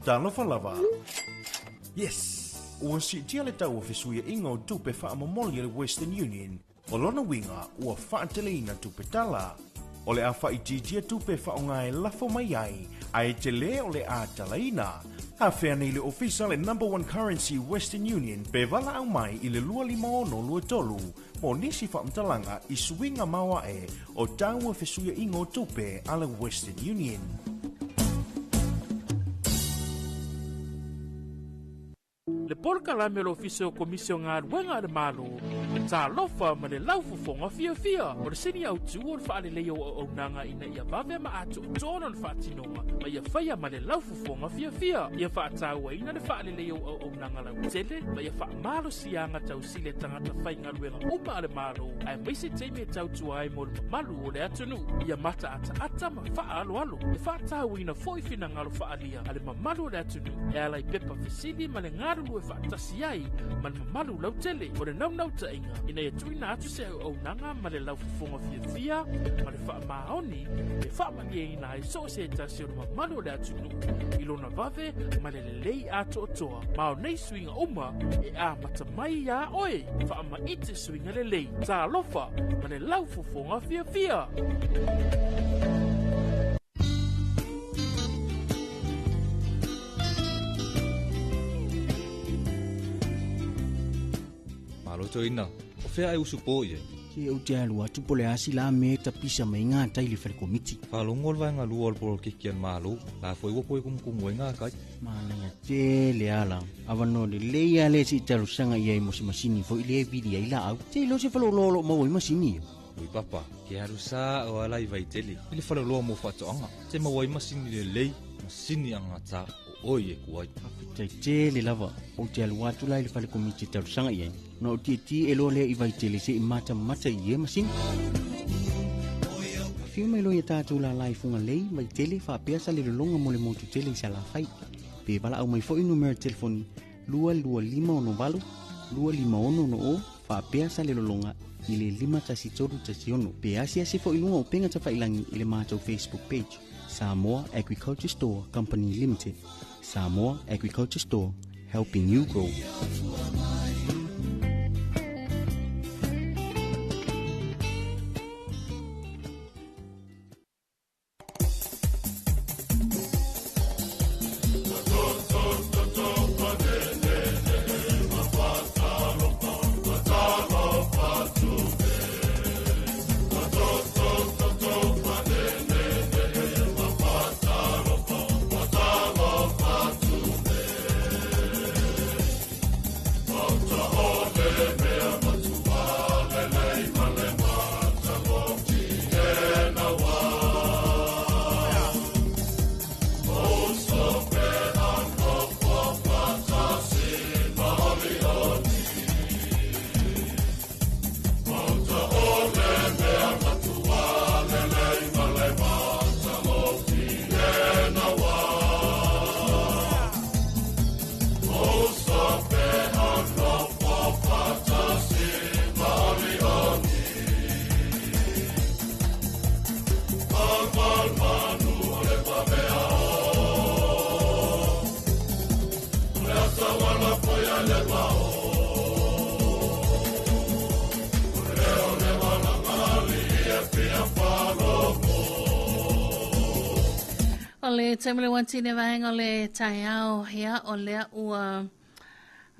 Talofa lava! Yes! Ua siitia le tau o fesuiaiga o tupe faamomoli a le Western Union, o lona uiga ua faateleina tupe tala. O le a faaitiitia tupe e faaaoga e lafo mai ai, ae tele o le a talaina. Afea nei le ofisa le Number One Currency Western Union pe valaau mai i le 25623 mo nisi faamatalaga i suiga maoae o tau o fesuiaiga o tupe a le Western Union. Le polokalame o le Ofisa o Komisi o Galuega a le Malo, Talofa ma le Laufofoga Fiafia. O le sini autu o le faaleleia o auaunaga ina ia vave ma atoatoa lona faatinoga ma ia faia ma le laufofoga fiafia. Ia faatauaina le faaleleia o auaunaga lautele ma ia faamalosiaga tausili a tagata faigaluega uma a le Malo, aemaise taimi e tautua ai mo le mamalu o le atunuu. Ia mataataata ma faaaloalo. E faatauaina foi finagalo faaalia a le mamalu o le atunuu e ala i pepa fesili ma le galulue faatasi ai ma le mamalu lautele. O le naunautaiga ina ia tuuina atu se auaunaga ma le laufofoga fiafia ma le faamaoni e faamalieina ai so o se tasi o le mamalu o le atunuu i lona vave ma le lelei atoatoa. Ma o nei suiga uma e amata mai iā oe. Faamaite suiga lelei. Talofa ma le laufofoga fiafia! Malo toeaina, o fea e usu po i ai? Se ou te alu atu po o le a se la mea e tapisa mai ai gatai i le fale komiti. Faalogo le vaega lua o le polokiki a le Malo, la foi ua poe kumukumu ai gatai. Manaia tele ala. Avanoa lelei lava lea se i talosaga i ai mo se masini foi lea e vili ai laau. Se iloa se faleoloa o lo o maua ai masini ia. Ui papa, ke alu sa o ala i Vaitele i le faleoloa mo faatoaga, te maua ai masini lelei, masini agata o oi e ku ai. Faafetai tele lava, ou te alu atu la i le fale komiti e talosaga i ai, ona ou tietie e loa lea i Vaitele se i matamata i ia masini. Afio mai loa ia tatou lala i Fugalei, Vaitele, faapea Salelologa mo le motu tele i Salafai. Pe valaau mai foi numera telefoni 22568 25660 faapea Salelologa i le 51316 pe asiasi foi i luga o upega tafailangi i le matou Facebook page Samoa Agriculture Store Company Limited. Samoa Agriculture Store, helping you grow. O le taimi le uati le vaega o le taeao, ia o lea ua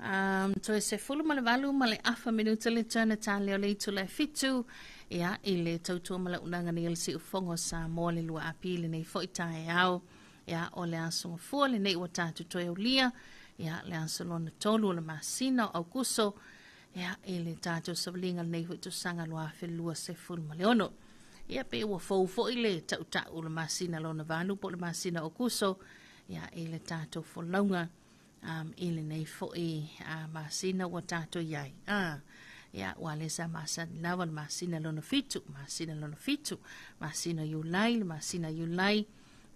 um, toe 18 ma le afa minuta le tana tale o le itula e fitu, ia i le tautua ma launaga nei o le siufogo o Samoa le lua api lenei foi taeao. Ia, o le aso mafua lenei ua tatou toe aulia, ia, le aso lona tolu o le masina o Aukuso, ia, i le tatou savaliga lenei foi tausaga 2026. Ia, pe ua fou foi le tautau o le masina lona valu po o le masina o Aukuso, ia, i le tatou folauga um, i lenei foi uh, masina ua tatou i ai. Ah, ia, ua le sa masani lava le masina lona fitu, masina lona fitu, masina Iulai, le masina Iulai,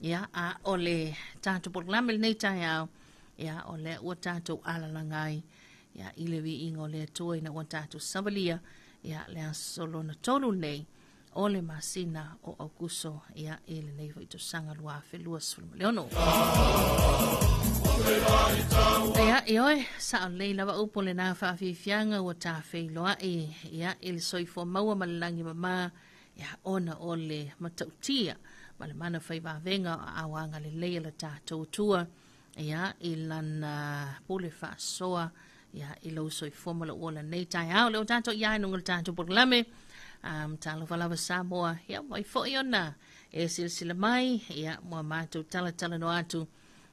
Ia, a o le tatou polokalame lenei taeao, ia, o lea ua tatou alalaga ai, ia, i le viiga o le Atua ina ua tatou savalia, ia, le aso lona tolu lenei o le masina o Aukuso, ia, i lenei foi tausaga 2026. Ia, ioe, saʻolelei lava upu o lenā faafiafiaga ua tafeiloaʻi, ia, i le soifua maua ma le lagi mamā, ia, ona o le matautia ma le mana fai vavega o aao agalelei a le tatou Atua, ia, i lana pule faasoa, ia, i lou soifua ma lou ola nei taeao. Le o tatou ia i luga o le tatou polokalame, talofa lava Samoa, ia, mai foi ona e silasila mai, ia, mo a matou talatalanoa atu,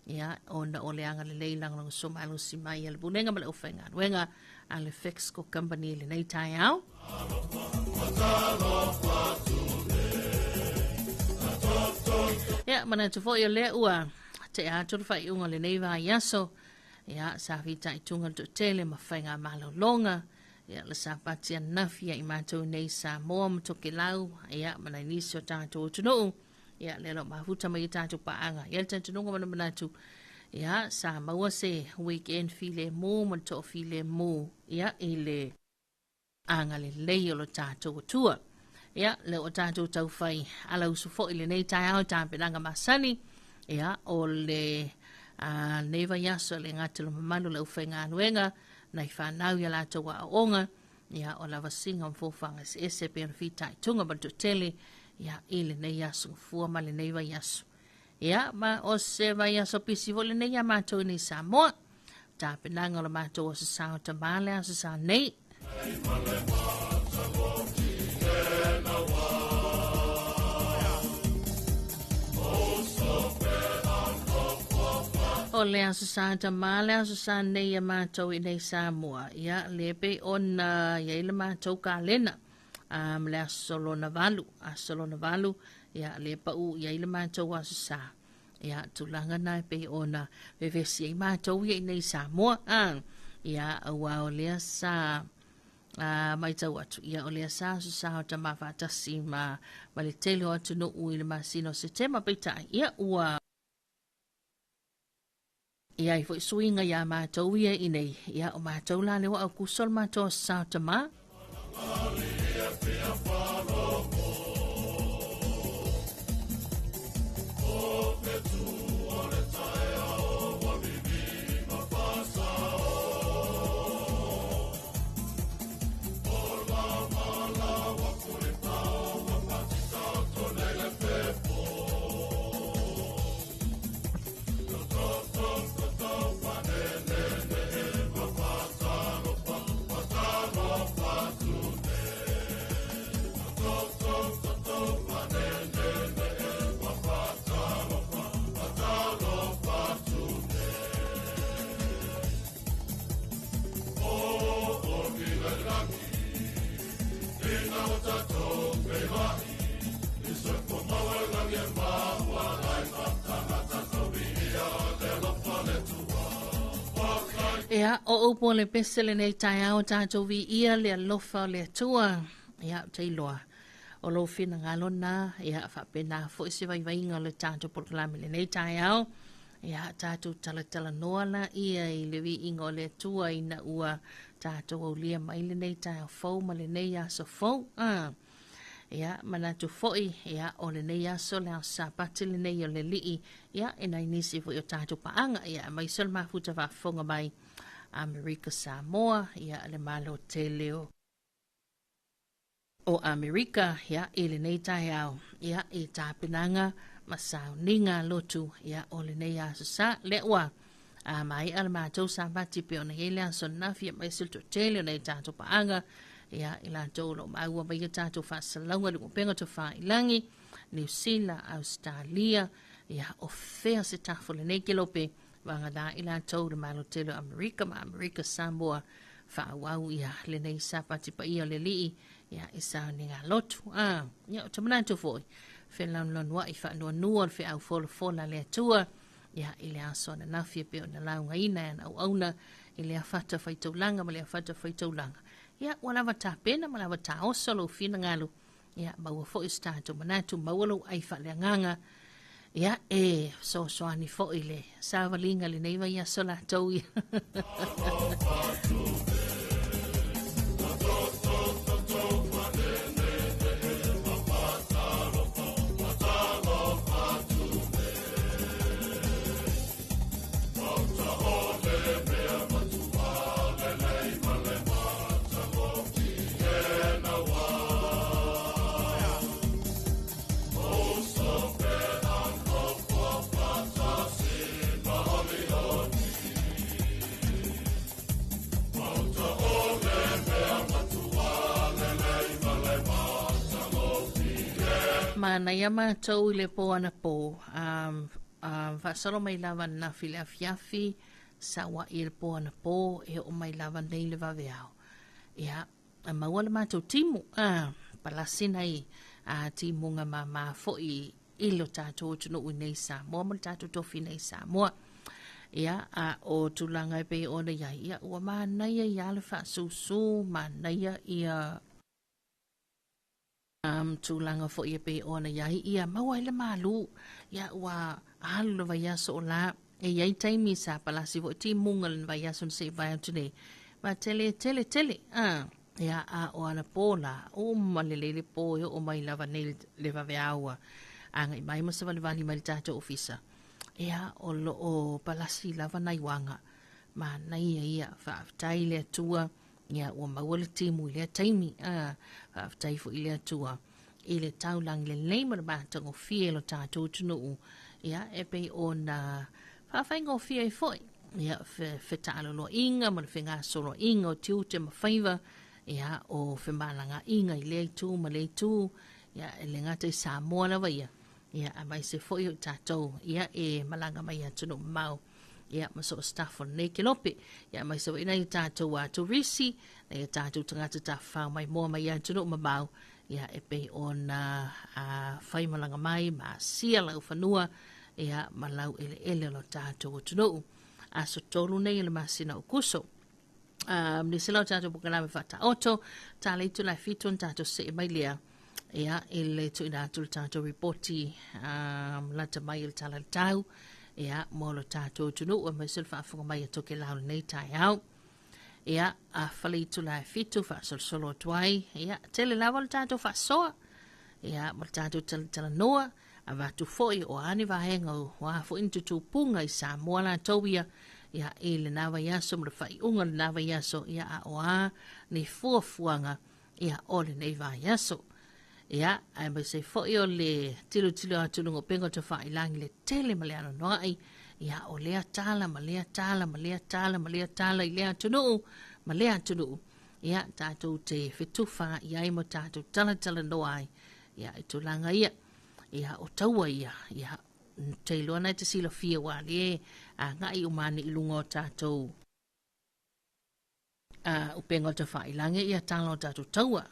ia, ona o le agalelei lagolagosua malosi mai a le Pulega ma le Aufaigaluega a le Fexco Company i lenei taeao. Ia, manatu foi o lea ua tea atu le faaiuga o lenei vaiaso, ia, sa fitaituga le toatele ma faiga malologa, ia, le Sapati ananafi ia i matou nei Samoa ma Tokelau, ia, ma nai nisi o tatou atunuu, ia, lea o lo o mafuta mai i tatou paaga. Ia le talitonuga ma le manatu, ia, sa maua se weekend filemu ma le toafilemu, ia, i le agalelei o lo tatou Atua. Ia, lea ua tatou taufai alausu foi lenei taeao i tapenaga masani, ia, o le lenei vaiaso le gata o le mamalu o le aufaigaluega, nai fanau i a latou aoaoga, ia, o lavasiga ma fofoga eseese pei ona fitaituga ma le toatele, ia, i lenei aso gafua ma lenei vaiaso. Ia, ma o se vaiaso pisi foi lenei iā matou i nei Samoa. Tapenaga o le matou aso sa o tamā le aso sa nei. O le aso sa tamā le aso sa nei iā matou i nei Samoa. Ia, le pei ona i ai le matou kalena. Ma le aso lona valu, aso lona valu, ia, le pau i ai le matou aso sa. Ia, tulaga na e pei ona vevesi ai matou ia i nei Samoa. Ia, aua o lea sa matau atu, ia, o lea sa aso sa o tamā faatasi ma le tele o atunuu i le masina o Setema, peitai, ia, ua i ai foi suiga iā matou ia i nei, ia, o matou la lea ua Aukuso le matou aso sa o tamā. Ia, o upu o le pese lenei taeao tatou viia le alofa o le Atua. Ia, ou te iloa o lou finagalo na, ia, faapena foi se vaivaiga o le tatou polokalame lenei taeao. Ia, tatou talatalanoa la ia i le viiga o le Atua ina ua tatou aulia mai lenei taeao fou ma lenei aso fou. Ia, manatu foi, ia, o lenei aso, le aso Sapati lenei o le Alii, ia, e nai nisi foi o tatou paaga, ia, aemaise o le mafuta faafofoga mai Amerika Samoa, ia, le Malo tele o Amerika, ia, i lenei taeao, ia, i tapenaga ma sauniga lotu, ia, o lenei aso sa, lea ua maea le matou Sapati pei ona i ai le aso ananafi, aemaise le toatele o nai tatou paaga, ia, i latou o lo o maua mai a tatou faasalalauga i le upega tafailagi, Niu Sila, Ausetalia, ia, o fea se tafa o lenei kelope, vagana i latou le Malo tele o Amerika ma Amerika Samoa, faaauau ia lenei Sapati paia o le Alii, ia, i sauniga lotu. Ia, ou te manatu foi, felanuanuai faanoanoa le feau folafola a le Atua, ia, i le aso ananafi e pei ona laugaina e ana auauna i le afata faitaulaga ma le afata faitaulaga. Ia, ua lava tapena ma lava taoso lou finagalo, ia, maua foi se tatou manatu, maua lou ai faaleagaga, ia, e fesoasoani foi le savaliga lenei vaiaso latou ia. Manaia matou i le po anapo, faasolo mai lava ananafi i le afiafi, saua'i i le po anapo, e oo mai lava nei le vaveao. Ia, maua le matou timu, palasi nai timuga mama foi i lo tatou atunuu i nei i Samoa ma le tatou tofi nei i Samoa. Ia, a o tulaga e pei ona i ai, ia, ua manaia ia le faasusu, manaia ia tulaga foi e pei ona i ai, ia maua ai le malu. Ia, ua alu le vaiaso o la, e i ai taimi sa palasi foi timuga le vaiaso na se i vae atu nei, ma tele tele tele. Ia, a o anapo la, uma lelei le po e oo mai lava nei le vaveao ua agai mai ma savalivali mai le tatou ofisa. Ia, o lo o palasi lava nai uaga. Manaia ia, faafetai i le Atua. Ia, ua maua le timu i lea taimi. Faafetai foi i le Atua i le taulagi lelei ma le matagofie o lo tatou atunuu. Ia, e pei ona faafaigofie ai foi ia fetaaloloaiga ma le fegasoloaiga o tiute ma faiva, ia, o femalagaaiga i lea itu ma lea itu, ia, e le gata i Samoa lava ia, ia, aemaise foi o i tatou, ia, e malaga mai i atunuu mamao. Ia, ma so o se tafa o lenei kelope. Ia, aemaise foi nai o tatou turisi, nai o tatou tagata tafafao maimoa mai atunuu mamao, ia, e pei ona faimalaga mai ma asia laufanua, ia, ma laueleele o lo tatou atunuu. Aso 3 nei o le masina o Kuso. Nisi la o tatou polokalame faataoto, tala i itula e 7 ona tatou see mai lea, ia, i le tuuina atu le tatou ripoti lata mai o le tala i le tau, ia, mo lo tatou atunuu, aemaise le faafofoga mai a Tokelau lenei taeao. Ia, afa le itula e 7 faasolosolo atu ai, ia, tele lava le tatou faasoa, ia, ma le tatou talatalanoa, avatu foi o a ni vaega o a foi ni tutupuga i Samoa latou ia, ia, i lena vaiaso ma le faaiuga o lena vaiaso, ia, a o a ni fuafuaga, ia, o lenei vaiaso. Ia, aemaise foi o le tilotilo atu i luga o upega o tafailagi le tele ma le anoanoai, ia, o lea tala ma lea tala ma lea tala ma lea tala i lea atunuu ma lea atunuu, ia, tatou te fetufa i ai ma tatou talatalanoa ai, ia, i tulaga ia, ia, o taua ia, ia, te iloa na e te silafia ua le agai uma ane i luga o tatou upega o tafailagi ia tala o tatou taua,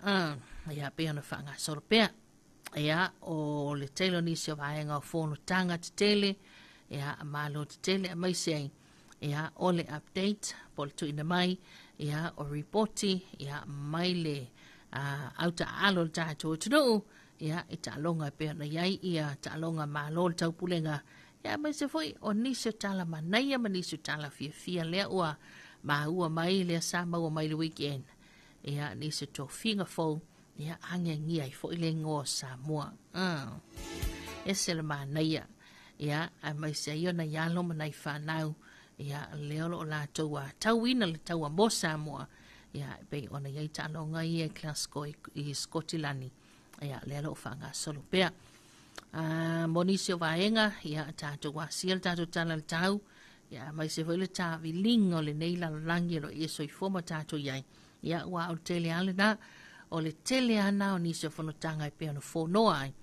ia, pei ona faagasolo pea. Ia, o le tele o nisi o vaega o fonotaga tetele, ia, malo tetele, aemaise ai, ia, o le update po o le tuuina mai, ia, o ripoti, ia, mai le autaaalo o le tatou atunuu, ia, i taaloga e pei ona i ai ia taaloga malo o le taupulega, ia, aemaise foi o nisi o tala manaia ma nisi o tala fiafia lea ua maua mai, lea sa maua mai le weekend, ia, nisi o tofiga fou, ia, agiagia ai foi le igoa o Samoa. Ese le manaia, ia, aemaise ai o nai alo ma nai fanau, ia, lea o lo o latou tauina le taua mo Samoa, ia, e pei ona i ai taaloga ia i Glasgow i Skotilani, ia, lea o lo o faagasolo pea. Mo nisi o vaega, ia, tatou asia le tatou tala i le tau, ia, aemaise foi le taviliga o lenei lalolagi o lo o i e soifua ma tatou i ai, ia, ua o le tele lava lena, o le tele lava na o nisi o fonotaga e pei ona fonoa ai,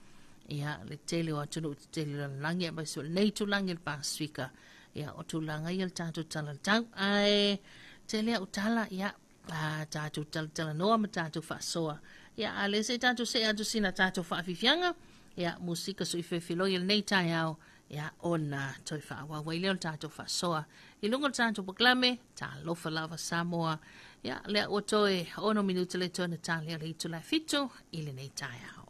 ia, le tele o atunuu tetele o le lalolagi, aemaise o lenei itulagi o le Pasefika, ia, o tulaga ia o le tatou tala i le tau. Ae tele au tala, ia, tatou talatalanoa ma tatou faasoa. Ia, a lea se i tatou see atu sina tatou faafiafiaga, ia, musika suifefiloi o lenei taeao, ia, ona toe faaauau ai lea o le tatou faasoa i luga o le tatou polokalame, Talofa Lava Samoa. Ia, lea ua toe 6 minute le toe na tali o le itula e 7 i lenei taeao.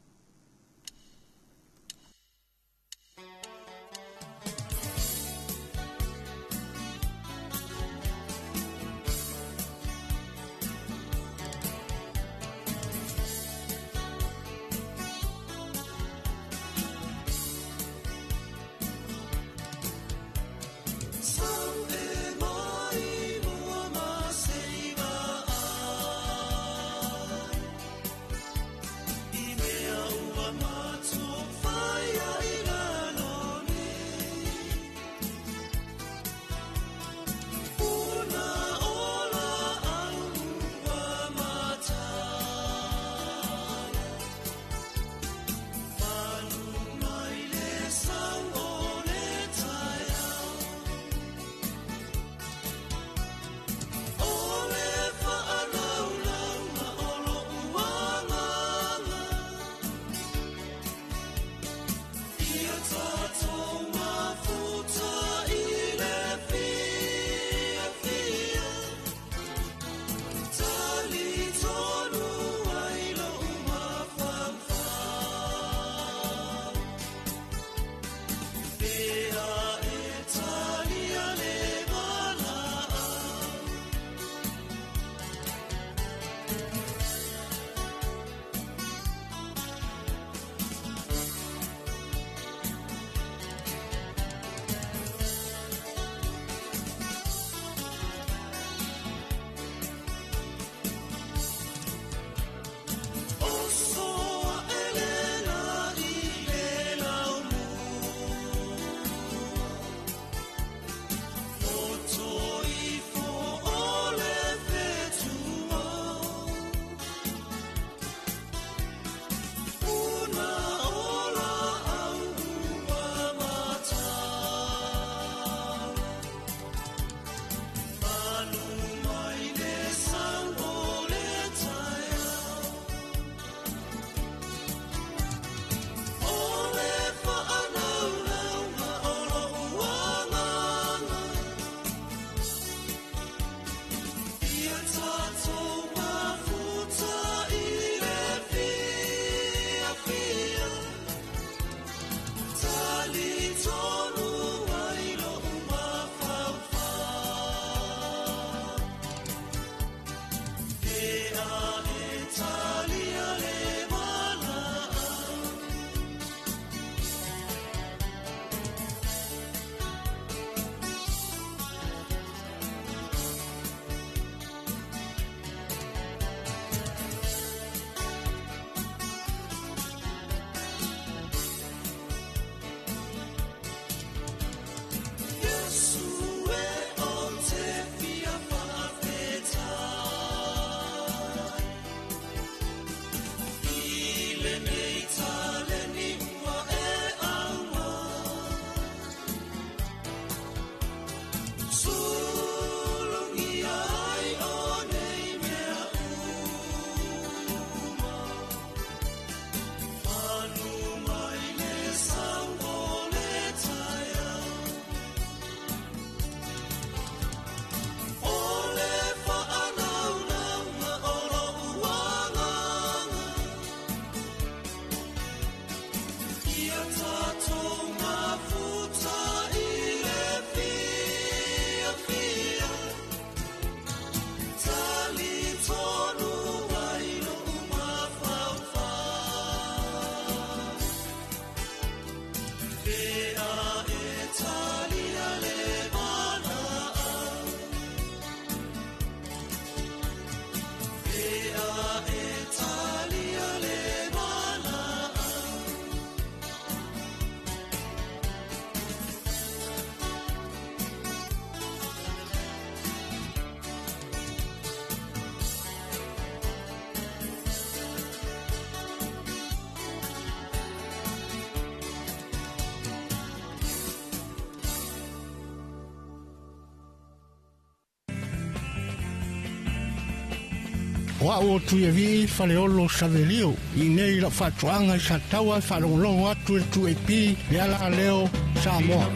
O au o tui e vii faleolo Savelio i nei lau faatoaga i Sataua e faalogologo atu i le 2AP le ala leo Samoa.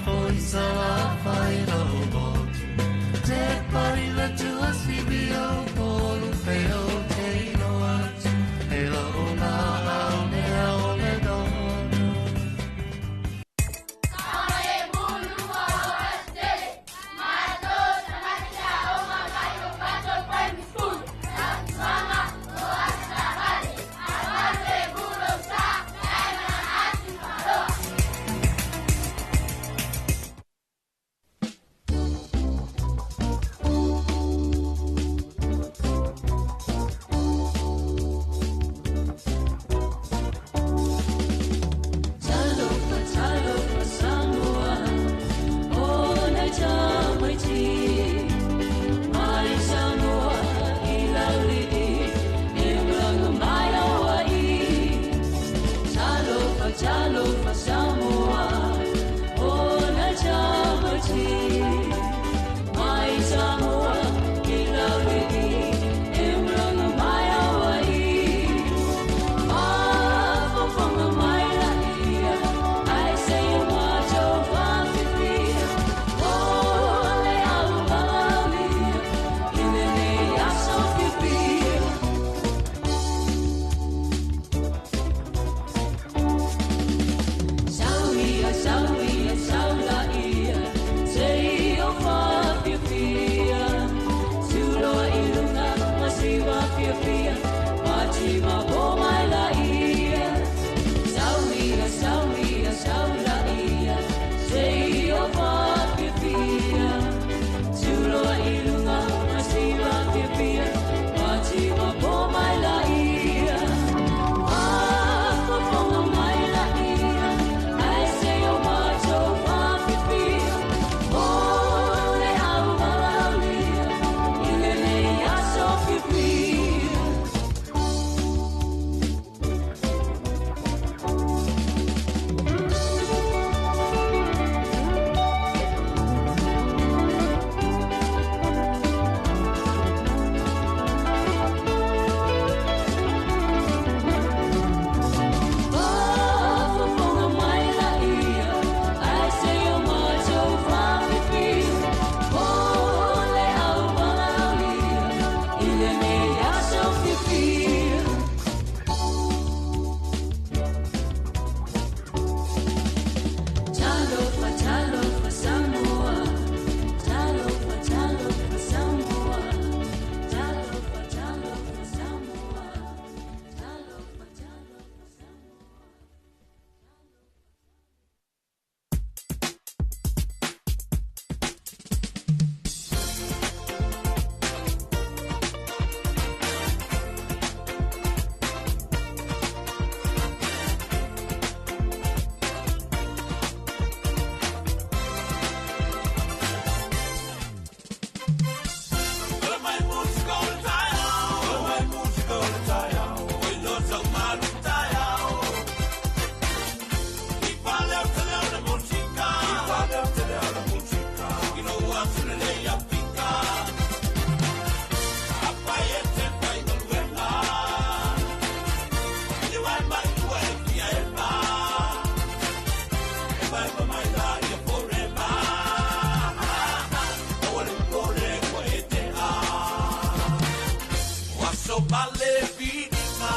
So pale fininga,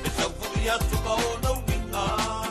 e tau fui atu ka o lau winga.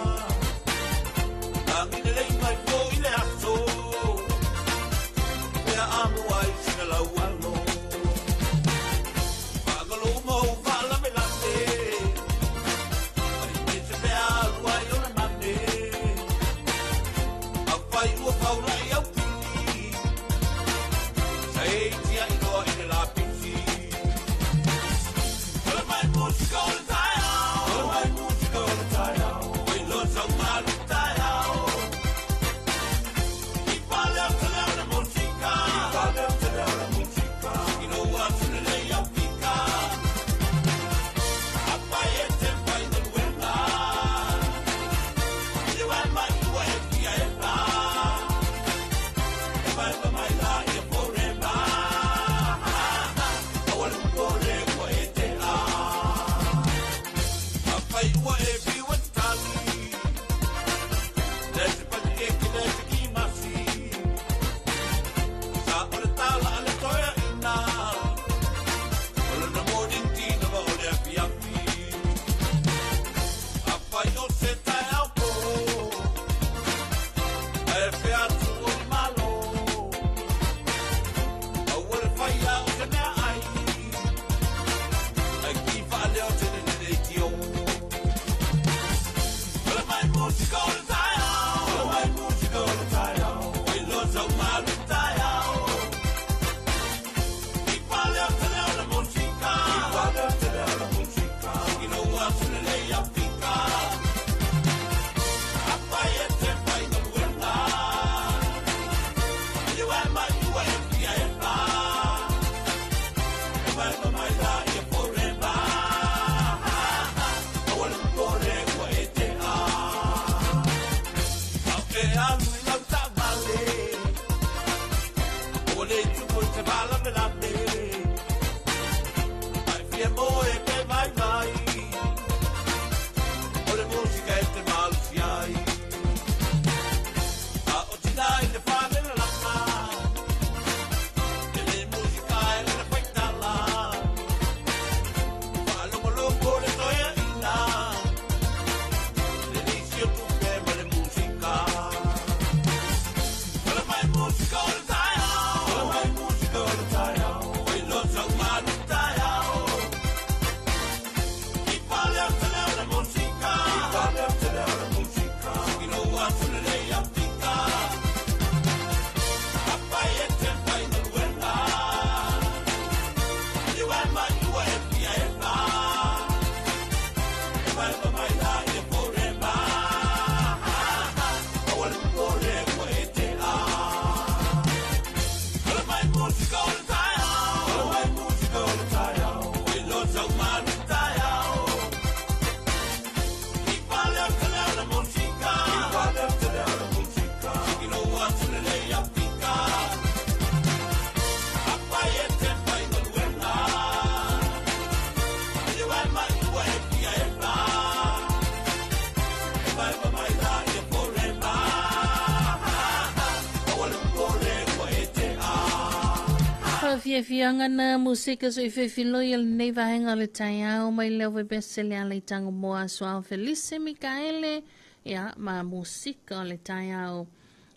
Fiafiaga na musika so i fefiloi o lenei vaega o le taeao mai leo vebese le ala i tango moa aso Felice Mikaele ia ma musika o le taeao.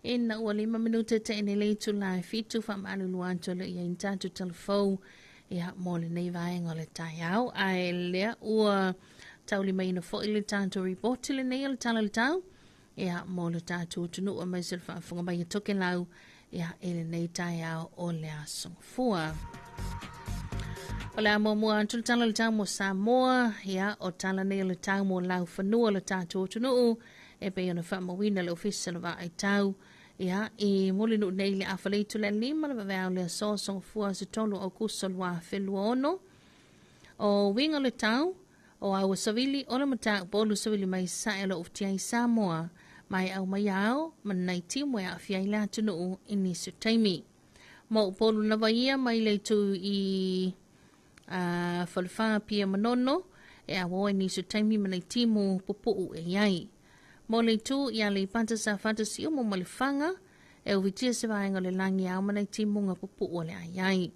Ina ua 5 minute te ene le itula e 7 whaamalulu atu le ia intatu telefou ia mo lenei vaega o le taeao. Ae lea ua taulimaina foi le tatou ripoti lenei o le tala o le tau ia mo le tatou atunuu aemaise le faafofoga mai e Tokelau ia e lenei taeao o le aso fua. O le a muamua atu le tala o le tau mo Samoa, ia o tala nei o le tau mo laufanua o le tatou atunuu e pei ona faamauina le ofisa o le vaai tau ia i Mulinuu nei le afaleitu le 5 le vaveao le aso sogafua se 3 o Aukuso 2026. O uiga o le tau o aua savili o le mataupu savili mai sae o lo ufitia i Samoa mai au mai ao ma nai timu e aafia ai le atunuu i nisi o taimi. Mo Upolu lava ia mai le itu i Falefā Pia Manono e awoa i nisi o taimi ma nai timu pupuu e iai. Mo le itu i Aleipata sa fata siumu ma le Faga e ufitia se vaega o le lagi ao ma nai timuga pupuu o le aiai.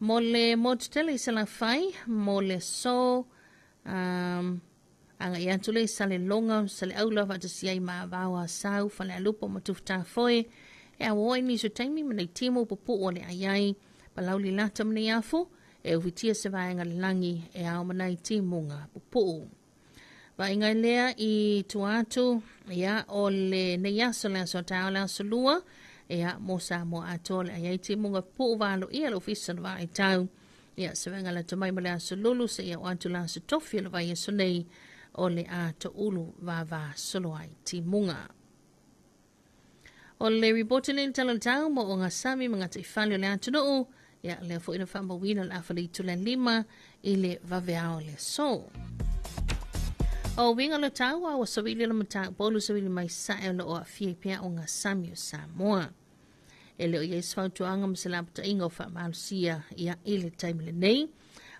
Mo le motu tele i Salafai, mo le so aga i atu le Salelologa, Saleaula faatasia ai ma avao a Sau, Falealupo ma Tufutafoe e awoa i nisi o taimi ma nai timu pupuu o le aiai. Palauli lata ma nei afu e ufitia se vaega le lagi e ao ma nai timuga pupuu. Vaaiga lea i tua atu ia o le nei aso le aso taeao le aso lua ia mo Samoa atoa le aiai timuga pupuu valoia le ofisa o le vaai tau. Ia se vaega lata mai ma le aso lulu se ia o atu le aso tofi o le vai aso nei o le a toulu vava solo ai timuga. O le ripoti nei le tala o le tau mo o gasami ma gataifale o le atunuu ia lea foi na faamauina le afaleitu le 5 i le vaveao le aso. O uiga o le tau a ua savili le mataupu savili mai sae o lo o aafia i pea o gasami o Samoa. E le o iai se fautuaga ma se lapataiga o faamalosia ia i le taimi lenei.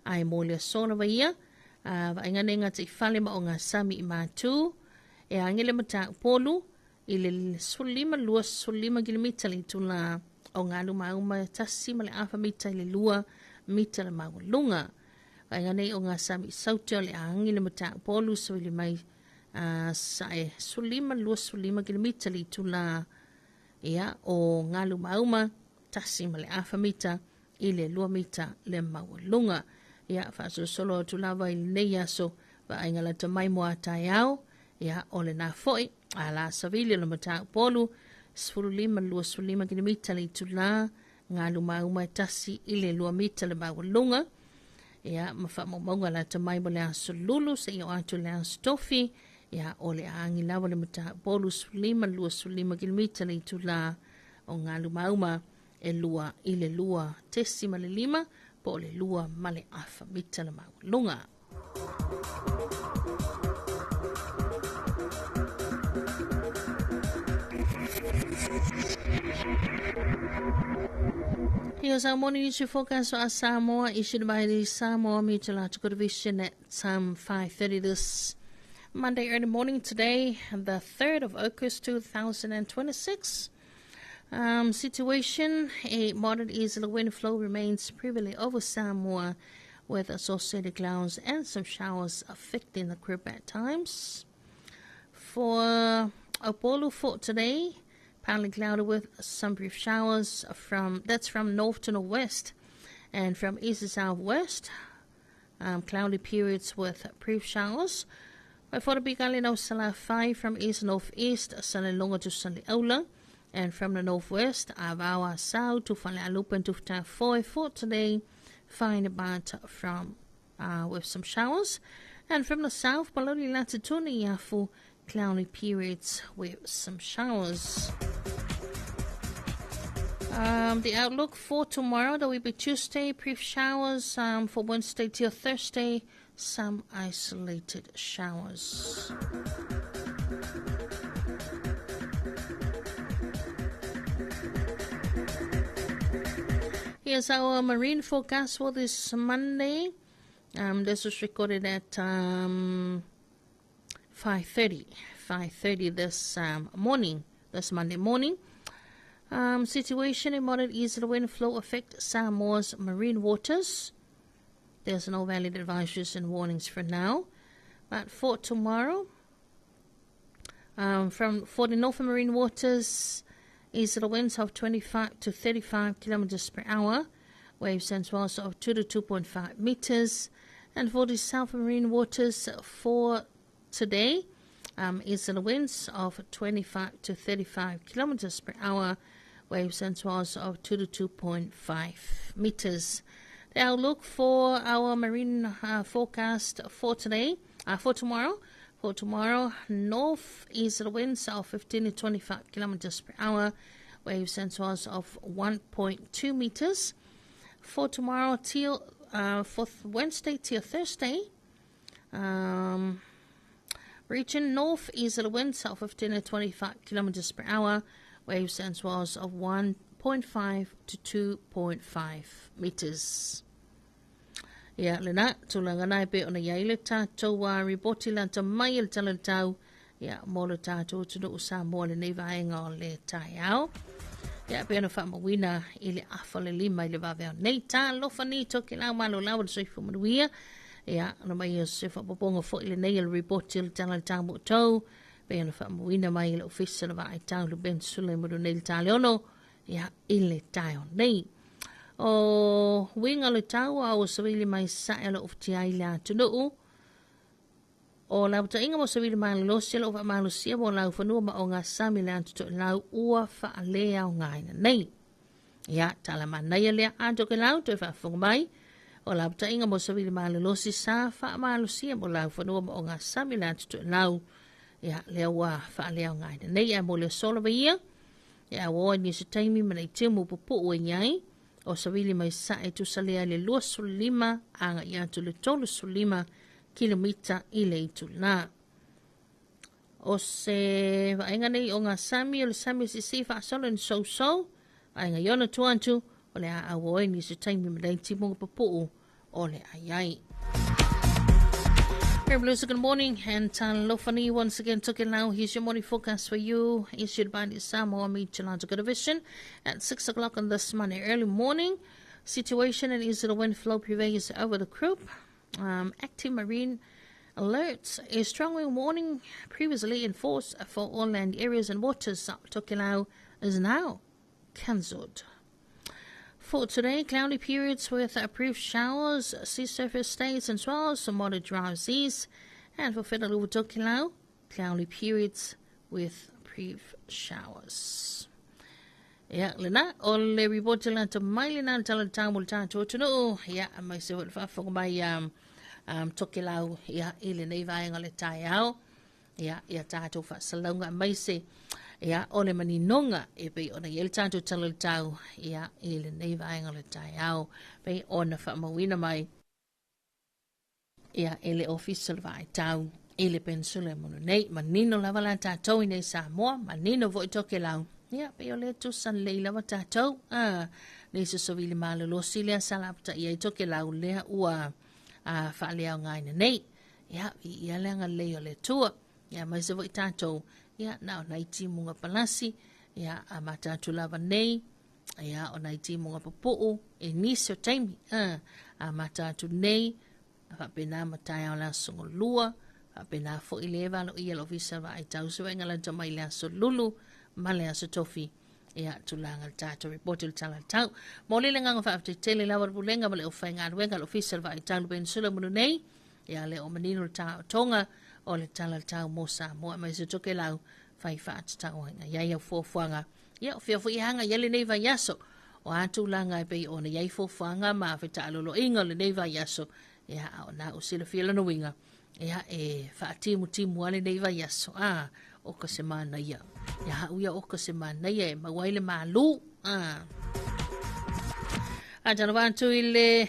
Ae mo le aso lava ia, vaaiga nei gataifale ma o gasami i matu e age le mataupu i le 15 25 kilomita le itula o galu mauma 1.5 mita i le 2 mita le maualuga. Vaaiga nei o gasami i saute o le agi le mataupu savili mai sae 15 25 kilomita le itula ia o galu mauma 1.5 mita i le 2 mita le maualuga. Ia faasolosolo atu lava i lenei aso vaaiga lata mai mo ataeao Ia, o lenā foʻi a la savili o le Mataupolu, 15 25 kilomita le itulā, galu mauma e 1 i le 2 mita le maualuga. Ia, ma faamaumauga lata mai mo le aso Lulu seia oo atu i le aso Tofi. Ia, o le a agi lava le Mataupolu 15 25 kilomita le itulā o galu mauma e 2 i le 2.5 po o le 2.5 mita le maualuga. Here's our morning news forecast for Samoa, issued by the Samoa Meteorological Division at 5:30 this Monday early morning today, the 3rd of August 2026. Situation, a moderate easterly wind flow remains prevalent over Samoa, with associated clouds and some showers affecting the group at times. For Opolu for today, partly cloudy with some brief showers from north to northwest, and from east to southwest, cloudy periods with brief showers. For the Big Island of Salafai, from east northeast, Salelonga to Saleaula, and from the northwest, Avawa south to Falealupe and to Foi for today, fine about from with some showers, and from the south, Baloli Latituni Yafu, cloudy periods with some showers. The outlook for tomorrow, that will be Tuesday, brief showers. For Wednesday till Thursday, some isolated showers. Here's our marine forecast for this Monday. This was recorded at 5:30 this morning, this Monday morning. Situation in moderate easterly wind flow affect Samoa's marine waters. There's no valid advisories and warnings for now. But for tomorrow, for the northern marine waters, easterly winds of 25 to 35 kilometers per hour, waves and swells of 2 to 2.5 meters. And for the south marine waters for today, easterly winds of 25 to 35 kilometers per hour, waves and swells of 2 to 2.5 meters. The outlook for our marine forecast for today, for tomorrow. For tomorrow, north easterly winds of 15 to 25 kilometers per hour, waves and swells of 1.2 meters. For tomorrow till for Wednesday till Thursday, region north easterly winds of 15 to 25 kilometers per hour, waves and swells of 1.5 to 2.5 meters. Ia lena, tulaga nai pe ona iai le tātou a ripoti lata mai le talatau, ia mo le tātou atunuu Samoa lenei vaega o le taeao. Ia pe ona faamauina i le afa le 5 i le vavea nei talofa ni Tokelau malo lava le soifua manuia. Ia ona mai o se faapopoga foʻi lenei o le ripoti o le talatau mo outou, pe ona faamauina mai i le ofisa le vaaitau le Ben Sule mo nei le taleono, ia i le taeo nei. O uiga o le tau a ua savili mai sae o le ufutiai le atunuu. O lau taʻiga mo savili malolosi o loo faamalosia mo lau fanua ma o gasami le atu toʻilau ua faaleaogaina nei. Ia talamanaia lea a Tokelau toe faafofoga mai. O lau taʻiga mo savili malolosi sa faamalosia mo lau fanua ma o gasami le atu toʻilau. Ia lea ua faaleaogaina nei ae mo le aso lava ia. Ia ua ni se taimi ma nei timu pupuu e iai. O savili mai sae tusalea le 25 aga i atu le 35 kilomita i le itulā. O se vaaiga nei o ngā sami o le sami sisi faasolo ni sousou, vaaiga i ona tua atu o le a auo ni se taimi ma nei timunga pupuu o le aiai. Very blue, good morning and talofani once again. Tokelau, here's your morning forecast for you, issued by the Samoa Meteorological Division at 6 o'clock on this Monday early morning. Situation and easterly wind flow prevails over the group. Active marine alerts, a strong wind warning previously in force for all land areas and waters of Tokelau is now cancelled. For today, cloudy periods with brief showers, sea surface stays and swells, some moderate dry seas. And for Fidel Tokelau, cloudy periods with brief showers. Ia, lena, o le report le ata mai lena le tala le tau mo le tātou atunuu. Ia, mai se hoi le faafofoga mai um, um, Tokelau, ia, i lenei vaega o le taeao. Ia, ia tātou faasalauga aemaise, ia, o le maninoga e pei ona i ai le tātou tala le tau, ia, i lenei vaega o le taeao, pei ona faamauina mai, ia, e le Ofisa o le Vaai Tau i le Peninsula e Mono nei. Manino lava la tātou i nei Samoa, manino foi Tokelau. Ia, pei o le tusa lelei lava tātou. Ah, nei sosovi le malolosi lea sa lapataia ai Tokelau lea ua faaleaogaina nei. Ia, viia le agalelei o le Atua. Ia, aemaise foi tātou, ia, na o nai timuga palasi, ia, a mata atu lava nei, ia, o nai timuga pupuu, e nisi o taimi, a, a mata atu nei, a faapena ma taeao le aso Golua, faapena foi le valoia le ofisa vaai tau suega lata mai le aso Lulu ma le aso Tofi. Ia, tulaga le tatou report i le tala tau. Mo le agaga faafetai tele lava le Pulega ma le aufaigaluega le Ofisa o le Vaai Tau le Peninsula Manu nei. Ia, le o manino le taotoga o le tala tau mo Samoa aemaise Tokelau fai faatatau ai iai au fuafuaga. Ia, o fea foi e aga i ai lenei vaiaso. O a tulaga e pei ona i ai fuafuaga ma fetaaloloiga o lenei vaiaso. Ia, a o na u silafia lona uiga. Ia, e faatimutimu lava lenei vaiaso. A, o ka se manaia. Ia au ia o ka se manaia e maua ai le malu. A. A talofa atu i le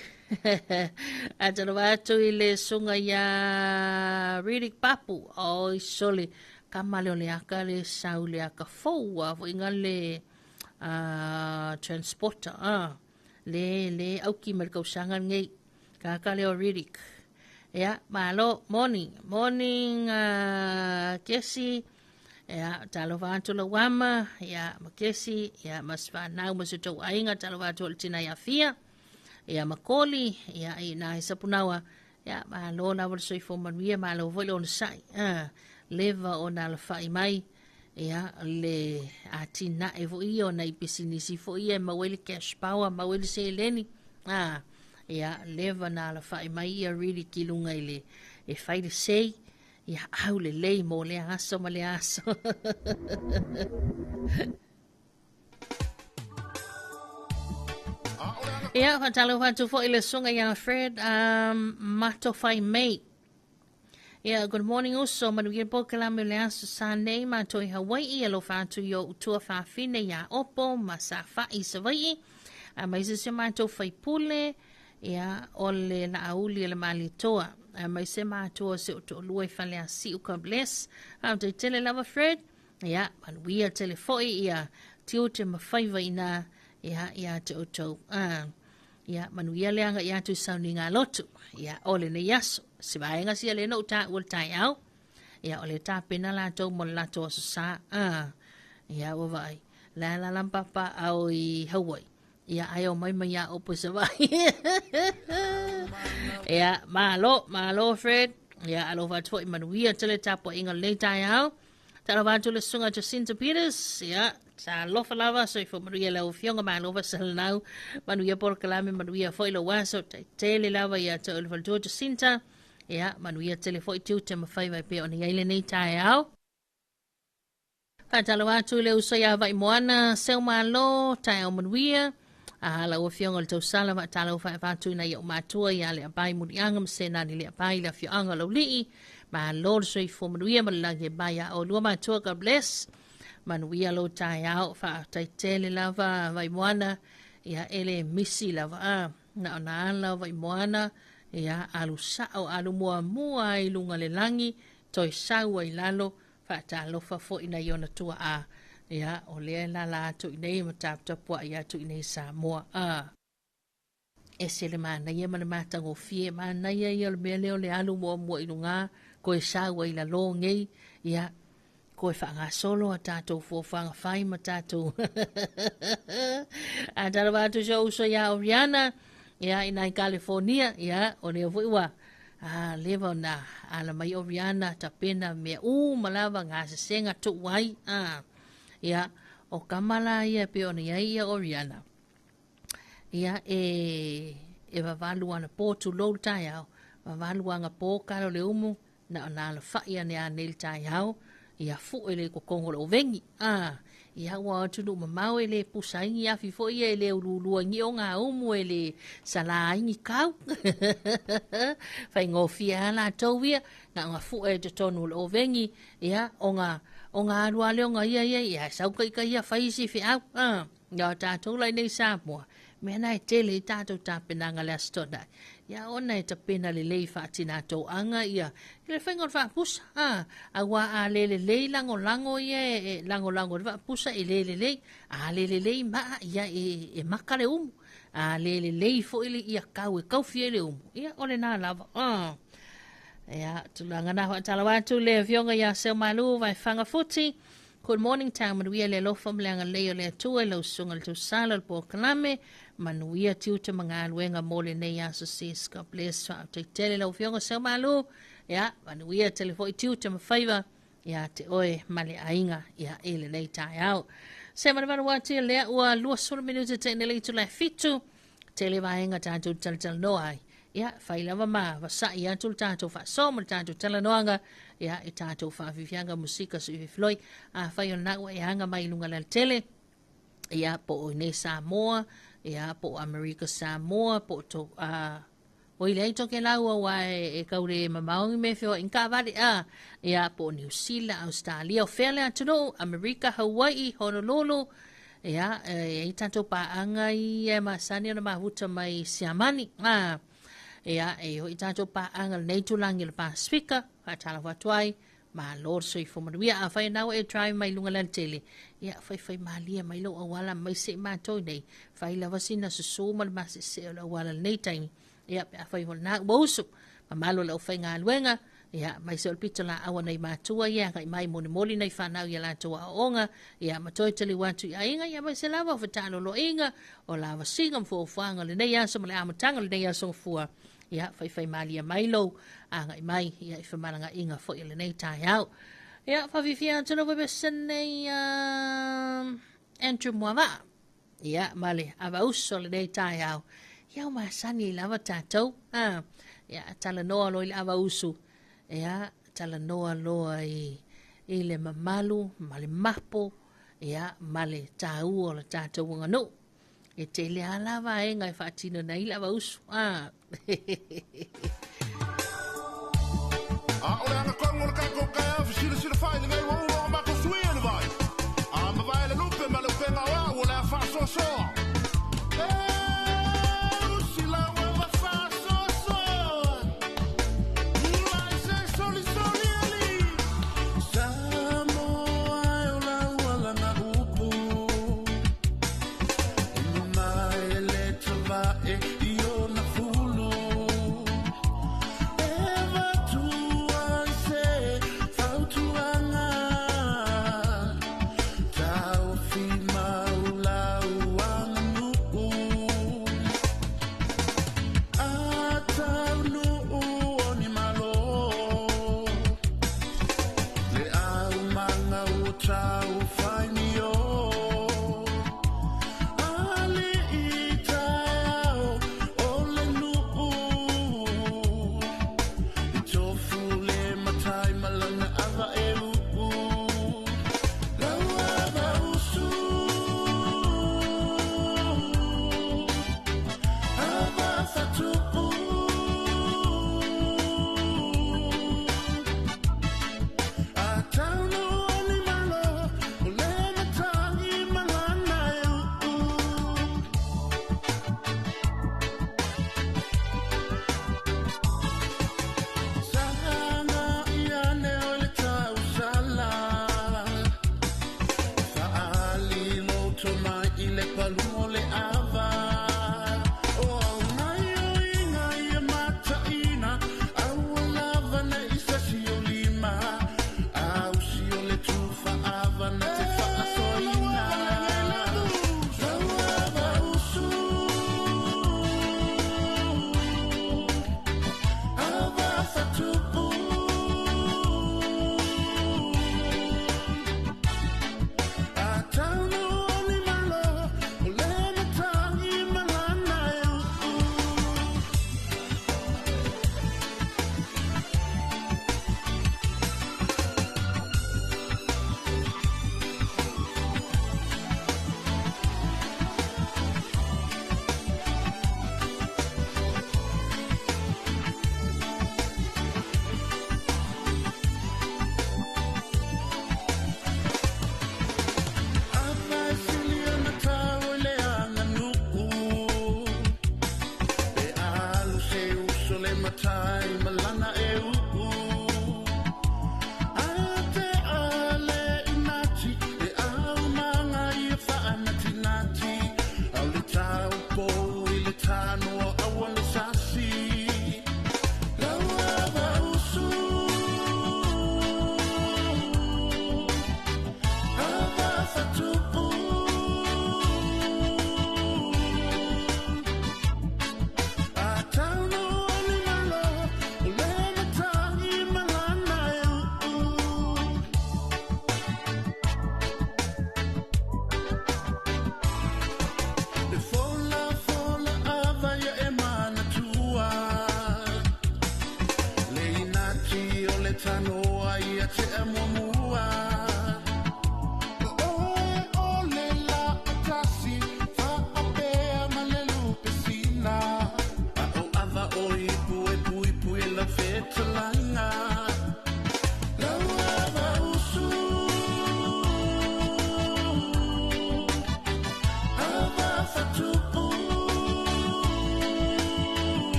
a talofa atu i le suga iā Riddick Papu. Oi sole, kama le o le aka le sau le aka fou a foi nga le transporter. A, le le auki ma le kausaga lenei. Kaka leo Riddick. Ia, malo, morning. Morning, Kesi. Ia, talofa atu lau ama, ia, ma Kesi, ia, ma si whanau, ma si tou aiga, talofa atu o le tina ia Fia. Ia, ma Koli, ia, i nā i sapunaua. Ia, malo lava le soifua manuia, malo foi le onosai. Leva o nā alafai mai, ia, le atinae foi ia o nai pisinisi foi ia e maua ai le cash power, maua ai le seleni. Ia, leva na alafai mai ia Riddick i luga i le e fai le sei, ia au lelei mo lea aso ma lea aso. Ia, whaatalofa atu foi le susuga ia Fred Matofai May. Ia, good morning uso, manuia polokalame o le aso sa nei mātou i Hawai'i, alofa atu i ou tuafafine iā Opo ma Safa'i i Savai'i, aemaise si o mātou faipule, ia, o le Laauli o le Malietoa, aemaise mātua o si ou toalua i Faleasiu, God bless. Faafetai tele lava Fred, ia, manuia tele foi ia tiute ma faiva inā, ia, ia te outou. Ia, manuia le agai atu i sauniga lotu. Ia, o lenei aso. Se vaega sia le na ou taua le taeao. Ia, o le tapena latou mo le latou aso sa. Ia, ua vaai. La la la papa ao i Hawaii. Ia, ai o mai mai ia opo i Savaii. Ia, malo, malo Fred. Ia, alofa atu foi manuia tele tapuaiga o lenei taeao. Talofa atu le susuga Jacinta Peters, ia, talofa lava, soifua manuia lau afioga, malo faasalalau, manuia polokalame, manuia foi lou aso, taitele lava ia te oe le faletua Jacinta, ia, manuia tele foi tiute ma faiva e pei ona i ai lenei taeao. Faatalofa atu i le uso ia Vaimoana, seu malo, taeao manuia, a lau afioga o le tausala faatalofa e avatu i nai ou matua ia Leapai Muliaga ma Senani Leapai i le afioaga o Laulii. Malo le soifua manuia ma le lagi e mai a oulua matua. God bless. Manuia lou taeao. Faafetai tele lava Vaimoana. Ia e le misi lava a. Na ona ala o Vaimoana. Ia alu sao alu muamua ai i luga le lagi. Toe sau ai i lalo. Faatalofa foi nai ona tuaa. Ia, o lea e lala atu i nei ma taputapuai atu i nei Samoa. A. Ese le manaia ma le matagofie. Manaia ia o le mea lea o le alu muamua i luga, koe sau ai i lalo nei. Ia, koe faagasolo a tatou fuafuaga fai ma tatou. A talofa atu si ou uso ia Oriana, ia, i nai California, ia, o lea foi ua A leva ona ala mai o Riana tapena mea uma lava gasesega tuu ai. A, ia, o kama la ia e pei ona i ai ia o Riana. Ia, e, e vavalu ana pō, tulou le taeao, vavalu ana pō kalo le umu, Na o alalafa'i ane a nei le taeao, ia fu'e le kokogo o le ovegi. A, ia ua atunuu mamao e lē pusa ai ni afi foi ia e lē uluulua ai ni ogaumu e lē salā ai ni kau. Faigofie lava latou ia, na ona fu'e i totonu o le ovegi, ia ona ona alu lava lea ona ia ia, ia sau ita ia fai isi feau. A, ia o tatou la i nei Samoa, mea na e tele ai tatou tapenaga le Aso Toonai. Ia ona e tapena lelei faatinā toaga ia i le faiga o le faapusa. A, auā a le lelei lagolago ia e lagolago i le faapusa e le lelei. A le lelei maa ia e maka le umu. A le lelei foi le ia kau e kaufi ai le umu. Ia o lenā lava. A. Ia, tulaga na faatalofa atu le afioga ia Seumalu Vaefaga Futi. Good morning, taeao manuia le alofa ma le agalelei o le Atua i lau susuga i le tausala o le polokalame. Manuia tiute ma galuega mo lenei aso sis. God bless. Faafetai tele lau afioga Seumalu. Ia, manuia tele foi tiute ma faiva ia te oe ma le aiga ia i lenei taeao. Se manumalu atu lea ua 20 minute te nei le itula e 7. Tele vaega tatou talatalanoa ai. Ia, fai lava ma vasa'i atu le tatou faasoa ma le tatou talanoaga, ia, i tatou faafiafiaga musika suififiloi. Afai o lena ua e aga mai i luga le alatele, ia, po o inei Samoa, ia, po o Amerika Samoa, po o to, oi leai Tokelau aua e kau le mamao ni mea e feoai ni taavale, a, ia, po o Niu Sila, Ausetalia, o fea le atunuu, Amerika, Hawaii, Honolulu, ia, e i ai tatou paaga ia e masani ona mafuta mai Siamani. A, ia, e i ai foi tatou paaga i lenei itulagi o le Pasefika, faatalofa atu ai, malo le soifua manuia. Afai o lena ua e drive mai luga le alatele, ia, faifaimalie mai lou auala mai se i matou nei, fai lava sina susu ma le maseesee o le auala i lenei taimi, ia, pe afai o lena ua usu, mamalu o le aufaigaluega, ia, aemaise o le pitolaau a nai matua ia e agai mai molimoli nai fanau i a latou aoaoga, ia, ma toe taliu atu i aiga, ia, aemaise lava o fetaloloaiga, o lavasiga ma fuafuaga o lenei aso ma le amataga o lenei aso gafua, ia, faifaimalie mai lou agai mai, ia, i femalagaaiga foi o lenei taeao. Ia, faafiafia atu lau Pesene ia Andrew Muavaa. Ia, ma le avauso o lenei taeao. Ia, ua masani ai lava tatou. A, ia, talanoa loa i le avausu. Ia, talanoa loa i le mamalu ma le mapo, ia, ma le taua o le tatou aganuu. E tele lava la vaega e faatino ai le avausu. A. A o le agatonu o le tatou taeao fesilasila fai lenei ua uma ona matou suia le vai. A mavae le lupe ma le upega o au o le a faasoasoa. E usi lau ava faasoasoa. Mulai se solisoli alii. Samoa e o lau alaga upu. E mamae e le tavae i ona fulu. E avatu ai se fautuaga.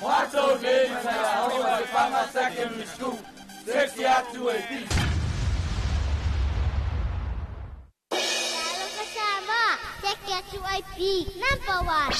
Matou nei i Lefaga Secondary School, Sexy 2AP. Talofa Samoa, Seke atu IP, number one.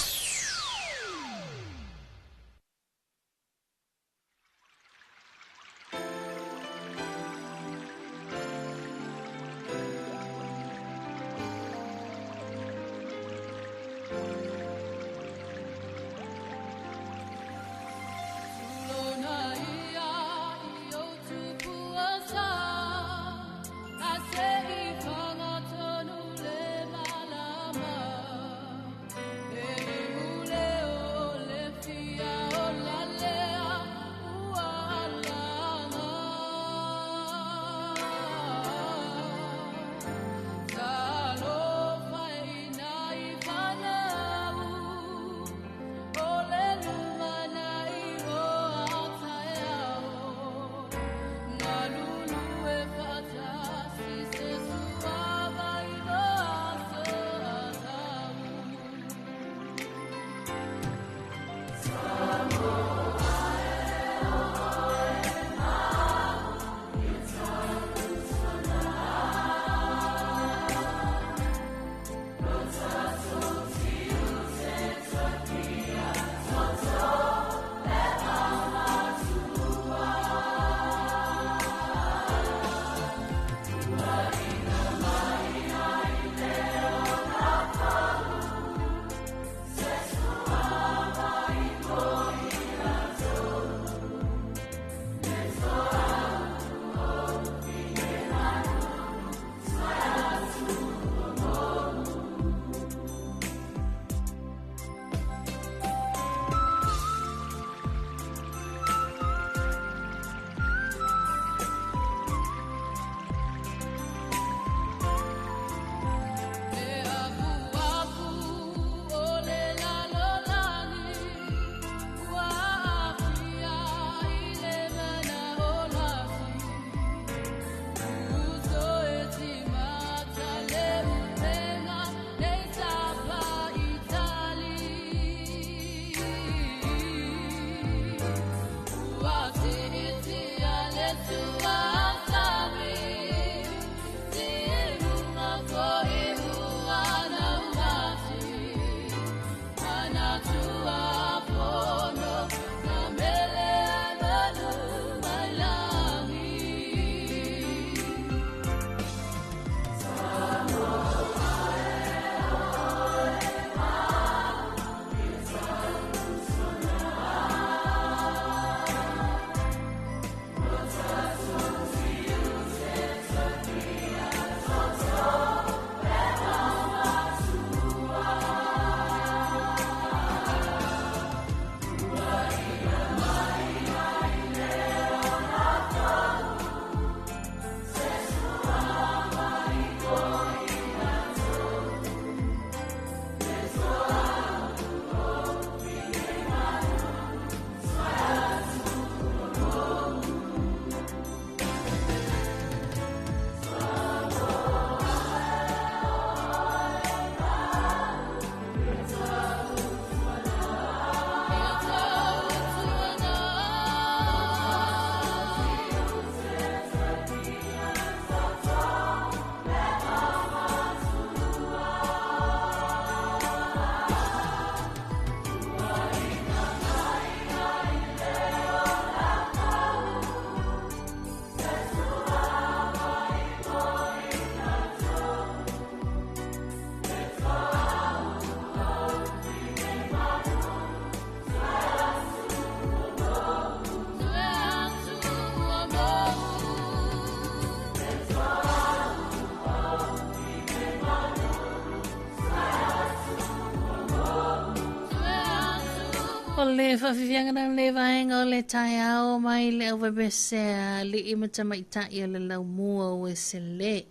O le faafiafiaga na le vaega o le taeao mai le auvavese ali'i ma tamaita'i o le laumua o Uesele,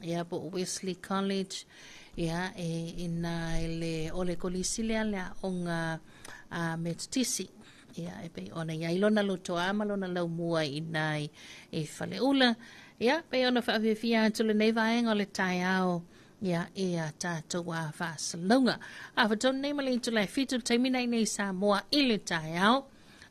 ia po o Wesley College, ia e ina i le o le kolisi lea le aoga a Metotisi, ia e pei ona i ai lona lotoa ma lona laumua i ina i Faleula. Ia pei ona faafiafia atu lenei vaega o le taeao. ia e a tatou a faasalalauga. Afa tonu nei ma le itula e 7 le taimi nei nei Samoa i le taeao.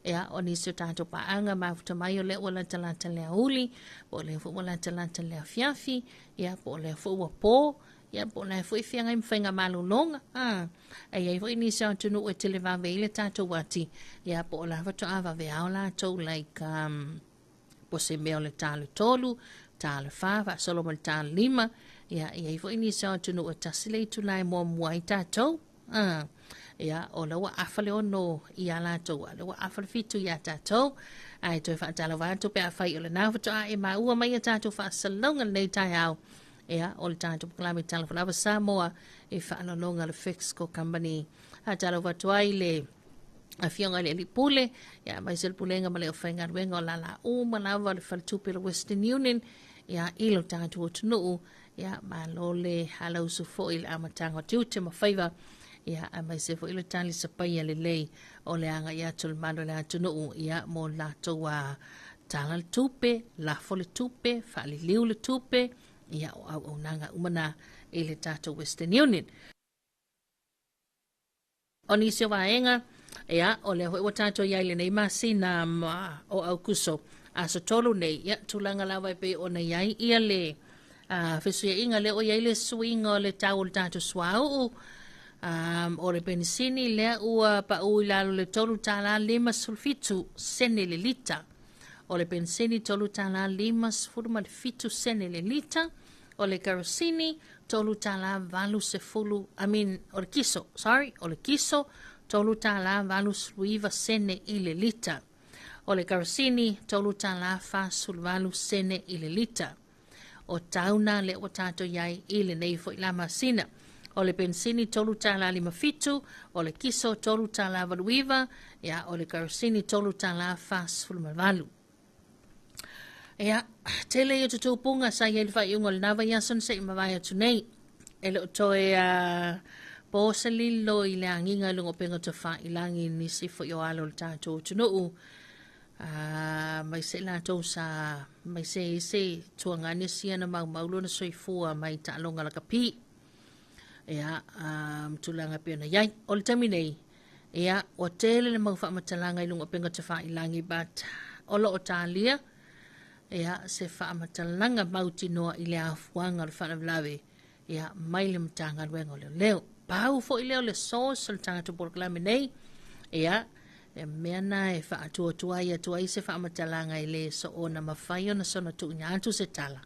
Ia, o nisi o tatou paaga mafuta mai o lea ua latalata le aoauli, po o lea foi ua latalata le afiafi, ia po o lea foi ua po, ia po o la foi feagai ma faiga malologa. Ah, e iai foi nisi o atunuu e televave ai le tatou ati, ia po o la faatoa vaveao latou like po se mea o le ta le 3, ta le 4, faasolo ma le ta le 5, ia e iai foi nisi o atunuu e 1 le itula e muamua ai tatou. Ah, ia, o la ua afa le 6 ia latou, a o lea ua afa le 7 ia tatou. Ae toe faatalofa atu pe afai o lena faatoa e maua mai a tatou faasalalauga lenei taeao. Ia, o le tatou polokalame Talofa Lava Samoa i faalologa le Fixco Company. Faatalofa atu ai le afioga i le Alii Pule, ia aemaise le pulega ma le aufaigaluega o lala uma lava o le faletupe o le Western Union, ia i lo tatou atunuu, ia malo le alausu foi i le amataga o tiute ma faiva, ia aemaise foi le tali sapaia lelei o le agai atu o le malu o le atunuu, ia mo latou a tala le tupe, lafo le tupe, faaliliu le tupe, ia o auaunaga uma na i le tatou Western Union. O nisi o vaega, ia, o lea foi ua tatou iai lenei masina ma o Aukuso, aso 3 nei, ia, tulaga lava e pei ona iai ia le fesuiaiga lea ua iai le suiga o le tau o le tatou suauu, o le penisini lea ua pau i lalo le $3.57 sene le lita. O le penisini $3.57 sene le lita. O le kerosini $3.80, I mean, o le kiso, sorry, o le kiso $3.89 sene i le lita. O le kerosini $3.48 sene i le lita. O tauna lea ua tatou iai i lenei foi la masina. O le penisini $3.57, o le kiso $3.89, ia o le kerosini $3.48. Ia, tele ia tutupuga sa iai le faaiuga o lena vaiaso na se i mavae atu nei. E le o toe po se lilo i le agiga i luga o upega tafailagi i nisi foi o alo o le tatou atunuu. Mai se latou sa mai se se tuagane sia na maumau lona soifua mai taaloga lakapi. Ia, tulaga pei ona iai. O le taimi nei, ia, ua tele le mau faamatalaga i luga o upega tafailagi, but o lo o talia, ia, se faamatalaga mautinoa i le afuaga o le faalavelave, ia, mai le Matagaluega o Leoleo. Pau foi lea o le source o le tatou polokalame nei, ia, e mea na e faatuatuai atu ai se faamatalaga e le soona mafai ona soona tuuina atu se tala,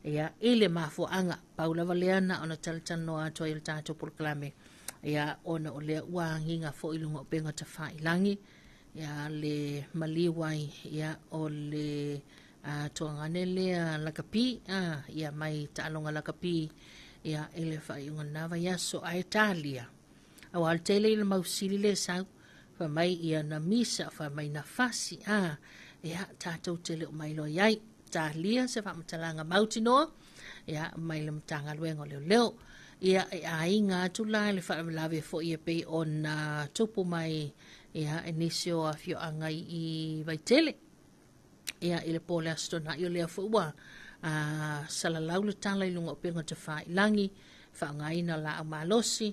ia, i le mafuaaga. Pau lava lea na ona talatalanoa atu ai o le tatou polokalame, ia, ona o lea ua agiga foi i luga o upega tafailagi, ia, le maliu ai, ia, o le tuagane lea lakapi, ia, mai taaloga lakapi, ia, i le faaiuga lena vaiaso, ae talia. Aua o le tele i le mau sili le sau, fai mai ia na misa, fai mai na fasi, ia, tatou te le o mailoa iai. Talia se faamatalaga mautinoa, ia, mai le Matagaluega o Leoleo. Ia, e aiga atu la i le faalavelave foi e pei ona tupu mai, ia, e nisi o afioaga i Vaitele. Ia, i le po o le Aso Toonai o lea foi ua salalau le tala i luga o upega tafailagi, faaaogaina o laau malosi,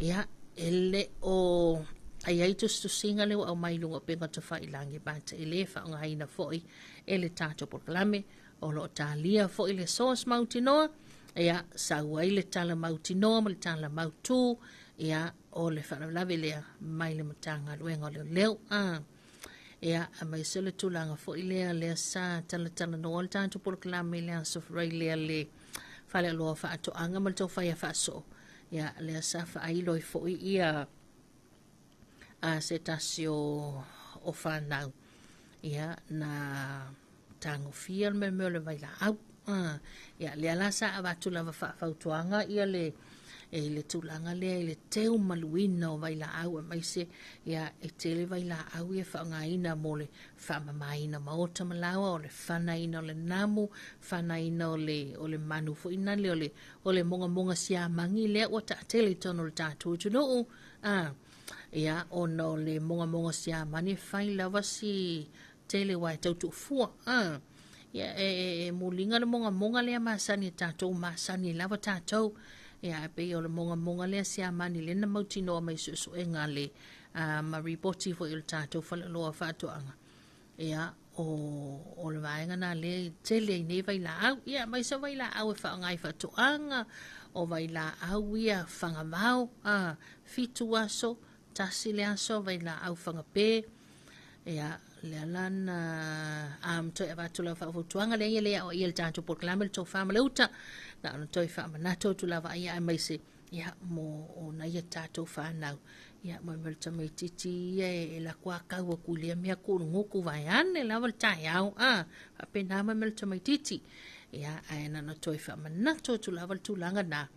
ia, e le o ai tusitusiga lea ua aumai i luga o upega tafailagi, but e le faaaogaina foi e le tatou polokalame. O lo o talia foi le source mautinoa, ia, sau ai le tala mautinoa ma le tala mautu, ia, o le faalavelave lea mai le Matagaluega o Leoleo. Ia, aemaise o le tulaga foi lea lea sa talatalanoa le tatou polokalame i le aso Faraile lea le faleoloa faatoaga ma le taufaia faasoo, ia, lea sa faailo ai foi ia se tasi o fanau, ia, na tagofia le mea o le vailaau. Ia, lea la sa avatu lava faafautuaga ia le e le tulaga lea i le teu maluina o vailaau, aemaise ia e tele vailaau ia faaaogaina mo le faamamaina maota ma laoa, o le fanaina o le namu, fanaina o le manu foi nale o le mogamoga siamagi lea ua taatele i totonu o le tatou atunuu. Ia, ona o le mogamoga siamani e fai lava si tele ua e tau tuufua. Ia, e muliga le mogamoga lea masani e tatou, masani lava tatou. Ia, e pei o le mogamoga lea siamani lea na mautinoa mai suesuega a le ma ripoti foi o le tatou faleoloa o faatoaga. Ia, o, o le vaega na lea e tele ai nei vailaau. Ia, aemaise o vailaau e faaaoga i faatoaga, o vailaau ia fagavao, a, 7 aso, 1 le aso, vailaau fagape. Ia, lea la na toe avatu lau faafautuaga lea ia le aoaia le tatou polokalame le tofa ma le uta, na ona toe faamanatu atu lava ia aemaise ia mo o nai a tatou fanau ia mo le tamaitiiti ia e lako a kau aku i lea mea kuluguku vaeane lava le taeao a faapena mai ma le tamaitiiti ia ae na ona toe faamanatu atu lava le tulaga na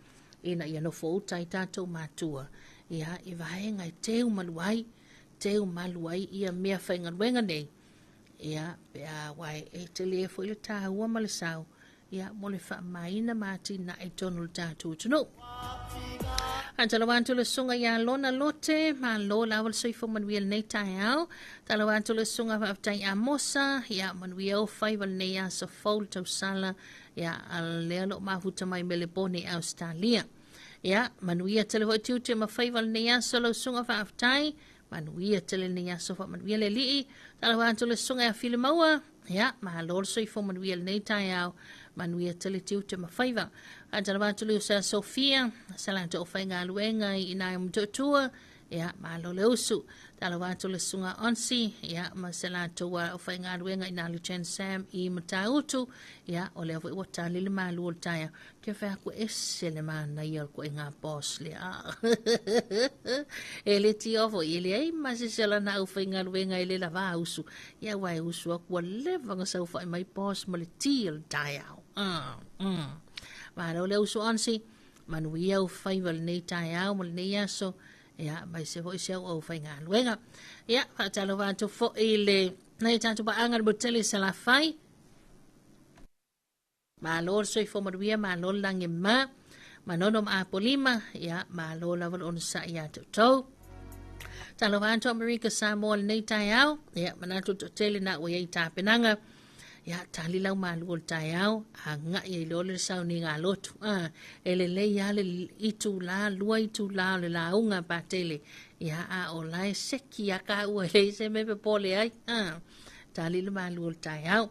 ina ia nofo uta ai tatou matua ia i vaega e teu malu ai teu malu ai ia mea faigaluega nei ia pe a aua e tele foi le taua ma le sao ia mo le faamamaina ma atinae i totonu o le tatou atunuu. Faatalofa atu le susuga ia Lona Lote, malo lava le soifua manuia lenei taeao. Talofa atu le susuga faafetai Amosa, ia manuia ou faiva lenei aso fou le tausala, ia lea lo mafuta mai Melebone, Australia. Ia manuia tele foi tiute ma faiva lenei aso lau susuga faafetai. Manuia tele lenei aso faamanuia le Alii. Talofa atu le susuga ia Filimaua, Ia, malo le soifua manuia lenei taeao. Manuia tele tiute ma faiva. Faatalofa atu le uso ia Sofia, sa latou faigaluega i ina i Motootua. Ia, malo le usu. Talofa atu le susuga Onsi, ia, ma se latou faigaluega i ina le Jen Sam i Matautu. Ia, o lea foi ua tali le malu o le taeao. Ke whai aku ese le manaia o le koʻiga boss lea. E le tio foi, e leai ma se se lana au faigaluega e le lava usu. Ia aua e usu aku ua leva ona saofai mai boss ma le ti o le taeao. Malo le usu Onsi, manuia ou faiva lenei taeao ma lenei aso. Ia, aemaise foi si au au faigaluega. Ia, faatalofa atu foi le nai tatou paaga le Motele Salafai. Malo le soifua manuia, malo le lagi e mama. Manono ma Apolima, ia, malo lava le onosai iā te outou. Talofa atu Amerika Samoa lenei taeao, ia, manatu toatele na ua i ai tapenaga. Ia, tali lau malu o le taeao, agai ai loa le sauniga a lotu. Ah, e lelei lava le itula, 2 itula o le lauga Patele. Ia, a o la e seki a kāua e leai se mea e popole ai. Ah, tali le malu o le taeao.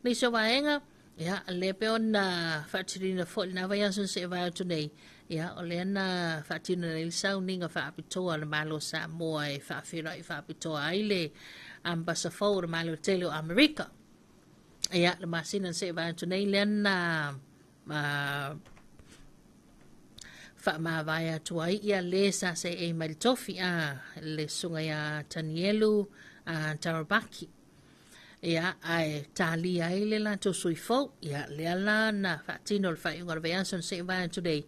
Nisi o vaega, Ia, lea pei ona faatinoina foi lena vaiaso na seʻe vae atu nei, ia, o lea na faatino nei le sauniga faapitoa a le Malo o Samoa e faafeiloai faapitoa ai le Ambasa fou o le Malo Tele o Amerika. Ia, le masina na seʻe vae atu nei lea na faamavae atu ai ia le sa seʻei mai le tofi a le susuga ia Tanielu Tarabaki. Ia, ae talia ai le latou sui fou. Ia, lea la na faatino le faaiuga o le vaiaso na seʻi vae atu nei,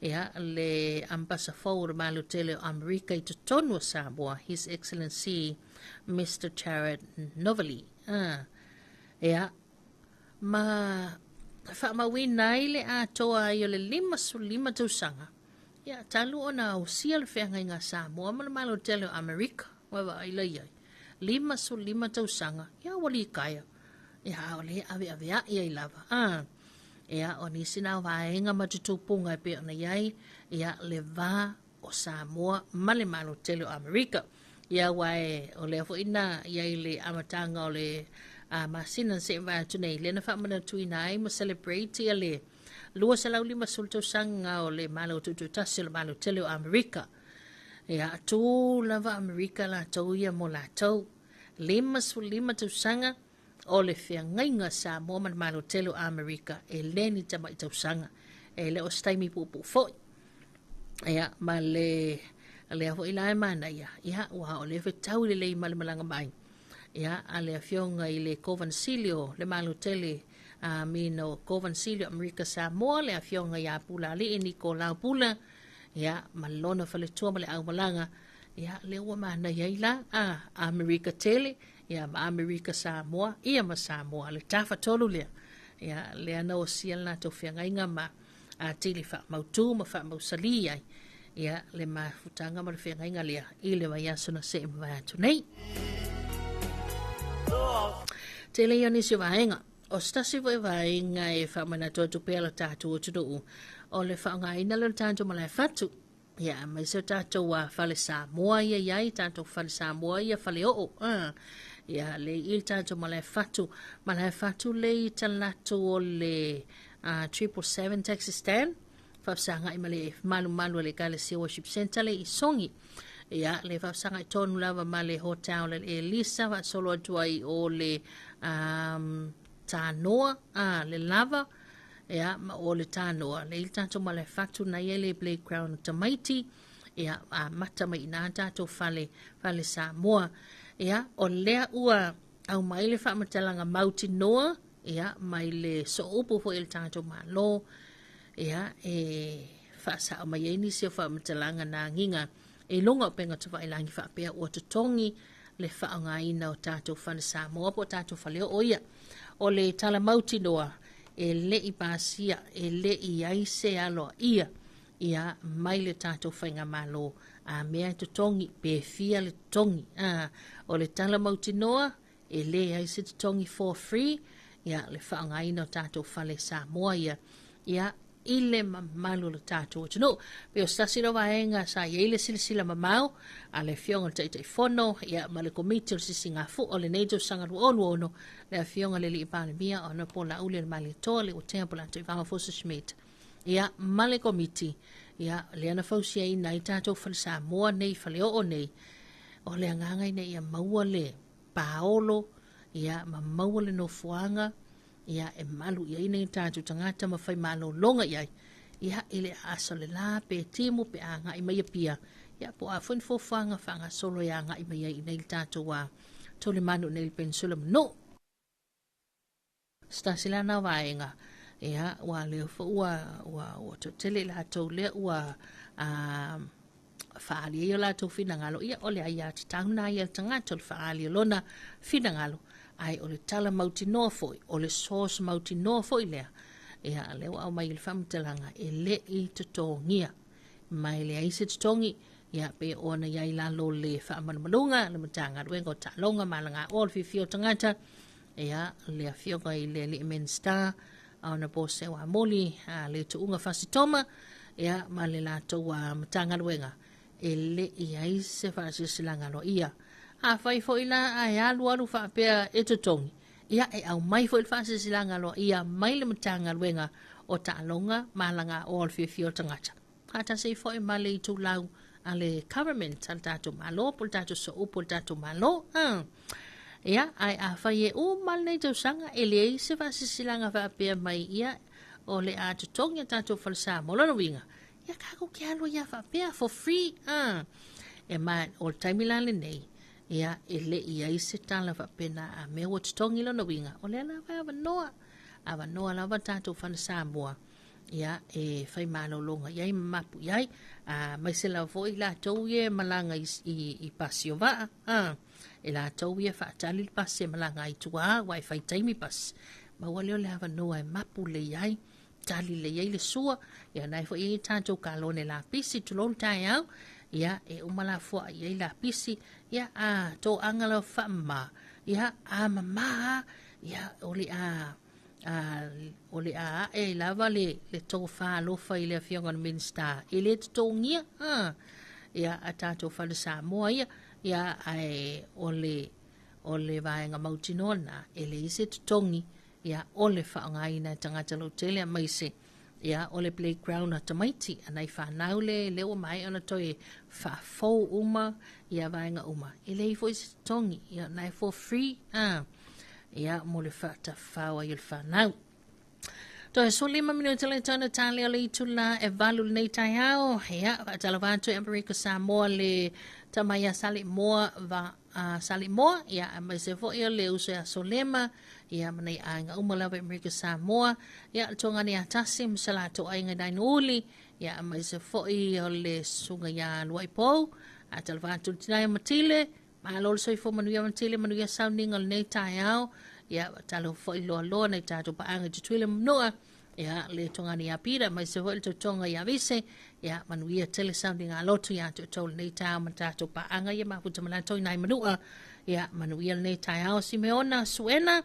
ia, le Ambasa fou o le Malo Tele o Amerika i totonu o Samoa, His Excellency Mister Jared Novelli. Ia, ma faamauina ai le atoa ai o le 55 tausaga, ia, talu ona ausia le feagaiga a Samoa ma le Malo Tele o Amerika. Ua vaai la i ai. 55 tausaga, ia ua litaea. Ia, a o lea e aveaveai ai lava. A, ia, o nisi na o vaega ma tutupuga e pei ona i ai, ia, le va o Samoa ma le Malo Tele o Amerika. Ia, aua e, o lea foi na i ai le amataga o le masina na seʻi vae atu nei, lea na faamanatuina ai ma celebrate ia le 250 tausaga o le Malo Tuutuutasi o le Malo Tele o Amerika. Ia, tū lava Amerika latou ia mo latou. 55 tausaga o le feagaiga a Samoa ma le Malo Tele o Amerika, e le ni tamai tausaga. E le o se taimi puupuu foi. Ia, ma le lea foi la e manaia, ia, ua o lea fetau lelei ma le malaga mai. Ia, a le afioga i le Kovansilio, le Malo Tele, a mino Kovansilio Amerika Samoa, le afioga ia Pulalii Nikolau Pula, ia, ma lona faletua ma le aumalaga, ia, lea ua manaia ai la, a, Amerika tele, ia, ma Amerika Samoa, ia ma Samoa, le tafatolu lea, ia, lea na osia le latou feagaiga ma atili faamautu ma faamausalī ai, ia, le mafutaga ma le feagaiga lea i le vaiaso na seʻe mavae atu nei. Tele ia o nisi o vaega. O se tasi foi vaega e faamanatu atu pea lo tatou atunuu, o le faaaogaina lea o le tatou malae fatu. Ia, aemaise o tatou fale Samoa ia i ai, tatou fale Samoa ia fale oo. Ia, le i le tatou malae fatu. Malae fatu le i talaatu o le 777 Taxi Stand. Faafesagai ma le malumalu a le Ekalesia Worship Centre le i Sogi. Ia, le faafesagai tonu lava ma le hotel le Elisa, faasolo atu ai o le Tanoa, le lava, ia, ma o le Tanoa, le i le tatou malae fatu na ia le playground o tamaiti, ia, amata mai ina tatou fale, fale Samoa. Ia, o lea ua aumai le faamatalaga mautinoa, ia, mai le sooupu foi o le tatou Malo, ia, e faasao mai ai nisi o faamatalaga na agiga i luga o upega tafailagi faapea ua totogi le faaaogaina o tatou fale Samoa po o tatou fale oo ia. O le tala mautinoa, e le i pasia, e le i i ai se aloaia ia mai le tatou faigamalo a mea e totogi pe fia le totogi. O le tala mautinoa, e leai se totogi for free ia le faaaogaina o tatou fale Samoa ia ia i le mamalu o le tatou atunuu. Pe o se tasi lea o vaega sa i ai le silasila mamao a le Afioga i le Taitaifono ia ma le Komiti o le Sisigafua o lenei tausaga 2026, le Afioga i le Alii Palemia Honourable Laaulialemalietoa Leuatea Polataivao Fosi Schmidt ia ma le Komiti ia lea na fausiaina ai tatou fale Samoa nei, faleoo nei, o le agaga ina ia maua le paolo ia ma maua le nofoaga ia e malu i ai nei tatou tagata ma fai malologa i ai ia i le aasa o le la pe timu pe agai mai Apia ia po o a foi ni fuafuaga faagasolo e agai mai ai i nei le tatou a Tolemanu i nei le Peninsula ma Nuu. Se tasi la na vaega ia ua lea foi ua ua ua toatele i latou lea ua faaali ai o latou finagalo, ia o le aiatatau lena ia a le tagata o le faaali o lona finagalo, ae o le tala mautinoa foi, o le source mautinoa foi lea, ia lea ua aumai i le faamatalaga e le i totogia. Ma e leai se totogi, ia pe ona i ai lalo o le faamalumaluga a le Matagaluega o Taaloga ma Alagaoa o le Fiafia o Tagata, ia le afioga i le Alii Minisita Honourable Sewa Amuli, le Tuuga Fasitoma, ia ma le latou Matagaluega, e le i ai se faasilasilaga aloaia. Afai foi la ae alu alu faapea e totogi, ia e aumai foi le faasilasilaga aloaia mai le Matagaluega o Taaloga ma Alagaoa o le Fiafia o Tagata, faatasi ai foi ma le itulau a le government a le tatou Malo po o le tatou sooupu o le tatou Malo. Ia, ae afai e uma lenei tausaga e leai se faasilasilaga faapea mai ia o le a totogi a tatou fale Samoa. Lona uiga, ia tatou te alu ai lava faapea for free. E ma o le taimi la lenei, ia e le i ai se tala faapena a mea ua totogi lona uiga, o lea lava e avanoa. Avanoa lava tatou fale Samoa. Ia, e fai malologa i ai ma mapu i ai, aemaise lava foi i latou ia e malaga i pasi o vaa, e latou ia e faatali le pasi e malaga ai i tua, aua e fai taimi pasi, maua lea o le avanoa e mapu lelei ai, tali lelei ai le sua, ia o lena foi e i ai tatou kalone lapisi, tulou le taeao, ia, e uma lafoai i ai lapisi, ia, a toaga lava faamama, ia, a mama lava, ia, o le a o le a ae ai lava le tofa alofa i le Afioga i le Minisita, e le totogia ia a tatou fale Samoa ia, ia ae o le vaega mautinoa lena, e leai se totogi ia o le faaaogaina e tagata lautele aemaise ia o le playground a tamaiti a nai fanau le ua maea ona toe faafou uma ia vaega uma, e leai foi se totogi, ia na e for free ia mo le faatafao ai o le fanau. Toe 15 minute le tona tali o le itula e 8 lenei taeao. Ia, faatalofa atu i Amerika Samoa le tama ia Salimoa va Salimoa, ia aemaise foi o le uso ia Solema, ia ma nei aiga uma lava i Amerika Samoa, ia le tuagane ia Tasi ma se latou aiga i Nainuuli, ia aemaise foi o le susuga ia Luaipou, faatalofa atu i le tina ia Matile, Malo le soifua manuia Matile, manuia sauniga o lenei taeao. Ia, faatalofa foi loaloa nai tatou paaga i Tutuila ma Manua. Ia, le togani ia Pita, aemaise foi le tautoga ia Vise. Ia, manuia tele sauniga a lotu ia te outou lenei taeao ma tatou paaga ia mafuta ma latou i nai Manua. Ia, manuia lenei taeao. Simeona Suena,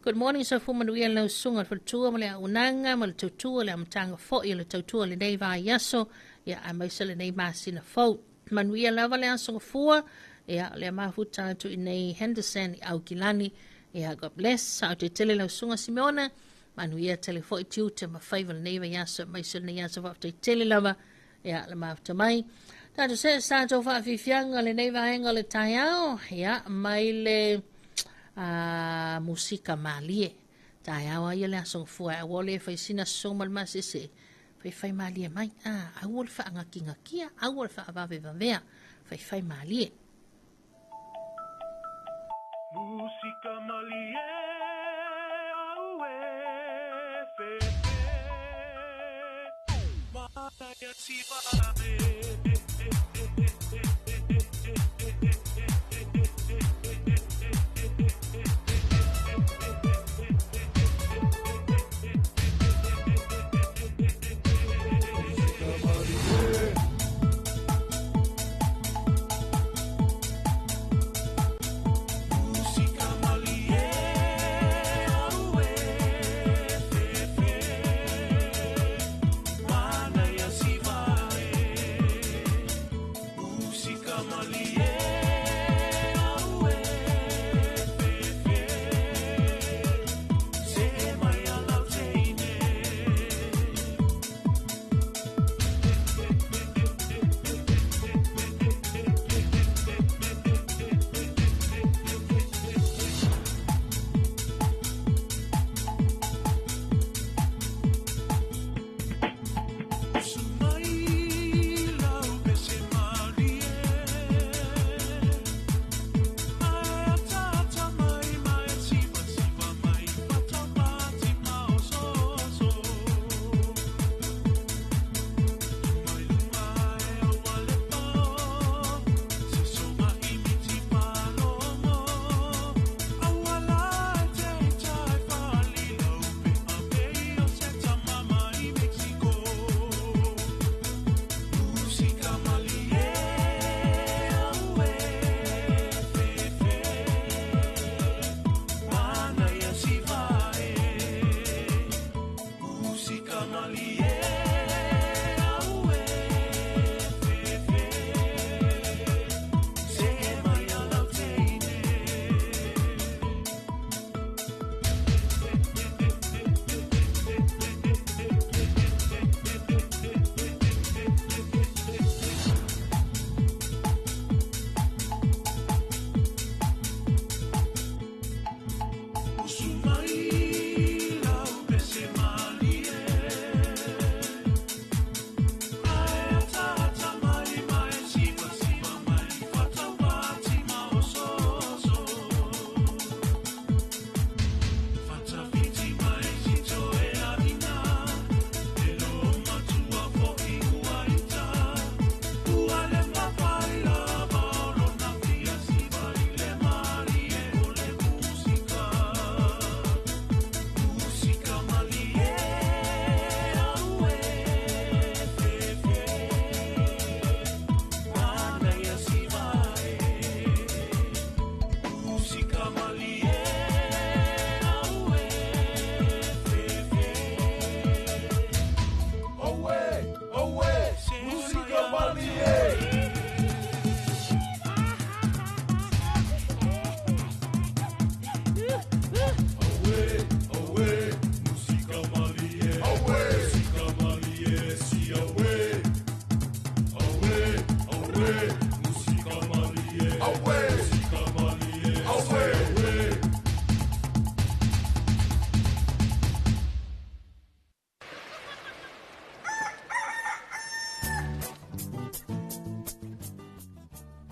Good morning, soifua manuia lau susuga i le faletua ma le auaunaga ma le tautua i le amataga foi o le tautua i lenei vaiaso, ia aemaise lenei masina fou. Manuia lava le aso gafua, ia o lea mafuta atu i nei Henderson i Aukilani. Ia God bless, saote tele lau susuga Simeona, manuia tele foi tiute ma faiva lenei vaiaso aemaise lenei aso faafetai tele lava. Ia le mafuta mai. Tatou see sa tatou faafiafiaga lenei vaega o le taeao, ia mai le musika malie. Taeao a ia le aso gafua e aua le fai sina soso ma le masese. Faifai malie mai, aua le faagakigakia, aua le faavavevavea, faifai malie. Musika malie, aue, fefe, manaia sivae.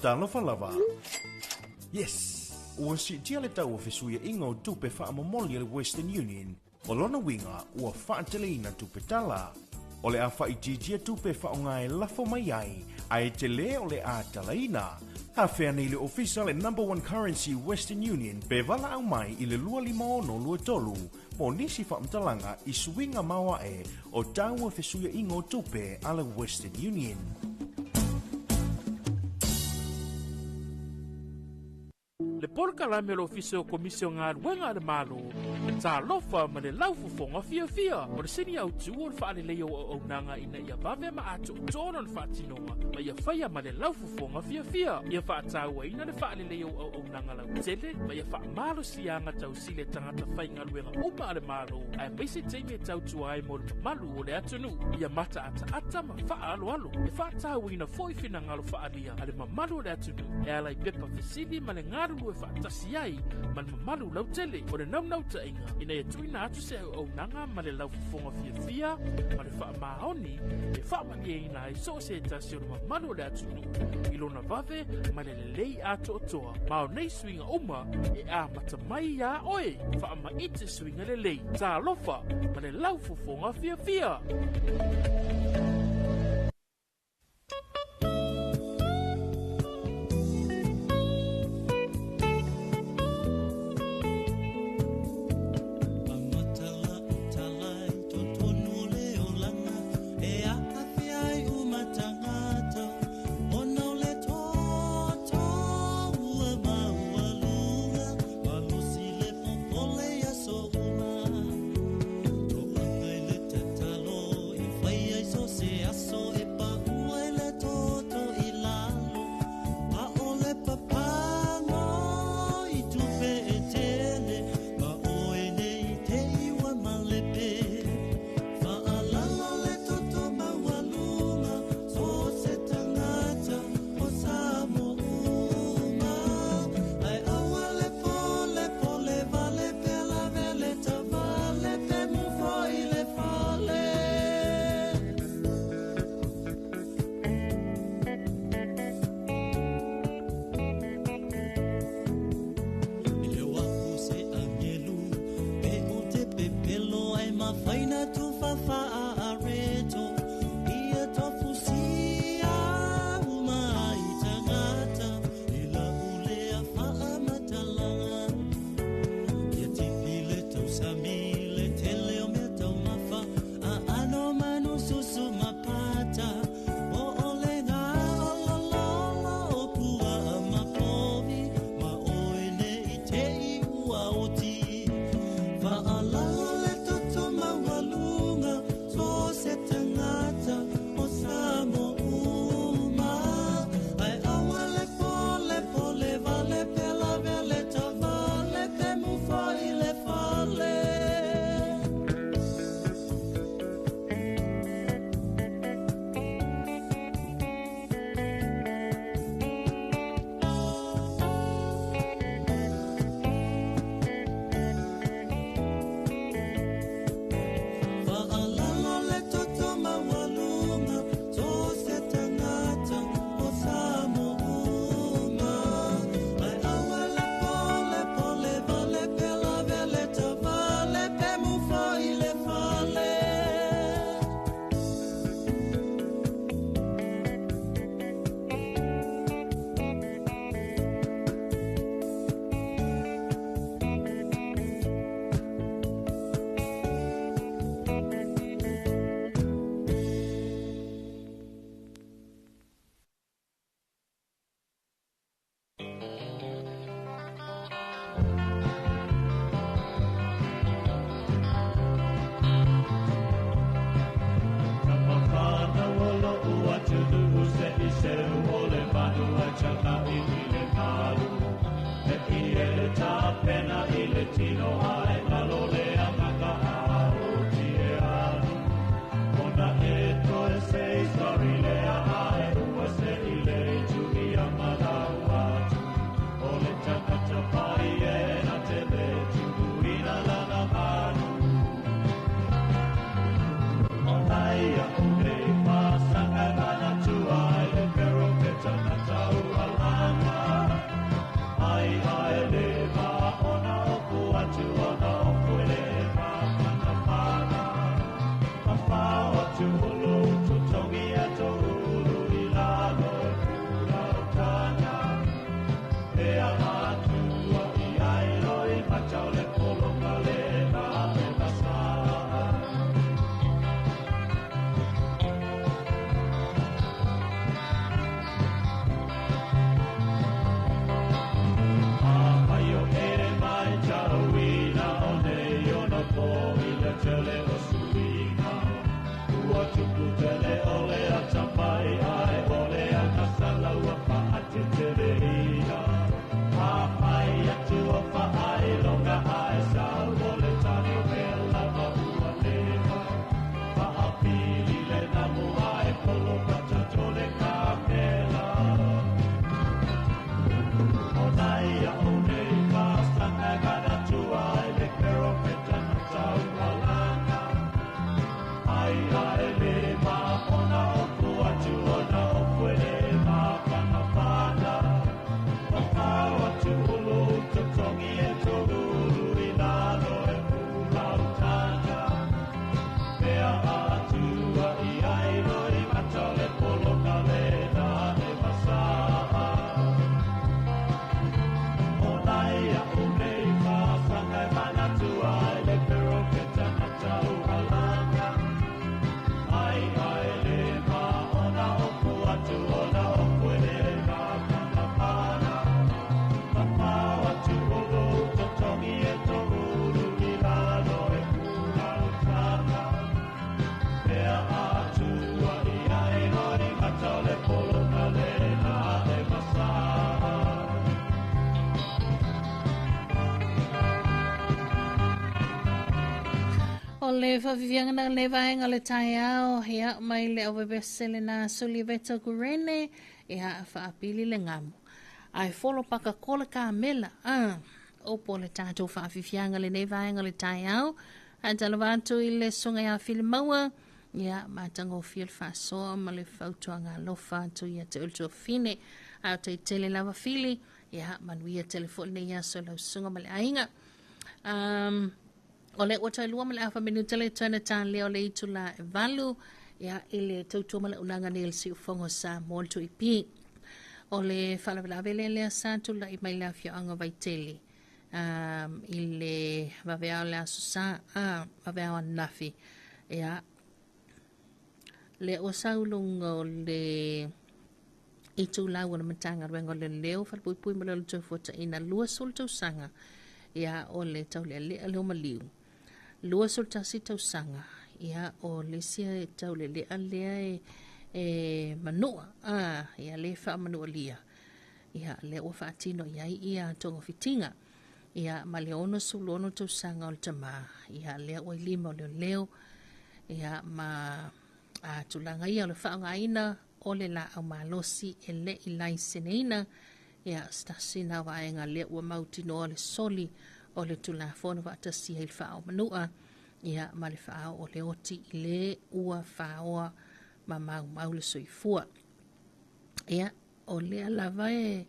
Talofa lava. Yes! Ua siitia le tau o fesuiaiga o tupe faamomoli a le Western Union. O lona uiga, ua faateleina tupe tala. O le a faaitiitia tupe e faaaoga e lafo mai ai, ae tele o le a talaina. Afea nei le ofisa le Number One Currency Western Union pe valaau mai i le 25623 mo nisi faamatalaga i suiga maoae o tau o fesuiaiga o tupe a le Western Union. Le polokalame o le Ofisa o Komisi o Galuega a le Malo, Talofa ma le laufofoga fiafia. O le sini autu o le faaleleia o auaunaga ina ia vave ma atoatoa lona faatinoga ma ia faia ma le laufofoga fiafia. Ia faatauaina le faaleleia o auaunaga lautele ma ia faamalosiaga tausili a tagata faigaluega uma a le Malo, aemaise taimi e tautua ai mo le mamalu o le atunuu. Ia mataataata ma faaaloalo. E faatauaina foi finagalo faaalia a le mamalu o le atunuu e ala i pepa fesili ma le galulue faatasi ai ma le mamalu lautele. O le naunautaiga ina ia tuuina atu se auaunaga ma le laufofoga fiafia ma le faamaoni e faamalieina ai so o se tasi o le mamalu o le atunuu i lona vave ma le lelei atoatoa. Ma o nei suiga uma e amata mai iā oe. Faamaite suiga lelei. Talofa ma le laufofoga fiafia. Ai ai le ma ona o ku atu ona o O le faafiafiaga na lenei vaega o le taeao, ia, mai le auvevese lena Suliveta Gurene, ia, faapili le gamu. Ae folo pakako le kamela, a, upu o le tatou faafiafiaga lenei vaega o le taeao. Faatalofa atu i le susuga ia Filimaua, ia, matagofie le faasoa ma le fautuaga alofa atu ia te oe le tuafafine. A o taitele lava Fili, ia, manuia tele foi lenei aso i lau susuga ma le aiga. Um, o lea ua toe 2 ma le afa minute le toe na tālea o le itula e 8, ia, i le tautua ma le unaga nei o le siufogo sa mo le tuipi. O le faalavelave lea lea sa tulai mai le afioaga Vaitele um, i le vaveao le aso sa, vaveao ananafi. Ia, lea ua sau luga o le itulau o le Matagaluega o Leoleo, Falepuipui ma le Ola Toefuataiga, 20 tausaga, ia, o le taulealea lea o maliu. 21 tausaga, ia, o le isi taulealea lea e, e manua, a, ia, le faamanualia, ia, lea ua faatino i ai ia togafitiga. Ia, ma le 66 tausaga o le tamā, ia, lea ua i lima o leoleo, ia, ma a, tulaga ia o le faaaogaina o le laau malosi e le i laiseneina, ia, se tasi na vaega lea ua mautinoa le soli o le Tulafono faatasi ai le faaomanua, ia, ma le faaoo o le oti i le ua faoa ma maumau le soifua. Ia, o lea lava e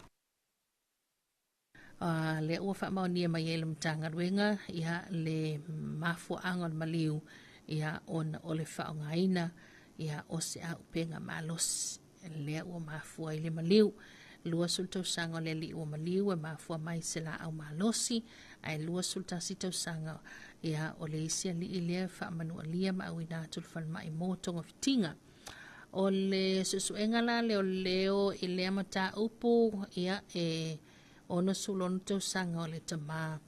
a lea ua faamaonia mai ai le Matagaluega, ia, le mafuaaga o le maliu, ia, ona o le faaaogaina, ia, o se auupega malosi lea ua mafua ai le maliu. 20 tausaga o le alii ua maliu e mafua mai se laau malosi, ae 21 tausaga, ia, o le isi alii lea faamanualia ma auina atu le falemai mo togafitiga. O le suesuega la leoleo i lea mataupu, ia, e 66 tausaga o le tamā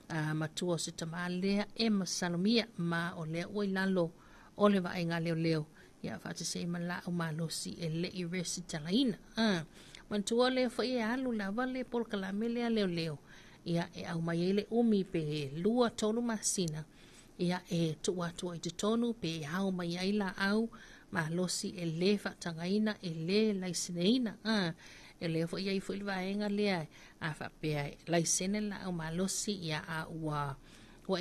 a, matua o se tamā lea e masalomia, ma o lea ua i lalo o le vaaiga a leoleo, ia, faatasi ai ma laau malosi e le i resitalaina. A, manatua lea foi e alu lava le polokalame lea leoleo, ia, e aumai ai le umi pe 2 3 masina, ia, e tuu atu ai i totonu pe ao mai ai laau malosi e lē faatagaina, e lē laiseneina. A, e lea foi i ai foi le vaega lea a faapea e laisene le laau malosi, ia, a ua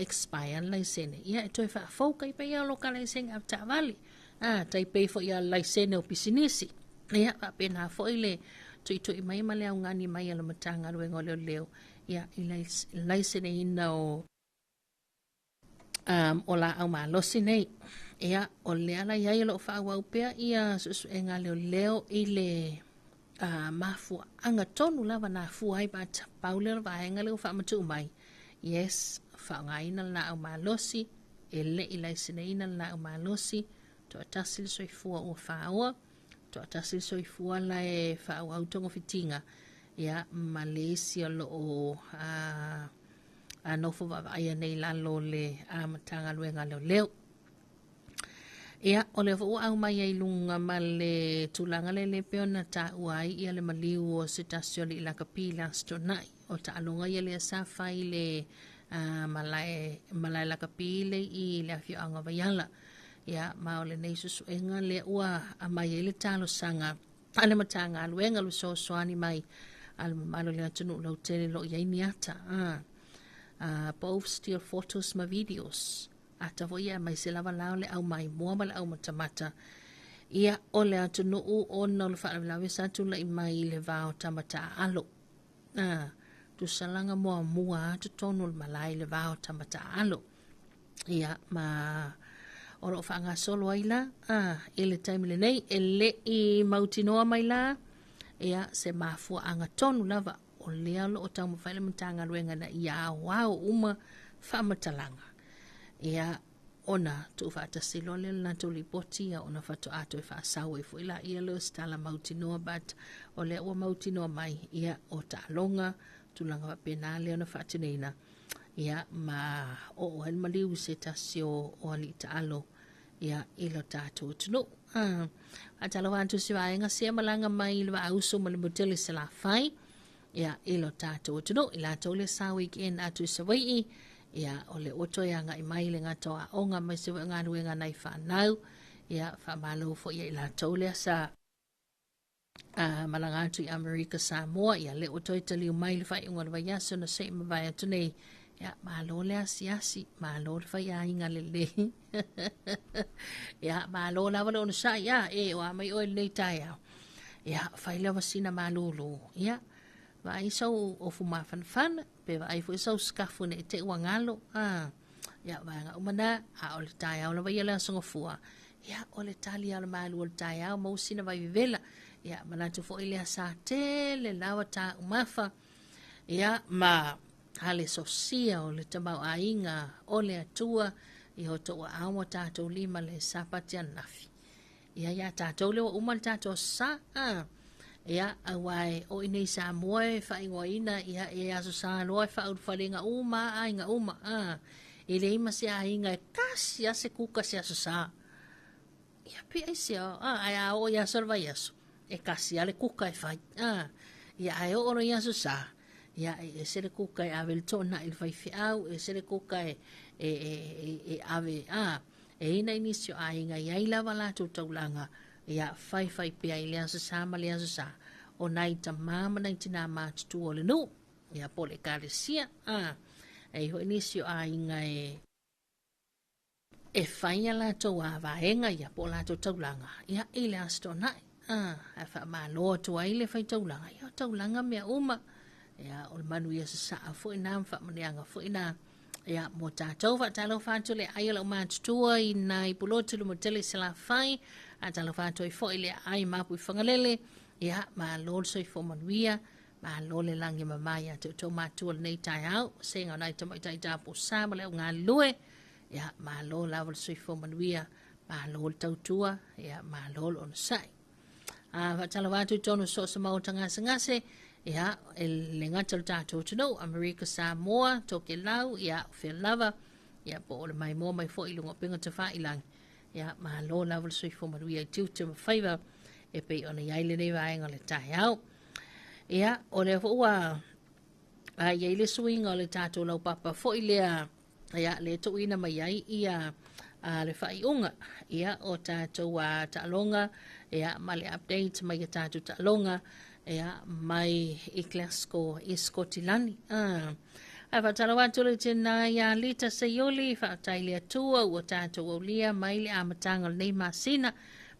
expire le laisene, ia, e toe faafou kai pei o lo ka laisene avetaavale, a tai pei foi a laisene o pisinisi. Ia, faapena foi le tuitui mai ma le augani mai a le Matagaluega o Leoleo, ia, i laiseneina o um, o laau malosi nei. Ia, o lea la iai o loo faaauau pea ia suesuega leoleo i le mafuaaga tonu lava na afua ai, but pau lea o le vaega lea ua faamatuu mai. Yes, faaaogaina le laau malosi, e le i laiseneina le laau malosi, toatasi le soifua ua faoa, toatasi le soifua la e faaauau togafitiga, ia, ma le isi o loo a nofo vaavaaia nei lalo o le Matagaluega a Leoleo. Ia, o lea foi ua aumai ai luga ma le tulaga lea le pei ona taua ai ia le maliu o se tasi o alii lakapi i le Aso Toonai. O taaloga ia lea sa fai i le malae, malae lakapi le i le afioaga o Vaiala. Ia, ma o lenei suesuega lea ua aumai ai le talosaga a le Matagaluega le fesoasoani mai a le mamalu o le atunuu lautele o lo o i ai ni ata, both still photos ma videos. Ata foi ia aemaise lava la o le au maimoa ma le au matamata. Ia, o le atunuu ona o le faalavelave sa tulai mai i le va o tama taaalo. Tusalaga muamua a totonu o le malae i le va o tama taaalo. Ia, ma o loo faagasolo ai la i le taimi lenei e le i mautinoa mai la, ia, se mafuaaga tonu lava o lea o loo taumafai le Matagaluega ina ia aoao uma faamatalaga, ia, ona tuufaatasi loa lea o le latou lipoti, ia, ona faatoa toe faasau ai foi laia lea o se tala mautinoa, but o lea ua mautinoa mai, ia, o taaloga tulaga faapena lea ona faatinoina, ia, ma oo ai le maliu i se tasi o alii taalo, ia, i lo tatou atunuu. Faatalofa atu se vaega sea malaga mai i le Vaauso ma le Motele Salafai, ia, i lo tatou atunuu. I latou le sa weekend atu i Savaii, Ia, o lea ua toe agai mai le gata o aoga aemaise foi o galuega a nai fanau. Ia, faamalo foi ia i latou lea sa malaga atu i Amerika Samoa. Ia, lea ua toe taliu mai le faaiuga o le vaiaso na se i mavae atu nei. Ia, malo le asiasi, malo le faiaiga lelei. Ia, malo lava le onosai, a, e, o a mai oe i lenei taeao. Ia, fai lava sina malūlū. Ia, vaai sau ofu mafanafana, pe vaai foi sau sikafu ne i te i ua galo. A, ia, vaega uma na, a o le taeao lava ia o le Aso Gafua. Ia, o le tali lava o le malu o le taeao, maua sina vai vevela. Ia, manatu foi lea sa tele lava taumafa. Ia, ma ale sosia o le tamaoaiga o le Atua i o outou aao ma tatou lima le Sapati ananafi. Ia, ia tatou lea ua uma le tatou Aso Sa. A, ia, aua e o i nei Samoa e faaigoaina, ia, e Aso Sa loa e faaulufalega uma a aiga uma. A, e leai ma se aiga e tasi lava se kuka se Aso Sa. Ia, pe aisea, a, ae a oo i aso o le vaiaso, e tasi lava le kuka e fai. A, ia, ae oo loa i Aso Sa, ia, e ese le kuka e ave i le toonai i le faifeau, ese le kuka e, e, e, e, e ave, a, e i ai nai nisi o aiga e i ai lava latou taulaga, ia, faifai pea i le Aso Sa ma le Aso Sa, o nai tamā ma nai tinā matutua o le nuu, ia, po o le ekalesia, a, e i ai foi nisi o aiga e, e fai a latou vaega ia po o latou taulaga ia i le Aso Toonai. Ae faamalo atu ai le fai taulaga, ia o taulaga mea uma. Ia, o le manuia sasaa foi na ma faamanuiaga foi na. Ia, mo tatou faatalofa atu le ai o lau matutua i nai pulotu le motele i Salafai. Faatalofa atu ai foi le ai mapu i Fagalele. Ia, malo le soifua manuia. Malo le lagi e mama ia te outou matua lenei taeao. Sega o nai tamaitai tapu sa ma le au galulue. Ia, malo lava le soifua manuia, malo le tautua, ia, malo le onosai. A faatalofa atu i totonu o so o se maota gasegase, ia, e le gata o le tatou atunuu, Amerika Samoa, Tokelau, ia, o fea lava, ia, po o le maimoa mai foi i luga o upega tafailagi, ia, malo lava le soifua manuia i tiute ma faiva e pei ona i ai lenei vaega o le taeao. Ia, o lea foi ua i ai le suiga o le tatou laupapa foi lea, ia, lea e tuuina mai ai ia le faaiuga ia o tatou taaloga ia ma le update mai a tatou taaloga ia mai i Glasgow i Skotilani. Ae faatalofa atu le tina ia Lita Seiuli, faafetai le Atua ua tatou aulia mai le amataga o lenei masina.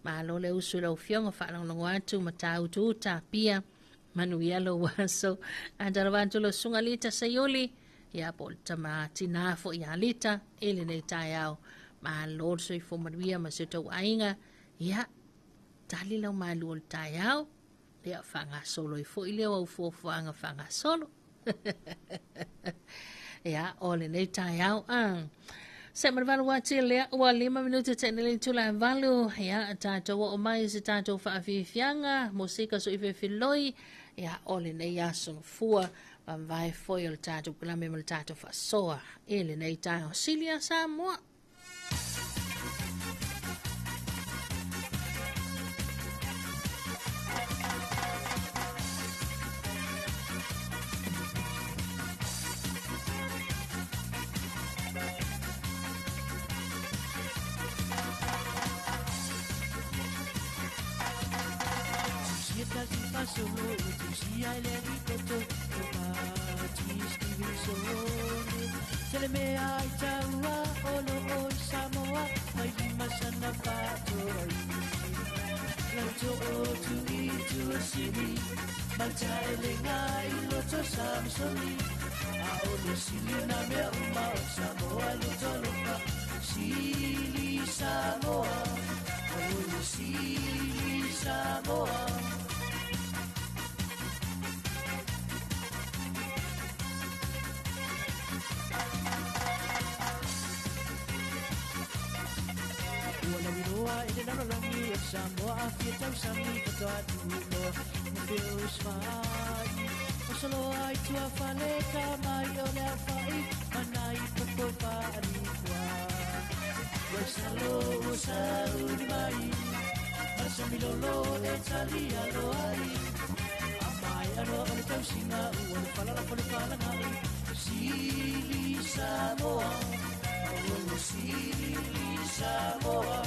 Malo le usu i lau afioga, faalogologo atu ma tāutu tāpia, manuia lou aso. Faatalofa atu lau susuga Lita Seiuli, ia po o le tama tinā foi ia Lita i lenei taeao. Malo le soifua manuia ma si o tou aiga. Ia, tali lau malu o le taeao. Ia, faagasolo ai foi lea o au fuafuaga faagasolo. Ia, o lenei taeao. Se ma le valu ati lea, ua 5 minuti te nei le itula e 8. Ia, tatou oo mai i se tatou faafiafiaga, mosika soifefiloi. Ia, o lenei aso gafua, vavae foi o le tatou kalame ma le tatou faasoa i lenei taeao. Silia Samoa. Sili Samoa. sili Samoa.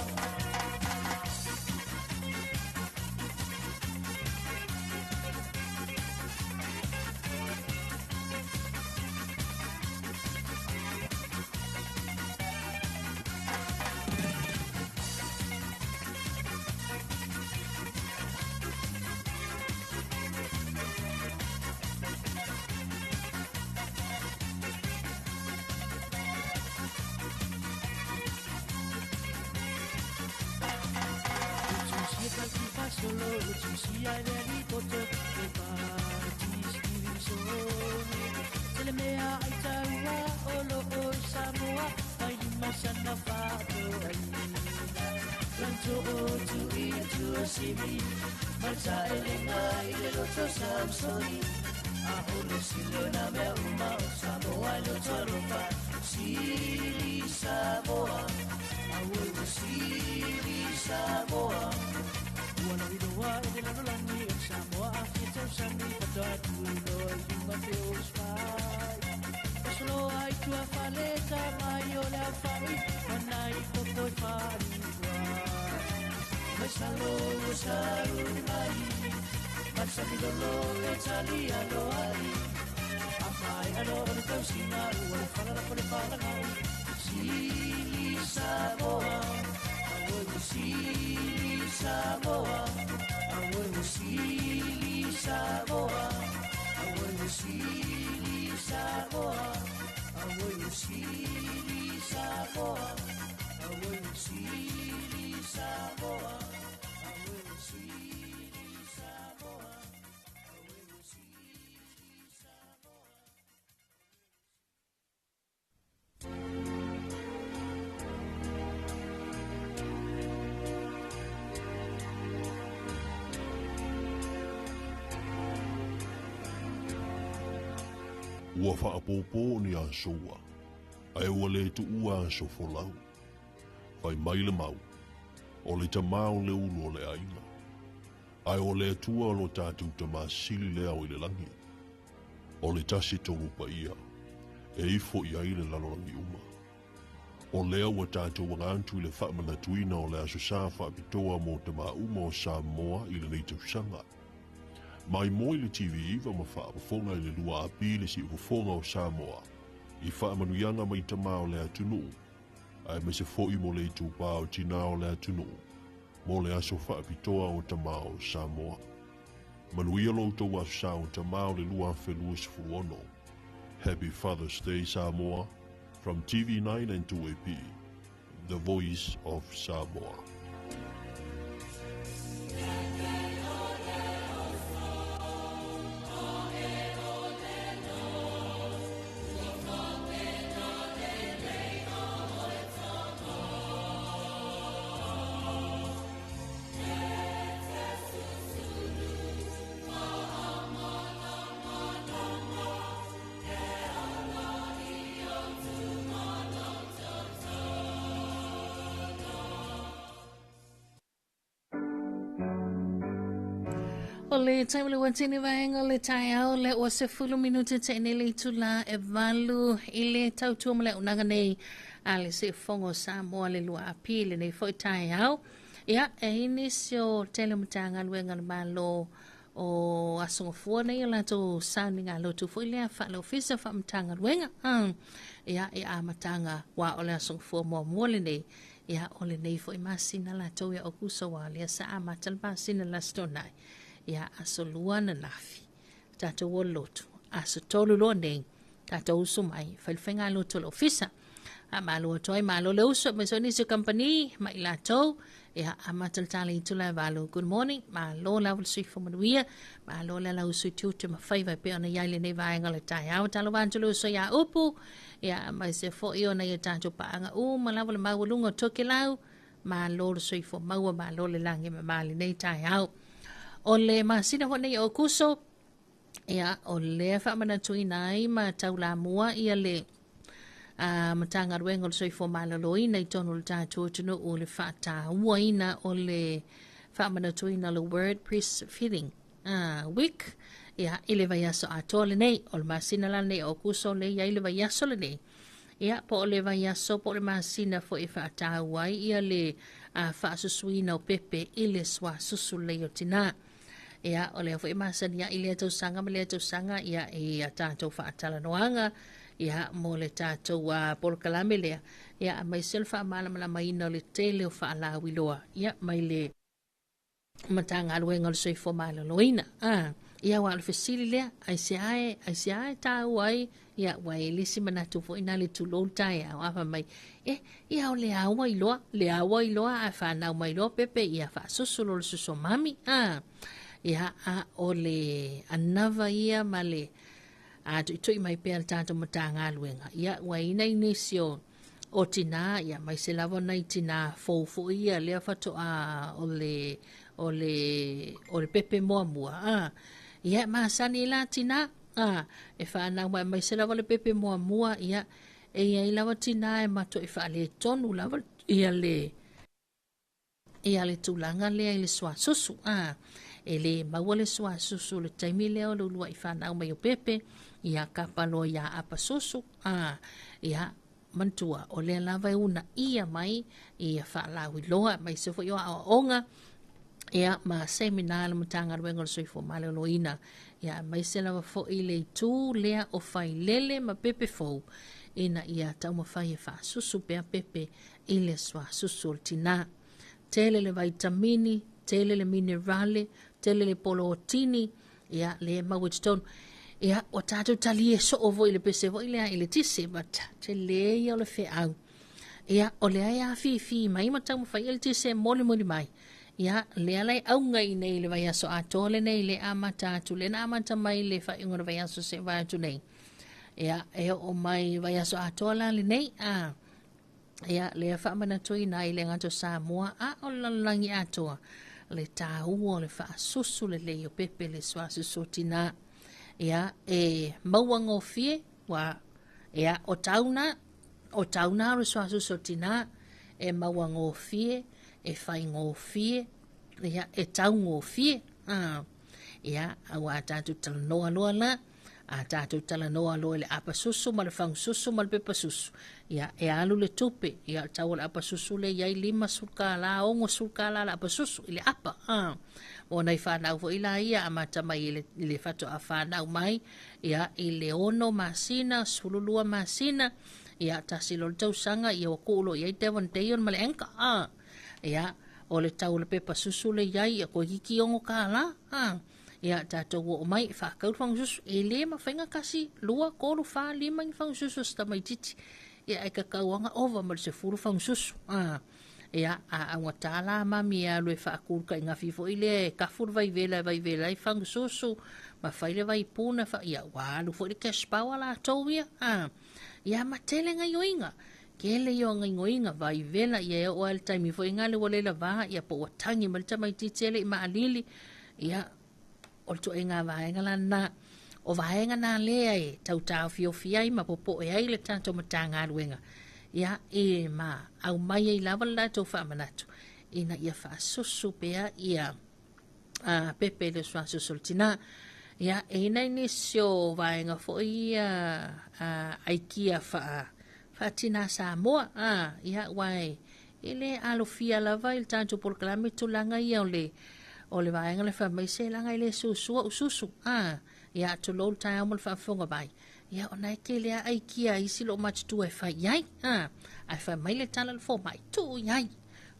Ua faapōpō ni aso ua, ae ua lē tuua aso folau. Fai mai le mau, o le tamā o le ulu o le aiga, ae o le Atua o lo tatou Tamā Sili lea o i le lagi. O le tasi tonu paia, e ifo i ai le lalolagi uma. O lea ua tatou aga atu i le faamanatuina o le aso sa faapitoa mo tamā uma o Samoa i lenei tausaga. Mai mo i le TV iva ma faafofoga i le lua api le siufofoga o Samoa i faamanuiaga mai tamā o le atunuu, aemaise foi mo le itupā o tinā o le atunuu mo le aso faapitoa o tamā o Samoa. Manuia lo outou aso sa o tamā o le 2026. Happy Father's Day Samoa from TV9 and 2AP, the voice of Samoa. O le taimi le uatini vaega o le taeao le ua 10 minute te ine le itula e 8 i le tautua ma le auaunaga nei a le Siufofoga o Samoa le lua api lenei foi taeao. Ia, e i nisi o tele o Matagaluega a le Malo o Aso Gafua nei o latou sauniga lotu foi lea faale-ofisa faa-Matagaluega. Ia, e amataga ua o le Aso Gafua muamua lenei. Ia, o lenei foi masina latou ia Aukuso ua lea sa amata le masina le Aso Toonai. Ia, aso 2 ananafi, tatou o lotu. Aso 3 loa nei, tatou usu mai, fai le faiga lotu o le ofisa. A malo atu ai, malo le usu, mai so nisi o company, mai latou, ia, amata le tala i tula e 8. Good morning, malo lava le soifua manuia, malo le ala usu i tiute ma faiva e pei ona iai lenei vaega o le taeao. Talo atu le uso ia upu, ia, mai se foi ona ia tatou paaga uma lava le maualuga o Tokelau, malo le soifua maua, malo le lagi ma ma lenei taeao. O le masina foi nei o Aukuso, ia, o lea faamanatuina ai ma taulamua ia le Matagaluega o le Soifua Maloloina i totonu o le tatou atunuu le faatauaina o le faamanatuina o le World Breastfeeding Week, ia, i le vaiaso atoa lenei. O le masina la lenei o Aukuso lea i ai le vaiaso lenei. Ia, po o le vaiaso po o le masina foi e faataua ai ia le faasusuina o pepe i le suasusu lelei o tinā. Ia, o lea foi e masani ai lea tausaga ma lea tausaga ia i a tatou faatalanoaga ia mo le tatou polokalame lea, ia aemaise o le faamalamalamaina o le tele o faalauiloa ia mai le Matagaluega o le Soifua Maloloina. A, ia aua o le fesili lea, aisea e, aisea e tāua ai, ia ua e le isi manatu foi na le tulou le taeao, a fai mai, e, ia o le a ua iloa, le a ua iloa ae fanau mai loa pepe, ia faasusu loa le susu o mami. A, ia, a o le anava ia ma le a tuitui mai pea le tatou Matagaluega, ia ua i ai nisi o o tinā, ia aemaise lava nai tinā fou foi ia lea faatoa o le, o le, o le pepe muamua, a. Ia e masani la tinā, a, e fanau mai aemaise lava le pepe muamua, ia, e i ai lava tinā e matuai faaletonu lava ia le, ia le tulaga lea i le suasusu. A, e lē maua le suasusu i le taimi lea o le uluaʻi fanau mai o pepe, ia kapa loa iā apa susu. A, ia manatua o lea lava e uunaia mai ia faalauiloa aemaise foi o aoaoga ia ma semina a le Matagaluega o le Soifua Maloloina, ia aemaise lava foi le itu lea o failele ma pepe fou ina ia taumafai e faasusu pea pepe i le suasusu o le tinā. Tele le vaitamini, tele le minerale, tele le polotini, ia, lea e maua i totonu. Ia, ua tatou talie soo foi i le pese foi lea i le tisi, but tele ia o le feau. Ia, o lea e afifi mai ma taumafai le tisi e molimoli mai. Ia, lea la e auga i nei le vaiaso atoa lenei, le amata atu, le na amata mai le faaiuga o le vaiaso se vae atu nei. Ia, e oo mai vaiaso atoa la lenei, a, Ia, lea faamanatuina ai le gata o Samoa a o le lalolagi atoa le tāua o le faasusu lelei o pepe le suasusu o tinā. Ia, e maua gofie, ua, ia, o tauna, o tauna o le suasusu o tinā, e maua gofie, e faigofie, ia, e taugofie. Ah, ia, auā tatou talanoa loa la, A tatou talanoa loa i le apa susu ma le fagu susu ma le pepa susu, ia, e alu le tupe, ia, o le tau o le apa susu lea e i ai $50, $60 le apa susu i le apa. A. Mo nai fanau foi la ia amata mai i le, i le faatoa fanau mai, ia, i le 6 masina, 12 masina, ia, tasi loa le tausaga, ia ua tuu loa i ai Devon Dayon ma le Anchor. A. Ia, o le tau o le pepa susu lea e i ai, ia, toeitiiti $6. A. Ia, tatou oo mai, faakau le fagususu. E lē mafai ona tasi, lua, tolu, fa, lima ni fagususu a si tamaitiiti. Ia, ae tatau lava ona ova ma le 10 fagususu. A, ia, a augata la mami e alu e faatu le tainafi foi lea e tafu le vaivela e vaivela ai fagususu, ma fai le vaipuna, fa, ia, ua alu foi le cash power latou ia. A, ia, ma tele gaioiga. Tele ia o gaioiga, vaivela, ia e oo lava i le taimi foi lena ua le lava, ia po ua tagi mai le tamaitiiti e le i maalili. Ia, o le ituaiga vaega la lena. O vaega na lea e tau taofiofi ai ma popoe ai le tatou Matagaluega, ia, e ma aumai ai lava le latou faamanatu ina ia faasusu pea ia a, pepe le suasusu o le tinā. Ia, e i ai nisi o vaega foi ia a, aikia faa, faatinā Samoa, a, ia, aua e, E le alofia lava i le tatou polokalame tulaga ia o le o le vaega le fai mai se leaga e le susua ou susu. A, ia tulou le taeao ma le faafofoga mai. Ia ona e tele a aikia a isi loomatutua e fai i ai. A, ae fai mai le tala a le fomai, tuu i ai,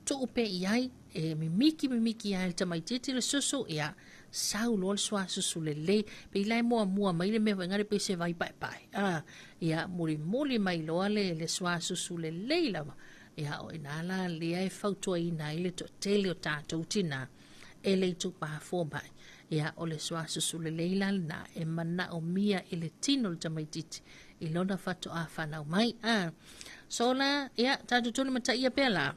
tuu pea i ai, e mimiki mimiki ai le tamaitiiti le susu, ia, sau loa le suasusu lelei. Pei la e muamua mai le mea foi lea pei se vai paepae. A, ia, mulimuli mai loa le, le suasusu lelei lava. Ia, o i ina la lea e fautuaina ai le toatele o tatou tinā e le itupa fomai. Ia, o le suasusu lelei la lena e manaomia e le tino o le tamaitiiti i lona faatoa fanau mai. A, so la, ia, tatou tulimataia pea la,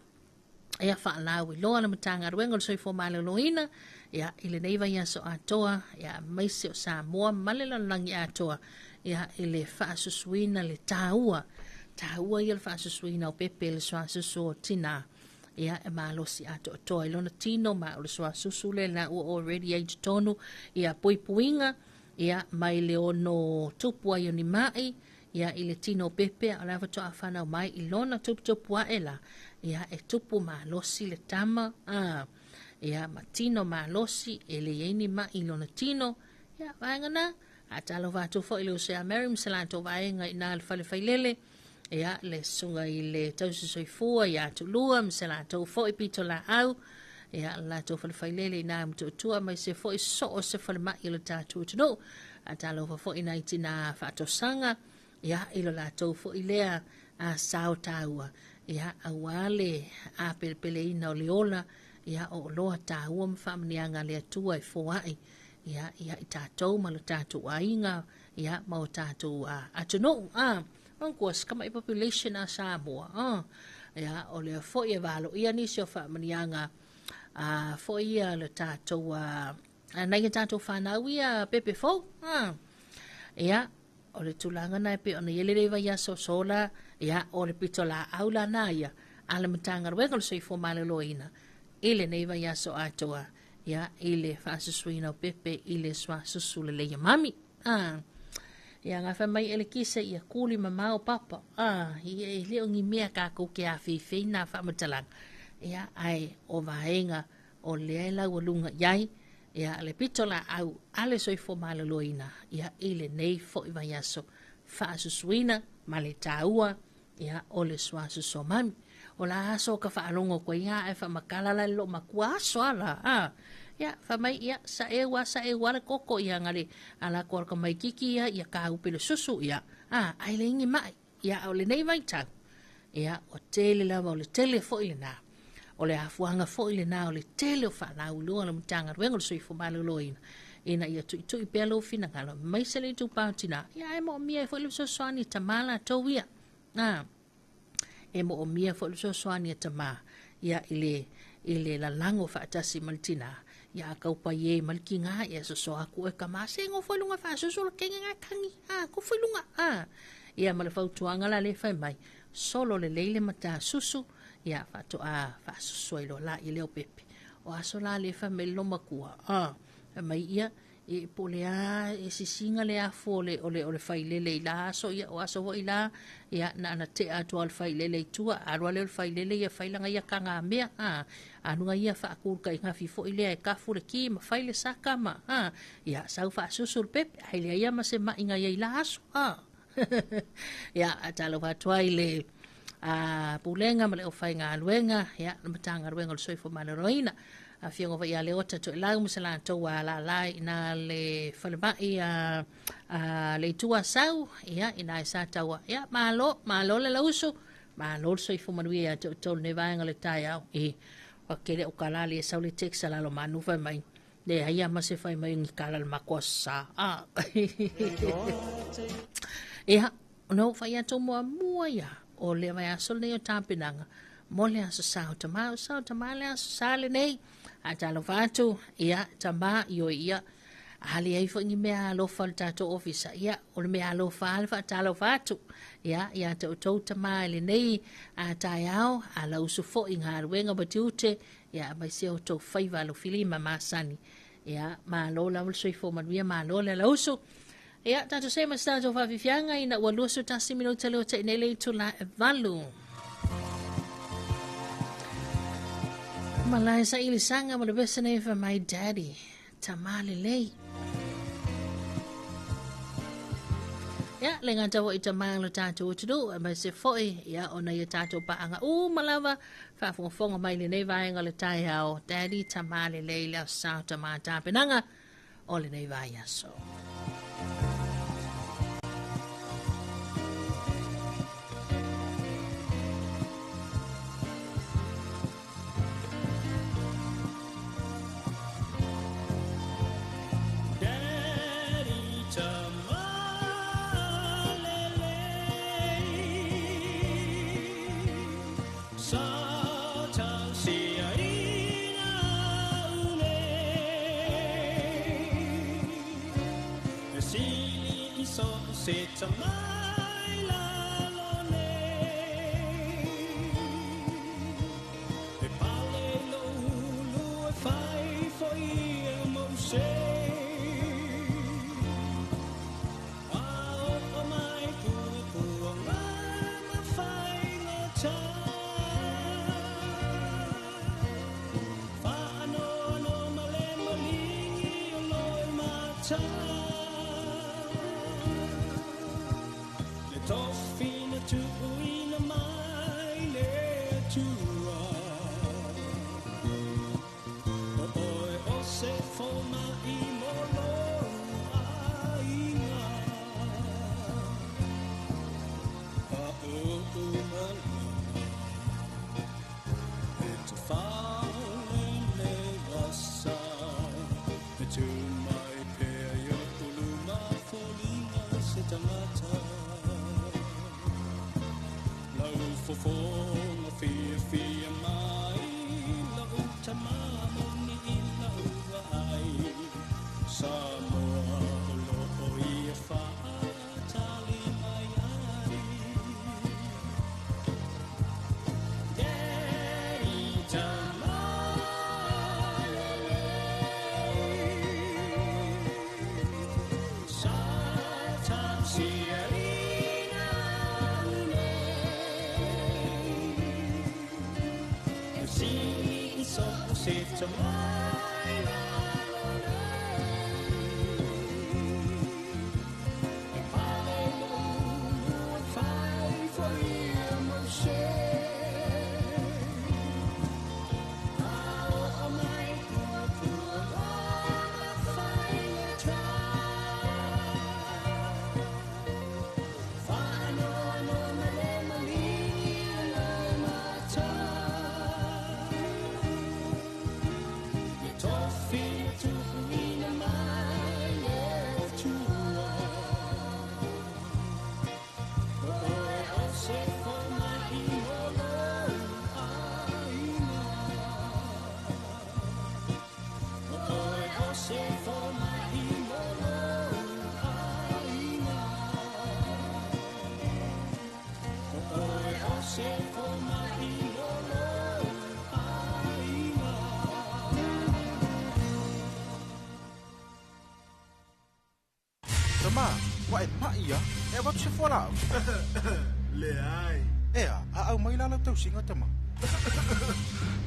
ia faalauiloa le Matagaluega o le Soifua Maloloina, ia, i lenei vaiaso atoa, ia, aemaise o Samoa ma le lalolagi atoa, ia, i le faasusuina le taua, taua ia le faasusuina o pepe le suasusu o tinā, ia, e malosi atoatoa i lona tino ma o le suasusu lena ua already ai i totonu, ia, puipuiga, ia, mai le ono tupu ai o ni mai, Ia, i le tino o pepe, a o la e faatoa fanau mai i lona tuputupu ae la, ia, e tupu malosi le tama, a, ia, ma tino malosi, e le i ai ni mai i lona tino, ia, vaega na, a talofa atu foi i le uso ia Mary ma se latou vaega i ina i le fale failele, ia, le susuga i le tausisoifua ia Tulua ma se latou foi pitolaau, ia, le latou fale failele i ina i Motootua, aemaise foi so o se falemai o le tatou atunuu. A talofa foi nai tina faatosaga, ia, i lo latou foi lea a sao taua, ia, aua le apelepeleina o le ola, ia, o oloa taua ma faamanuiaga a le Atua e foai, ia, ia i tatou ma lo tatou aiga, ia, ma o tatou atunuu. A, manatua, se tamai population a Samoa, a, ia, o lea foi e valoia nisi o faamanuiaga a, foi ia le tatou a, nai a tatou fanau ia pepe fou. A, ia, o le tulaga na e pei ona i ai lenei vaiaso sola, ia, o le pitolaau la na ia a le Matagaluega o le Soifua Maloloina i lenei vaiaso atoa, ia, i le faasusuina o pepe i le suasusu lelei a mami. A, ia, gafa mai e le kise ia kuli mamao papa. A, ia, e le o ni mea kākou ke afeifei nā faamatalaga. Ia, ae o vaega o lea e laualuga i ai, ia, le pitolaau a le Soifua Maloloina, ia, i lenei foi vaiaso faasusuina ma le taua, ia, o le suasusu o mami. O la aso ka faalogo koe ia ae faamakala la le loo makua aso ala a. Ia, fai mai, ia, saeu a saeu a le koko ia nga le ala ko ka mai kiki ia, ia ka upe le susu ia. A, ai le ingi mai. Ia, o lenei vaitau. Ia, o tele lava o le tele foi lena. O le afuaga foi lena o le tele o faalauiloa a le Matagaluega o le Soifua Maloloina, ina ia tuitui pea lou finagalo, aemaise le itupa o tina, ia ae moomia ai foi le fesoasoani i tama latou ia. A, e moomia foi le fesoasoani a tama, ia, i le lalago faatasi ma le tina, ia a taupai e ma le tiga, ia soso atu e kama, se nofo i luga faasusu le kenge nga kagi, a, nofo i luga, a. Ia ma le fautuaga la le fai mai, solo lelei le mata susu, ia faatoa faasusu ai loa la i leo pepe. O aso la le fai mai le lomakua, a, fai mai ia, e po o le a e sisiga le afu o le, o le, o le failele i la aso, ia, o aso foi la, ia, na ana tea atu lava o le failele i tua, alu lava lea o le failele ia fai lana ia tagamea, a, alu lana ia faatulutaigafi foi lea e tafu le ki ma fai le saka ma, a, ia, sau faasusu le pepe, ae leai lava ma se mai na i ai i la aso, a. Ia, talofa atu ai le a, Pulega ma le Aufaigaluega, ia, le Matagaluega o le Soifua Maloloina. Afioga foi ia Leota Toelau ma se latou a lala i na le falemai a, a le Itu Asau, ia, i na e sa taua. Ia, malo, malo le lausu, malo le soifua manuia ia te outou lenei vaega o le taeao. E, ua kele o kala le sau le text a lalo manu fai mai. Leai a ma se fai mai ni kala le makoa sa. A. Ia, ona ou fai atu muamua ia, o le vaiaso lenei o tapenaga, mo le aso sa o tamā, o sa o tamā le aso sa lenei. A talofa atu, ia, tamā, ioe ia, a leai foi ni mea alofa o le tatou ofisa, ia, o le mea alofa lava le faatalofa atu, ia, ia te outou tamā i lenei a taeao, a lausu foi i galuega ma tiute, ia, aemaise o outou faiva alofilima masani. Ia, malo lava le soifua manuia, malo le alausu. Ia, tatou see ma se tatou faafiafiaga ina ua 21 minute leo te nei le itula e valu. Malae sa ilisaga ma le vese nei fa my daddy, tamā lelei. Ia, le gata foi tamā lo tatou atunuu, aemaise foi, ia, ona ia tatou paaga uma lava, faafogafoga mai lenei vaega o le taeao, daddy tamā lelei le aso sa o tamā tapenaga o lenei vaiaso. mata Le tofina tuuina mai le tua O oe o se foma i molo aiga Pa o umalona E te whaole le wasa E tū mai pea i o uluma foliga se tangata Lau fofonga fia fia mai Lau tamamo ni i lau ai Samoa o loo ia whaatali mai ai Daddy Tamalele Sa tam siarina une E sili i so se tamai lalo nei E pale lo ulu e fai foi a mose Ao o mai tua tua lana fai le tra Whānoa no na le malini o mata Le tofi tuuina mai le tua O oe o se foma i molo aina O oe o se foma i molo aina O oe o se foma i molo aina Tama, wa e mai ia, e watu se fola au. Le ai. Ea, a au mai lalo tau singa tama.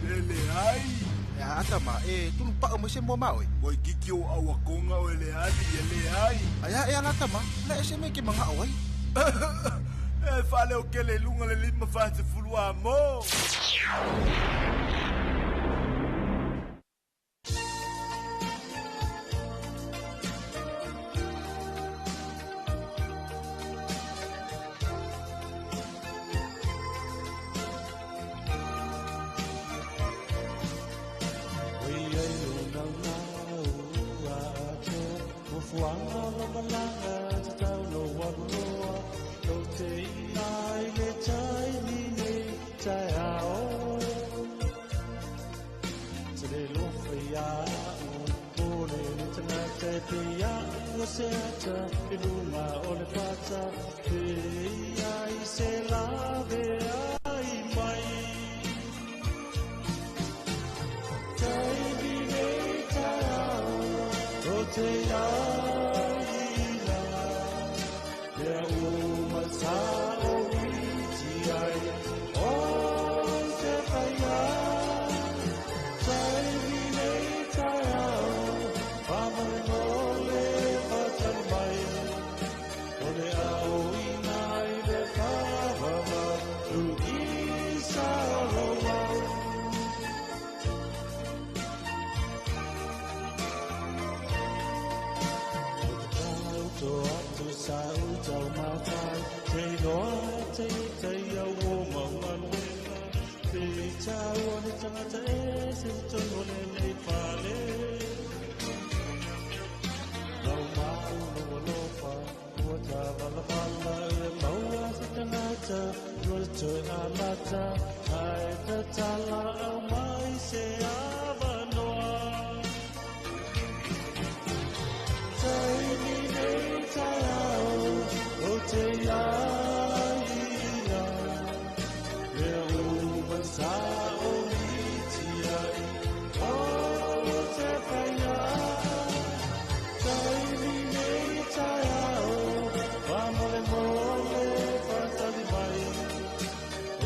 Le le ai. Ea, a tama, e tulu pao mai se mua maoi. Oi kiki o aua konga o le ali e le ai. Aia, ea la tama, le ese me ke manga au ai. E whale o kele lunga le lima whate fulua mo.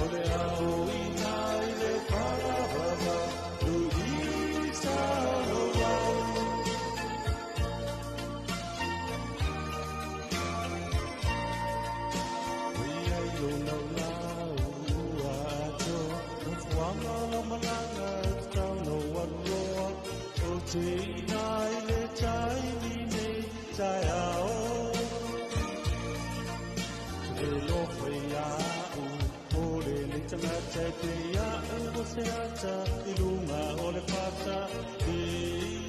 Ole au i nai le te ina i le taimi nei taeao. Te lofa ia'u, o le nei tagata e te ia'u o se ata i luga o le fata. Te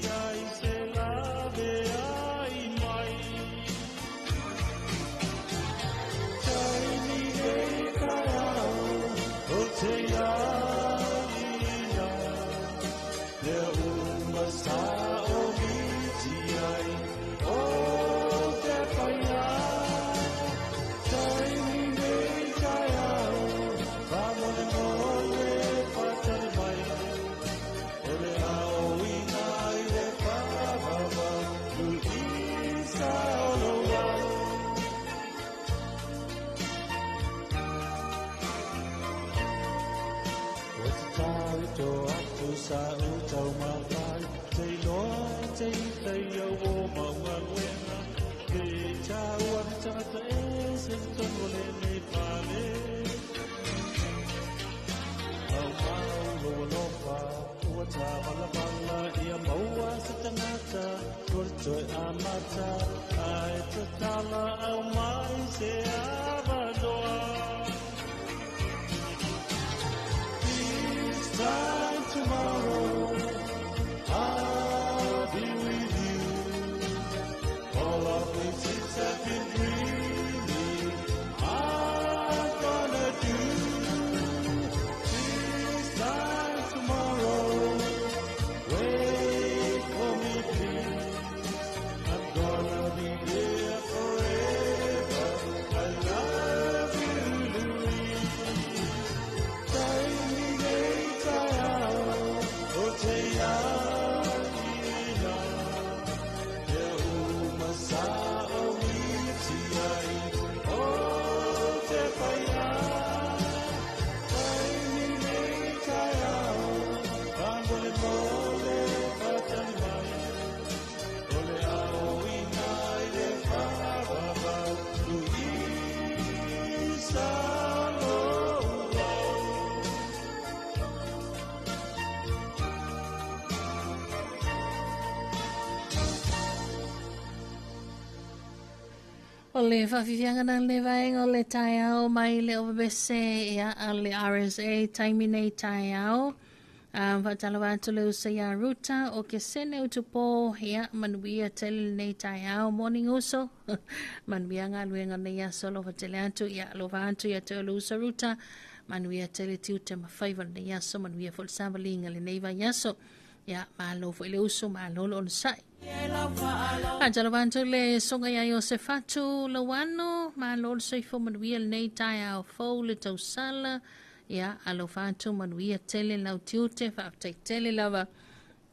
ia i se lave ai mai. Taimi nei taeao, o te ia ina. Mea uma sa o miti ai, o te paia. Taimi nei taeao, faamolemole faatali mai. O le aoina i le faavavau, luisa o lou au. Ua tatau i tō atu sa u taumafai, te iloa e te ita i au o maugaluega. Ke tāua ni tagata e se tonu o lenei fale. Au mau lou alofa, ua tāvalavala ia maua se tagata, ua toe amata, ae tatala au mai se avanoa. This time tomorrow, I'll be with you. All of the things I've been dreaming, I'm gonna do. This time tomorrow, wait for me, please. I'm gonna be there forever. I love you, Louise. Taimi nei taeao, o te ina. Mea uma sa o miti ai, o te paia. Taimi nei taeao, faamolemole faatali mai. O le aoina i le faavavau, luisa lou au. O le faafiafiaga na le vaega o le taeao mai le ovavese ia a le RSA taimi nei taeao. Faatalofa atu le uso ia Ruta o ke sene utupo ia manuia tele lenei taeao morning uso. Manuia galuega nei aso alofa tele atu ia alofa atu ia te o le uso Ruta. Manuia tele tiute ma faiva lenei aso manuia foi le savaliga lenei vaiaso. Ia malo foi le uso malo le onosai. Faatalofa atu le soga ia Iosefatu Lauano, malo le soifua manuia lenei taeao fou le tausala. Ia alofa atu manuia tele lau tiute faafetai tele lava.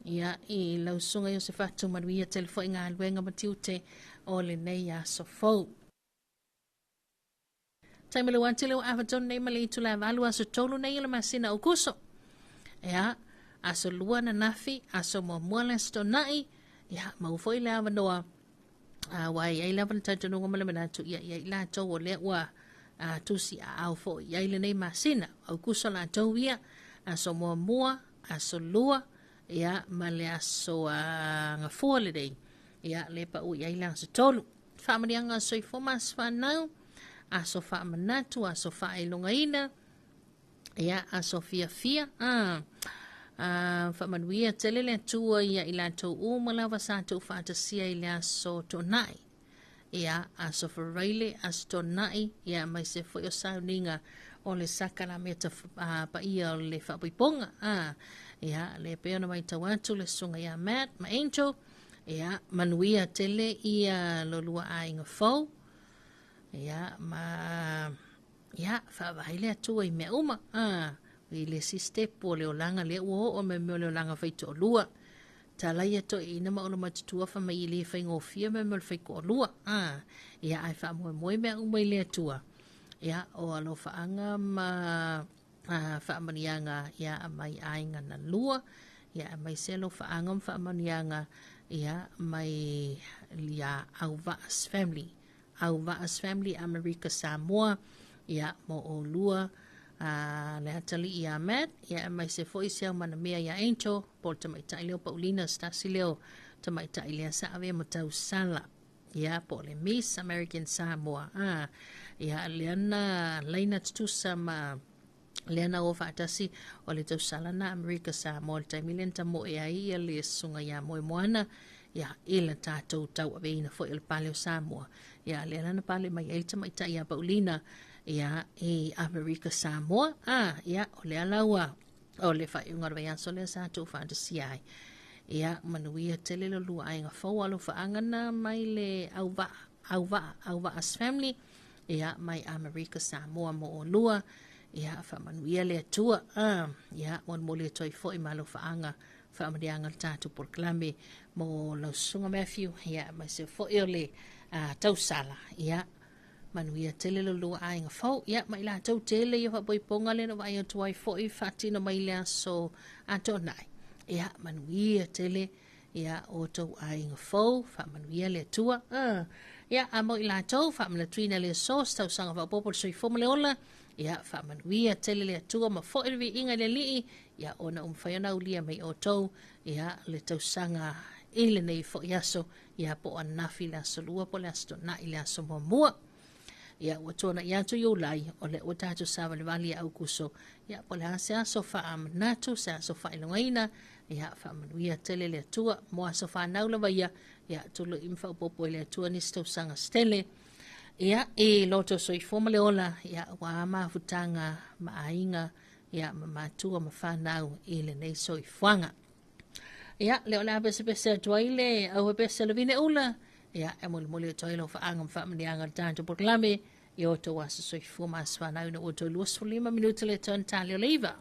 Ia i lau susuga Iosefatu manuia tele foi galuega ma tiute o lenei aso fou. Taimi le ua tele ua afatonu nei ma le itula e 8 aso 3 nei o le masina o Kuso. Ia, aso 2 ananafi, aso muamua le aso tona'i, ia, maua foi le avanoa. Ua i ai lava le talitonuga ma le manatu, ia, ia i latou o lea ua tusi aao foi i ai lenei masina. Aukuso latou ia, aso muamua, aso 2, ia, ma le aso gafua lenei. Ia, le pau i ai le aso 3. Faamaniaga o soifua ma aso fanau, aso faamanatu, aso faailogaina, ia, aso fiafia. Faamanuia tele le Atua ia i latou uma lava sa tou faatasia i le aso tona'i. Ia, aso faraile, aso tona'i, ia, mai se foi o sauniga o le sakalameta paia o le faapoipoga. Ia, le pei ona matau atu le susuga ia Matt ma Angel, ia, manuia tele ia lo lua aiga fou. Ia, ma, ia, faavaai le Atua i mea uma. I le isi step o le olaga lea ua oo mai mea o le olaga faitoalua. Talaia toeaiina ma ona matutua fa mai i le faigofie mai mea o le faitoalua. Ia, ae faamoemoe mea uma i le Atua. Ia, o alofaaga ma faamaniaga ia mai aiga na lua. Ia, mai se alofaaga ma faamaniaga ia mai ia Auvaas family. Auvaas family Amerika Samoa. Ia, mo o lua. a le atalii ia Matt, ia aemaise foi si au manamea ia Angel, po o le tamaitai lea o Paulina, se tasi lea o tamaitai lea sa avea ma tausala, ia po o le Miss American Samoa, a, ia lea na laina tutusa ma lea na o faatasi o le tausala na Amerika Samoa i le taimi lea na tamoe ai ia le susuga ia Moemoana, ia i le tatou tauaveina foi o le pale o Samoa, ia lea la na pale mai ai le tamaitai ia Paulina, ia i Amerika Samoa, a, ia o lea la ua o le faaiuga o le vaiaso lea sa tuufaatasia ai. Ia manuia tele lo lua aiga fou alofaaga na mai le auvaa, auvaa, auvaa's family, ia mai Amerika Samoa mo olua, ia faamanuia le Atua, a, ia molimoli atu ai foi ma alofaaga faamanuiaga le tatou polokalame mo lau susuga Matthew, ia aemaise foi o le tausala, ia manuia tele lo lua aiga fou, ia ma i latou tele ia faapoipoga lea na vaai atu ai foi faatino mai le aso atoanai, ia manuia tele ia o tou aiga fou, faamanuia le Atua, ia a mo i latou faamanatuina le aso se tausaga faaopoopo le soifua ma le ola, ia faamanuia tele le Atua ma foi le viiga i le Alii, ia ona ua mafai ona aulia mai outou ia le tausaga i lenei foi aso, ia po o ananafi le aso lua po o le aso toonai le aso muamua. Ia ua tuanai atu Iulai, o lea ua tatou savalivali ia Aukuso, ia po o le a se aso faamanatu, se aso faailogaina, ia faamanuia tele le Atua mo aso fanau lava ia, ia tului ma faaopoopo i le Atua nisi tausaga se tele. Ia i loto soifua ma le ola, ia ua mafutaga ma aiga, ia ma matua ma fanau i lenei soifuaga. Ia, lea o le a pesepese atu ai le auepese o le vine ula, ia, e molimoli atu ai lau faaga ma faamanuiaga o le tatou polokalame i o outou aso soifua ma aso fanau ina ua toe 25 minute le toe tali o le iva.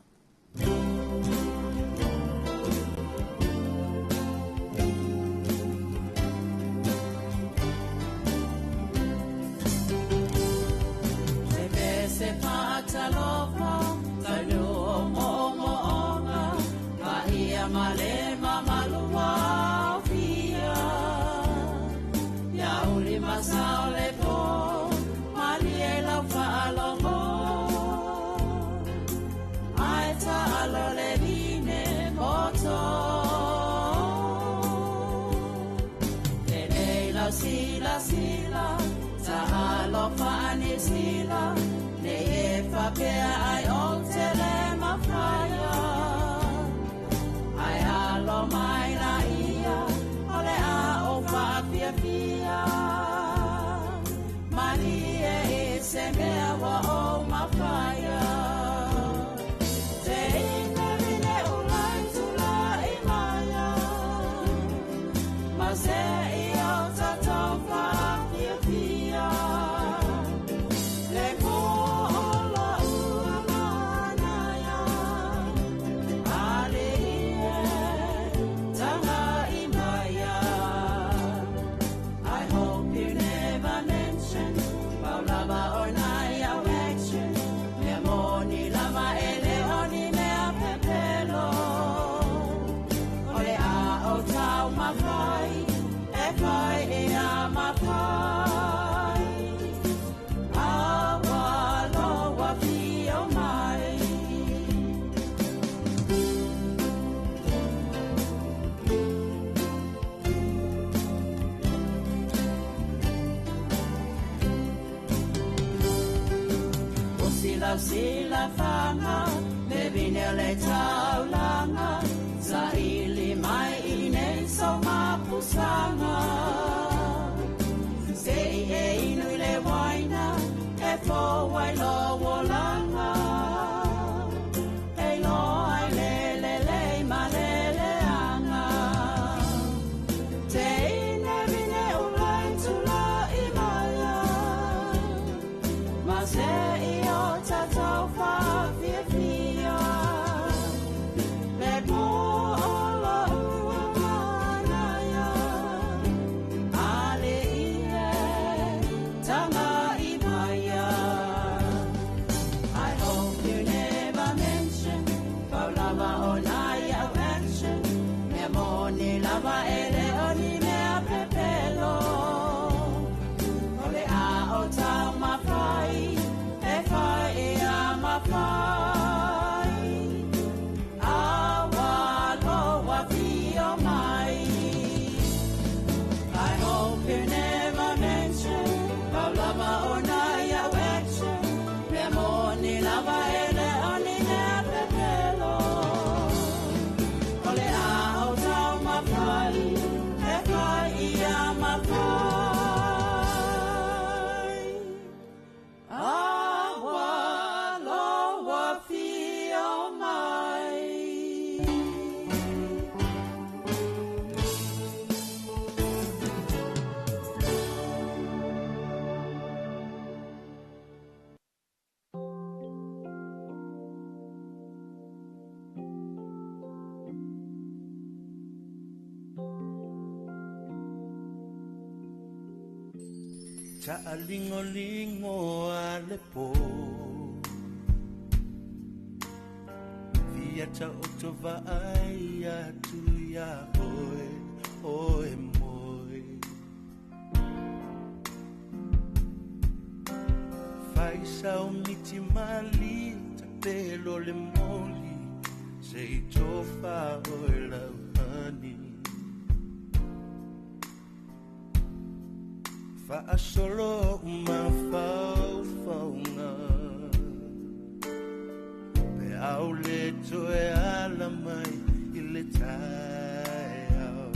Sila fanga, me vine le taulanga, sa ili mai i nei so mapusanga. Se i e inu i le waina, e fo wai lo wolanga. E lo ai le le le ma le le anga. Te ine vine ulai tula i maia, ma se i o tatau wha fia. Taʻaligolingo a le pō Fia taoto vaai atu iā oe oe moe Faisau miti mali tapelo le moli Se i tofa oe lauhani Faasolo mafaufauga Pe au le toe ala mai i le taeao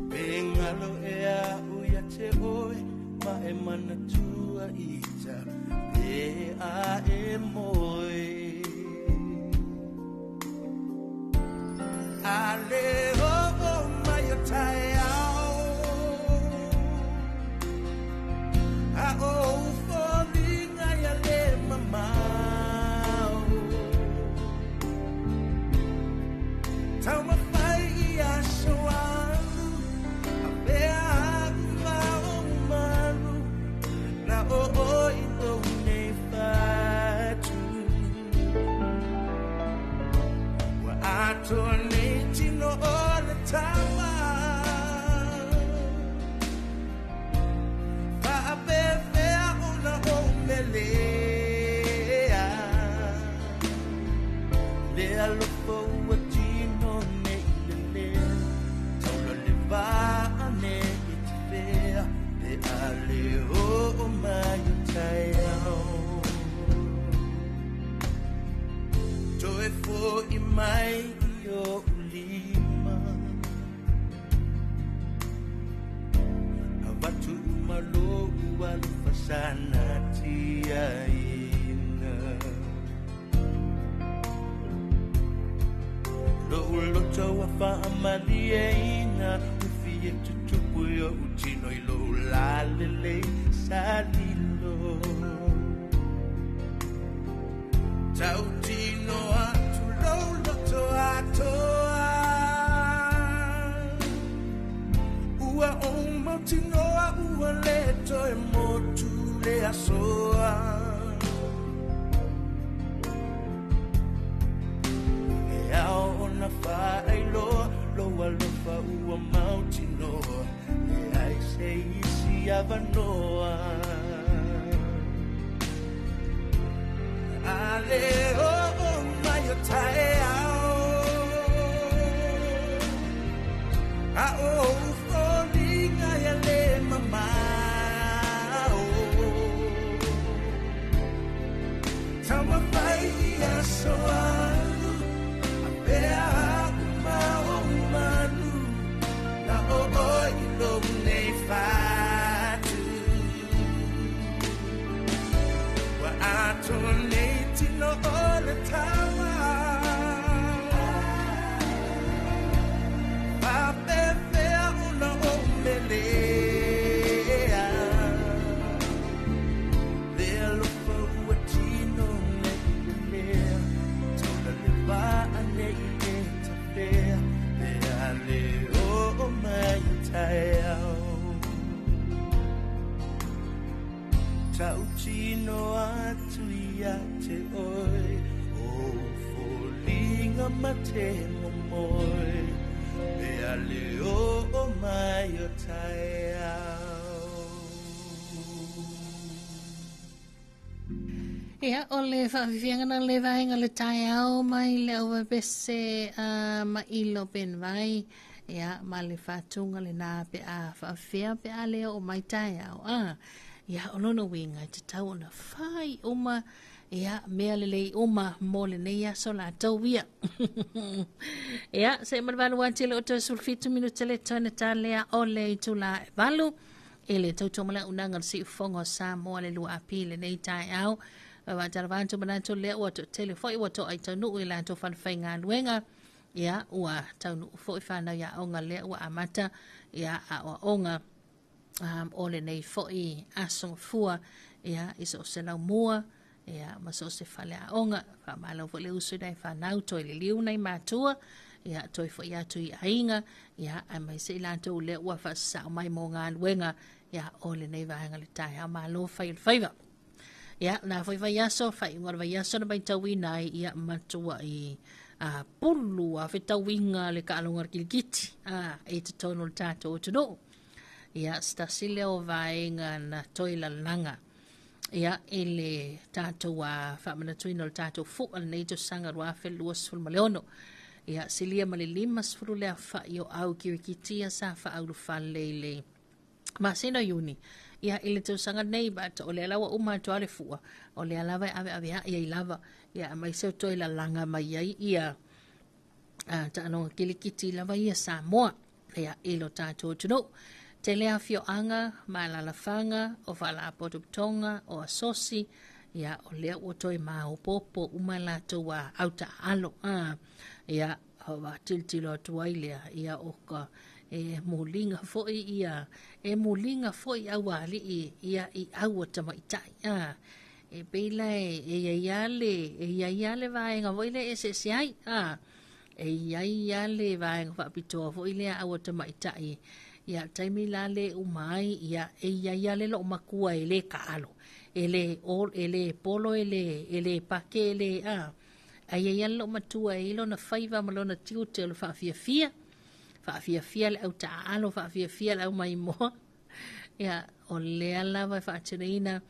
Pe galo ea au ia te oe ma e manatua ita pe a e moe Ale o mai o taeao A o foliga ia le mamao Taumafai i aso alu A pea au ma ou malu Na o oe i lou nei fatu Ua atoa nei tino o le tama Faapefea ona ou melea Le alofa ua tino nei lelea Taula le vaa nei tafea Pe a le oo mai o taeao Toe foʻi mai i oʻu lima Avatu uma lou alofa sa natiaina Lou loto ua faamalieina Ua fia tutupu i oʻu tino i lou lalelei sa lilo Tautino atu lou loto atoa Ua ou mautinoa ua le toe motu le asoa E ao ona faailoa lou alofa ua mautinoa Leai se isi avanoa Ale oo mai o taeao A o foliga ia le mamao Taumafai i aso alu A pea au ma ou malu Na o oe i lou nei fatu Ua atoa nei tino o le tama Faapefea ona ou melea Le alofa ua tino nei lelea Taula le vaa nei le tafea Pe a le oo mai o taeao Tautino atu ia te oe O foliga ma te momoe Pe a le oo mai o taeao Ia, o le faafiafiaga na le vaega o le taeao mai le auvavese ma ilo Benvai, ia, ma le faatuga lena pe a faafefea pe a le oo mai taeao. A, ia, o lona uiga e tatau ona fai uma, ia, mea lelei uma mo lenei aso latou ia. Ia, seʻe ma le valu ati le o toe 17 minute le toe na talea o le itula e 8 i le tautua ma le auaunaga o le Siufofoga o Samoa le 2AP i lenei taeao. Faatalofa atu manatu lea ua toatele foi ua toa i taunuu i latou falefaigaluega. Ia, ua taunuu foi whanau ia aoga lea ua amata ia aoaoga o lenei foi aso fua ia i so o se laumua ia ma so o se faleaoga. Faamalo foi le uso i nai whanau, toe liliu nai matua Ia, toe foi atu i aiga, ia, aemaise i latou lea ua faasasao mai mo galuega, ia, o lenei vaega o le taeao. Malo fai o le faiva. Ia, na foi vaiaso, faaiuga o le vaiaso na matauina ai, ia, matuai a, pulu a fetauiga le taaloga o le kilikiti a, i totonu o le tatou atunuu. Ia, se tasi lea o vaega na toe lalaga ia i le tatou a, faamanatuina o le tatou fua lenei tausaga 2026. Ia, silia ma le 50 le aofai o au kirikiti ia sa faaulufale i le masina o Iuni. Ia, i le tausaga nei, but o lea la ua uma atu lava le fua, o lea lava e aveaveai ai lava, ia, aemaise o toe lalaga mai ai ia taaloga kilikiti lava ia Samoa, ia, i lo tatou atunuu. Tele afioaga ma alaalafaga o faalapotopotoga o asosi, ia, o lea ua toe maopoopo uma latou a autaaalo. Ia, tilotilo atu ai lea, ia, o ka e muliga foi ia, e muliga foi aualii ia i au a tamaitai. E pei la e i ai lava le, e i ai lava le vaega foi lea e eseese ai. E i ai lava le vaega faapitoa foi lea au a tamaitai. Ia, taimi la le uma ai, ia, e i ai lava le loomatua e le taalo, e le, e le polo, e le, e le pake, e le, Ae i ai lava le loomatua e i ai lona faiva ma lona tiute o le faafiafia, faafiafia le au taaalo, faafiafia le au maimoa. Ia, o lea lava e faatinoina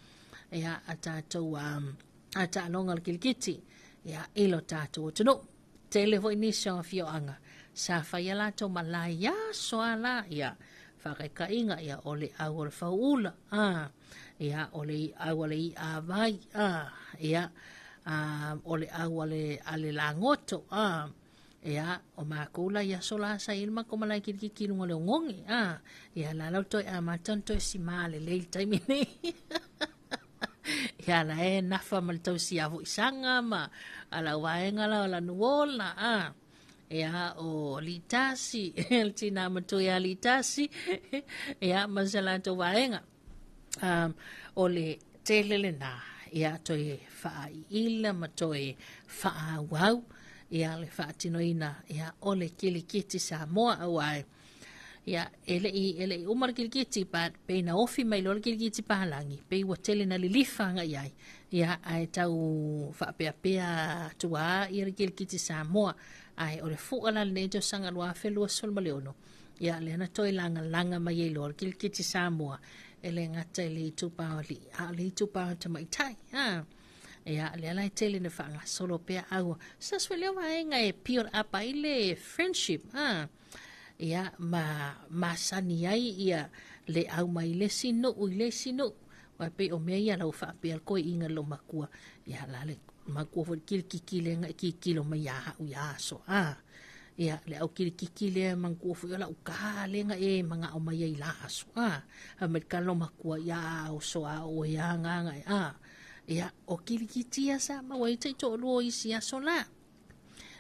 ia a tatou a taaloga o le kilikiti ia i lo tatou atunuu. Tele foi nisi o afioaga sa fai a latou malae i aso a la, ia, faakaikaiga, ia, o le au o le fauula, ia, o le au a le i'a vai, ia, o le au a le, a le lagoto, ia, o makou la i aso la sa i ai le makou malae kilikiki i luga o le ogogi, ia, la la ua toe amata ona toe simā lelei i le taimi nei. Ia, la e nafa ma le tausia foisaga ma a lau vaega la o Lanuola, ia, o Litasi, le tinā matua ia Litasi, ia, ma se latou vaega. O le tele lena, ia, toe faaiila ma toe faaauau, ia, le faatinoina, ia, o le kilikiti Samoa, auae, ia, e le i uma le kilikiti, but pei na ofi mai loa le kilikiti palagi, pei ua tele na lilifa agai ai, ia, ae tau faapeapea atu lava ia le kilikiti Samoa. Ae o le fua la lenei tausaga 2026, ia, lea na toe lagalaga mai ai loa le kilikiti Samoa, e le gata i le itupa o alii, a o le itupa o tamaitai. Ia, lea la e tele na faagasolo pea au. Se tasi foi lea o vaega e build up ai le friendship, ia, ma masani ai ia le au mai le isi nuu i le isi nuu. Aua e pei o mea ia lau faapea le toeaina i lou matua, ia la le matua foi le kilikiki lea na e tilotilo mai ia au ia aso. Ia, le au kilikiki lea manatua foi o lau tā lea na e manao mai ai la aso. Fai mai le tala o matua, ia a oso a oe a gagae. Ia, o kilikiti ia sa maua ai taitoalua o isi aso la.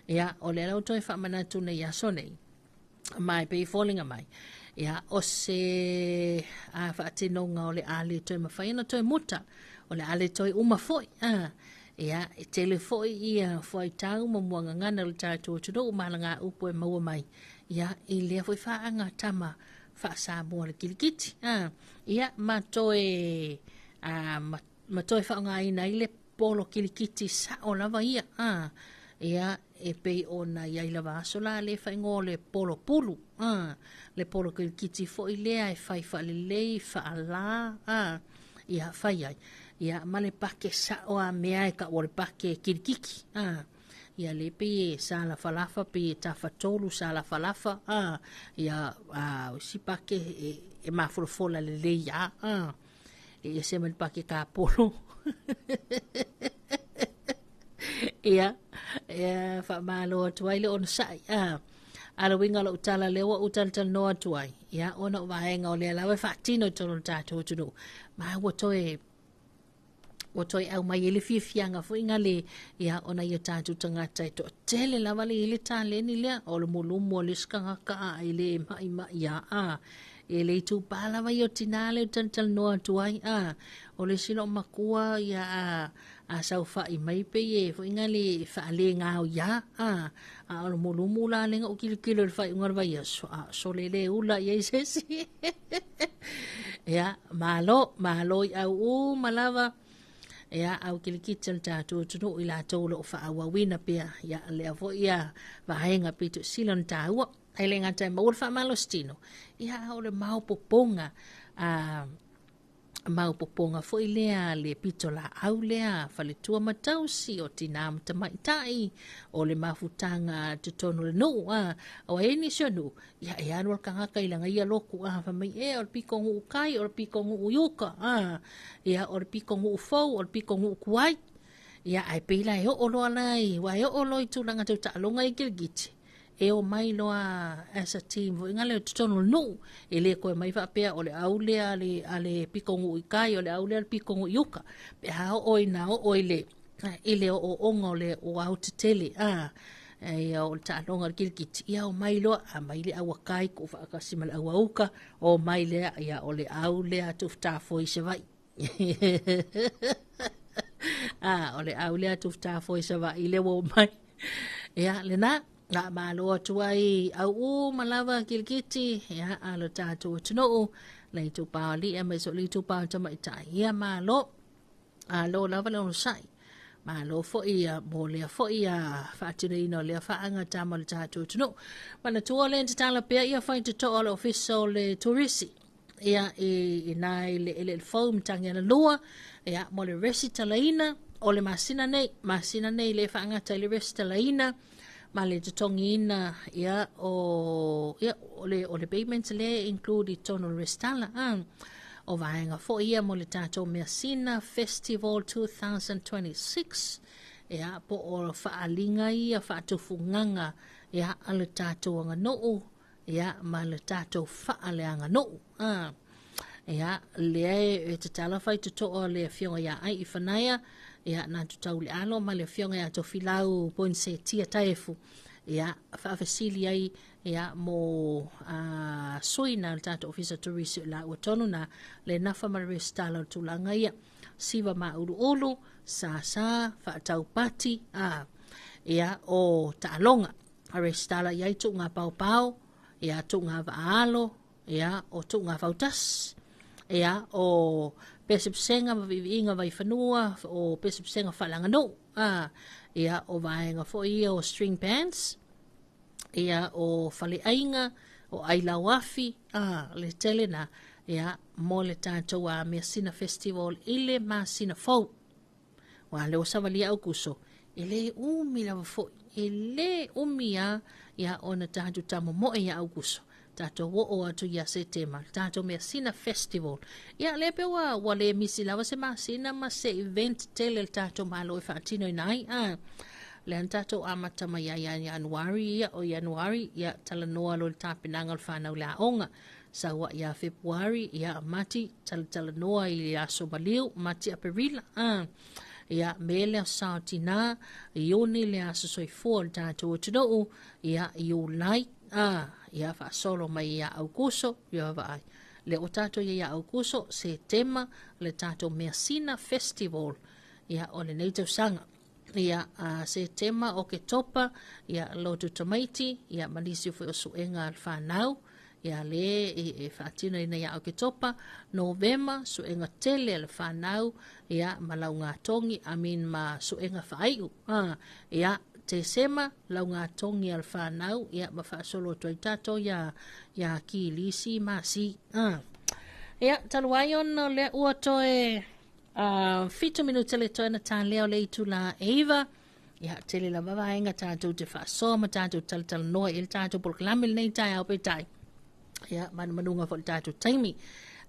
Ia, o lea la ua toe faamanatu nei aso nei, ma e pei e foliga mai, ia, o se a faatinoga o le a le toe mafai ona toe muta, o le a le toe uma foi. Ia, e tele foi ia fuaitau ma muagagana o le tatou atunuu ma alagaupu e maua mai, ia, i lea foi faaga tama faa-Samoa le kilikiti. Ia, ma toe, a, ma, ma toe faaaogaina ai le polo kilikiti sao lava ia. Ia, e pei ona i ai lava aso la le faaigoa o le polo pulu. Le polo kilikiti foi lea e fai faalelei, faalā, ia, fai ai. Ia, ma le pake sao a mea e taua o le pake kilikiti. Ia, le pei e salafalafa, pei e tafatolu salafalafa, ia, a, o isi pake e mafolafola lelei lava, E ese mai le pake tapolo. Ia, e faamalo atu ai le onosai. A le uiga o lau tala lea ua ou talatalanoa atu ai, ia, ona o vaega o lea lava e faatino i totonu o le tatou atunuu, ma ua toe aumai ai le fiafiaga foi gale, ia, ona ia tatou tagata e toatele lava le i le taleni lea, o le mulumu o le isi tagata a e le maimai a. E le itupa lava ia o tinā lea ou talatalanoa atu ai, a. O le isi loomatua ia a, a saofai mai pei e foi na le faalegaoiā, a. A o le mulumu la lea na ou tilotilo i le faaiuga o le vaiaso, a sole le ula i ai se isi. Ia, malo, malo i au uma lava. Ia, au kilikiti o le tatou atunuu i latou o lo o faaauauina pea. Ia, lea foi ia vaega pito sili ona taua. E le gata e maua le faamalositino, ia, a o le maopoopoga, a, maopoopoga foi lea le pitolaau lea faletua ma tausi, o tinā ma tamaitai, o le mafutaga totonu o le nuu, a, o ai nisi o nuu, ia e alu le tagata i lana ia lotu, a, fai mai, e, o le pitonuu tai, o le pitonuu i uka, a, ia, o le pitonuu fou, o le pitonuu tuai. Ia, ae pei la e oo loa la i, ua e oo loa i tulaga tau taaloga i kilikiti, e omai loa as a team foi na lea i totonu o le nuu, e le toe omai faapea o le au lea a le pitonuu i tai, o le au lea a le pitonuu i uka. Pe a oo ina oo i le, i le ooooga o le aotetele, a, ia, o le taaloga o le kilikiti, ia omai loa, aumai le au a tai tuufaatasi ma le au a uka, omai lea, ia, o le au lea Tufutafoe i Savaii. A, o le au lea Tufutafoe i Savaii lea ua omai. Ia, lena, a malo atu ai au uma lava kilikiti, ia, a lo tatou atunuu, le itupa o alii aemaise o le itupa o tamaitai. Ia, malo. Malo lava le onosai. Malo foi ia, mo lea foi ia faatinoina o lea faaagata mo le tatou atunuu. Manatua lea na tatala pea ia faitotoa o le ofisa o le turisi. Ia, i na i le eleele fou Matagialalua, ia, mo le resitalaina o le masina nei, masina nei le faagata i le resitalaina ma le totogiina, ia, o, ia, o le, o le payment le include i totonu o le resitala. Ah. O vaega foi ia mo le tatou Measina Festival 2026, ia, po o faaaliga ia faatufugaga, ia, a le tatou aganuu, ia, ma le tatou faaleaganuu. Ah. Ia, lea e tatala faitotoa le afioga ia Ai i Fanaia, ia, na tutau le alo ma le afioga ia Tofilau Poinsetia Taefu, ia, faafesili ai, ia, mo a, sui na le tatou ofisa turisi o la ua tonu na le nafa ma le resitala o le tulaga ia. Siva mauluulu, sasa, faataupati, a, ia, o taaloga. A resitala i ai tuuga paopao, ia, tuuga vaalo, ia, o tuuga fautasi, ia, o pesepesega ma viiviiga vaifanua, o pesepesega faaleaganuu, a, ia, o vaega foi ia o string bands, ia, o faleaiga, o ailauafi, a, le tele na, ia, mo le tatou a Measina Festival i le masina fou. Ua lea ua savalia Aukuso, e le umi lava foi, e le umi a, ia ona tatou tamomoe ia Aukuso. Tatou oo atu ia Setema, le tatou Measina Festival. Ia, lea pe ua, ua le misi lava se masina ma se event tele le tatou malo e faatinoina ai. A, lea na tatou amata mai ai ia Ianuari, ia, o Ianuari, ia, talanoa loa i le tapenaga o le fanau i le aoga. Sau ai ia Fepuari, ia, Mati, talatalanoa i le aso maliu, Mati Aperila, a, ia, Me le aso sa o tinā, Iuni le aso soifua o le tatou atunuu, ia, Iulai, a, ia, faasolo mai ia Aukuso, ia vaai. Lea ua tatou ia ia Aukuso, Setema, le tatou Measina Festival, ia, o lenei tausaga. Ia, a, Setema, Oketopa, ia, lotu tamaiti, ia, ma nisi foi o suega a le whanau, ia le e, e faatinoina ia Oketopa, Novema, suega tele a le whanau, ia, ma laugatogi, I mean, ma suega faaiu, a, ia, Tesema, laugatogi a le whanau, ia, ma faasolo atu ai tatou ia, ia Kilisi ma Si, a. Ia, talu ai ona o lea ua toe 7 minute le toe na tālea o le itula e 9. Ia, tele lava vaega tatou te faasoa ma tatou talatalanoa i le tatou polokalame lenei taeao peitai. Ia, manumanuga foi le tatou taimi.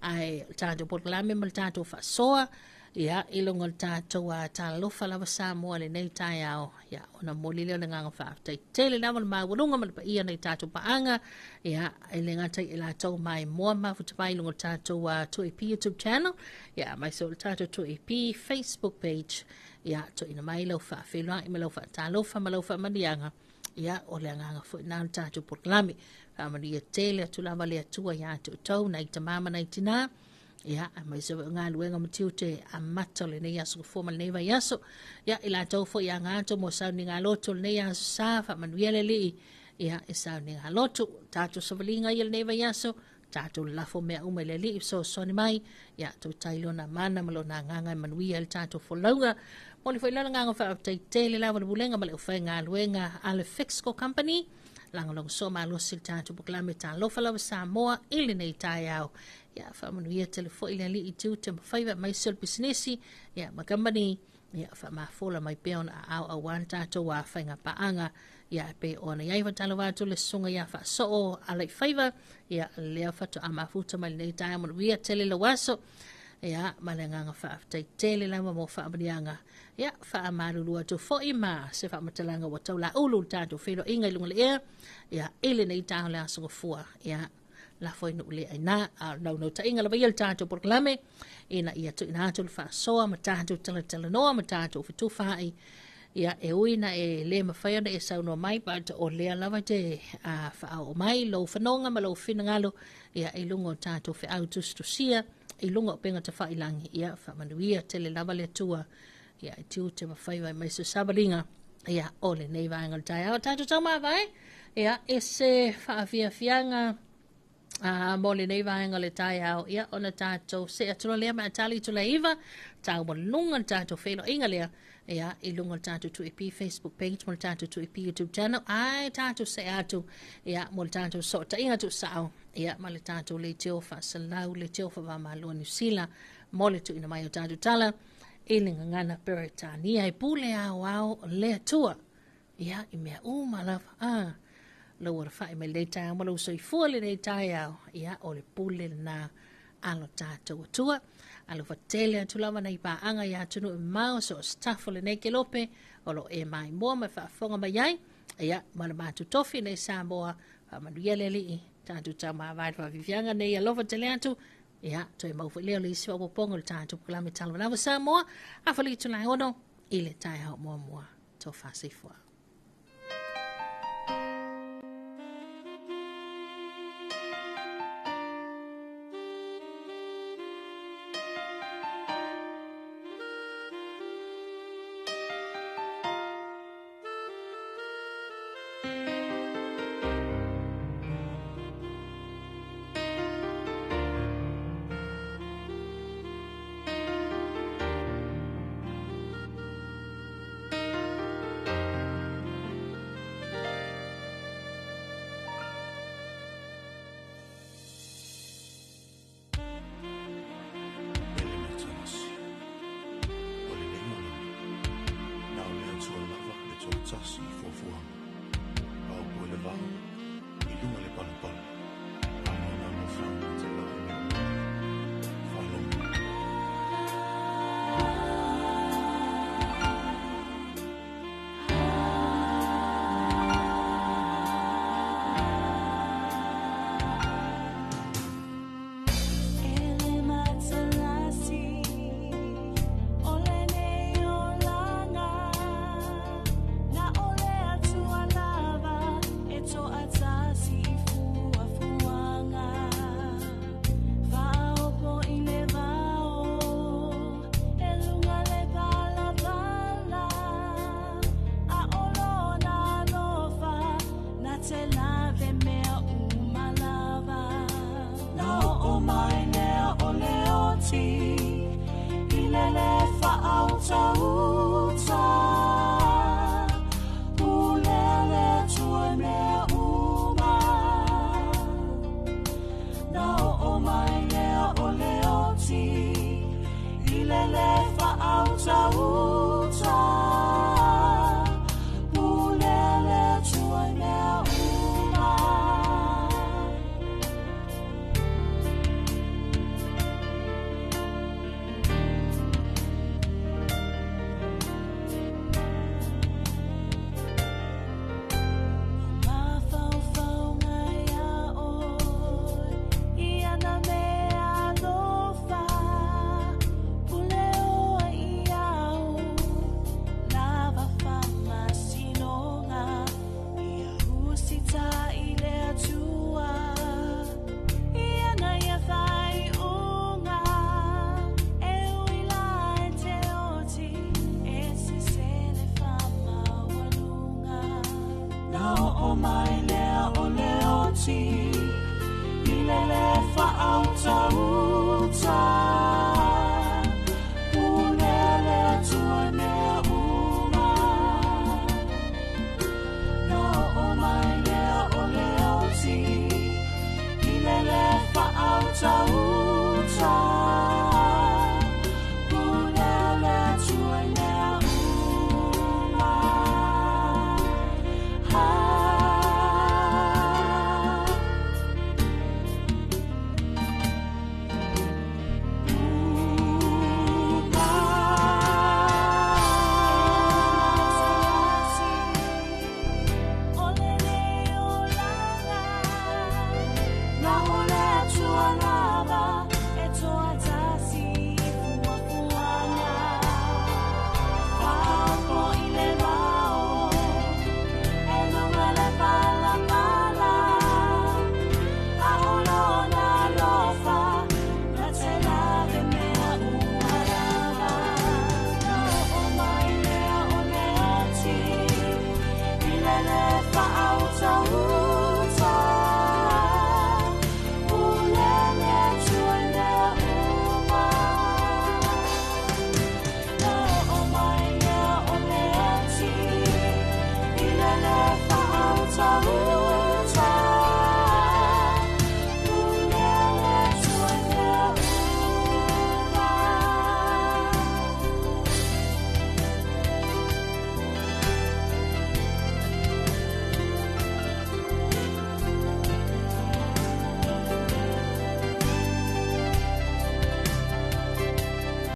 Ae o le tatou polokalame ma le tatou faasoa, ia, i luga o le tatou talofa lava Samoa lenei taeao. Ia, ona momoli lea o le agaga faafetai tele lava le maualuga ma le paia nei tatou paaga. Ia, e le gata i latou maimoa mafuta mai i luga o le tatou 2AP YouTube channel. Ia, aemaise o le tatou 2AP Facebook page. Ia, tuuina mai lau faafeiloai ma lau faatalofa ma lau faamaniaga. Ia, o le agaga foi na o le tatou polokalame. Faamanuia tele atu lava le Atua iā te outou, nai tamā ma nai tinā, ia, aemaise foi o galuega ma tiute amata o lenei aso gafua ma lenei vaiaso. Ia, i latou foi e aga atu mo sauniga lotu o lenei aso sa, faamanuia le Alii, ia, i sauniga lotu. Tatou savaliga ia lenei vaiaso, tatou lafo mea uma i le Alii fesoasoani mai, ia, tautai lona mana ma lona agaga e manuia ai le tatou folauga. Momoli foi la le agaga faafetai tele lava i le Pulega ma le aufaigaluega a le Fixco Company, lagolagosua malosi i le tatou polokalame Talofa Lava Samoa i lenei taeao. Ia, faamanuia tele foi le Alii i tiute ma faiva aemaise o le pisinisi, ia, ma kamupani, ia, faamafola mai pea ona aao aua le tatou faiga paaga. Ia, e pei ona i ai faatalofa atu le susuga ia Faasoo Alaifaiva, ia, lea faatoa mafuta mai lenei taeao, manuia tele lau aso. Ia, ma le agaga faafetai tele lava mo faamanuiaga. Ia, faamalulu atu foi ma se faamatalaga ua taulaulu le tatou feiloaiga i luga o le ea, ia, i lenei taeao le aso Gafua. Ia, lafo i nuu le aina, a o le naunautaiga lava ia o le tatou polokalame, ina ia tuuina atu le faasoa ma tatou talatalanoa ma tatou fetufaai. Ia, e ui na e le mafai ona e saunoa mai, but o lea lava te faaoo mai lou fanoga ma lou finagalo, ia, i luga o tatou feau tusitusia, i luga o upega tafailagi. Ia, faamanuia tele lava le Atua, ia, i tiute ma faiva aemaise o savaliga, ia, o lenei vaega o le taeao. Tatou taumavae, ia, i se faafiafiaga mo lenei vaega o le taeao, ia, ona tatou see atu loa lea ma tali i tula 9, taualuga le tatou feiloaiga lea, ia, i luga o le tatou 2AP Facebook page ma le tatou 2AP YouTube channel, ae tatou see atu, ia, mo le tatou sootaiga tuusao, ia, ma le tatou leitio faasalau, leitio faavamalo a Niu Sila, mo le tuuina mai o tatou tala i le gagana Peretania e pule aoao le Atua, ia, i mea uma lava. Lou alafai mai lenei taeao ma lou soifua lenei taeao, ia, o le pule lena a lo tatou Atua. Alofa tele atu lava nai paaga i atunuu e mamao, so o staff o lenei kelope o lo o e maimoa ma e faafofoga mai ai, ia, ma le matou tofi nei Samoa. Faamanuia le Alii, tatou taumavae le faafiafiaga nei, alofa tele atu. Ia, toe mau foi lea o le isi faaopoopoga o le tatou polokalame Talofa Lava Samoa, afa le itula e 6 i le taeao muamua. Tofa soifua. O lenei malama, na o le Atua lava le toatasi.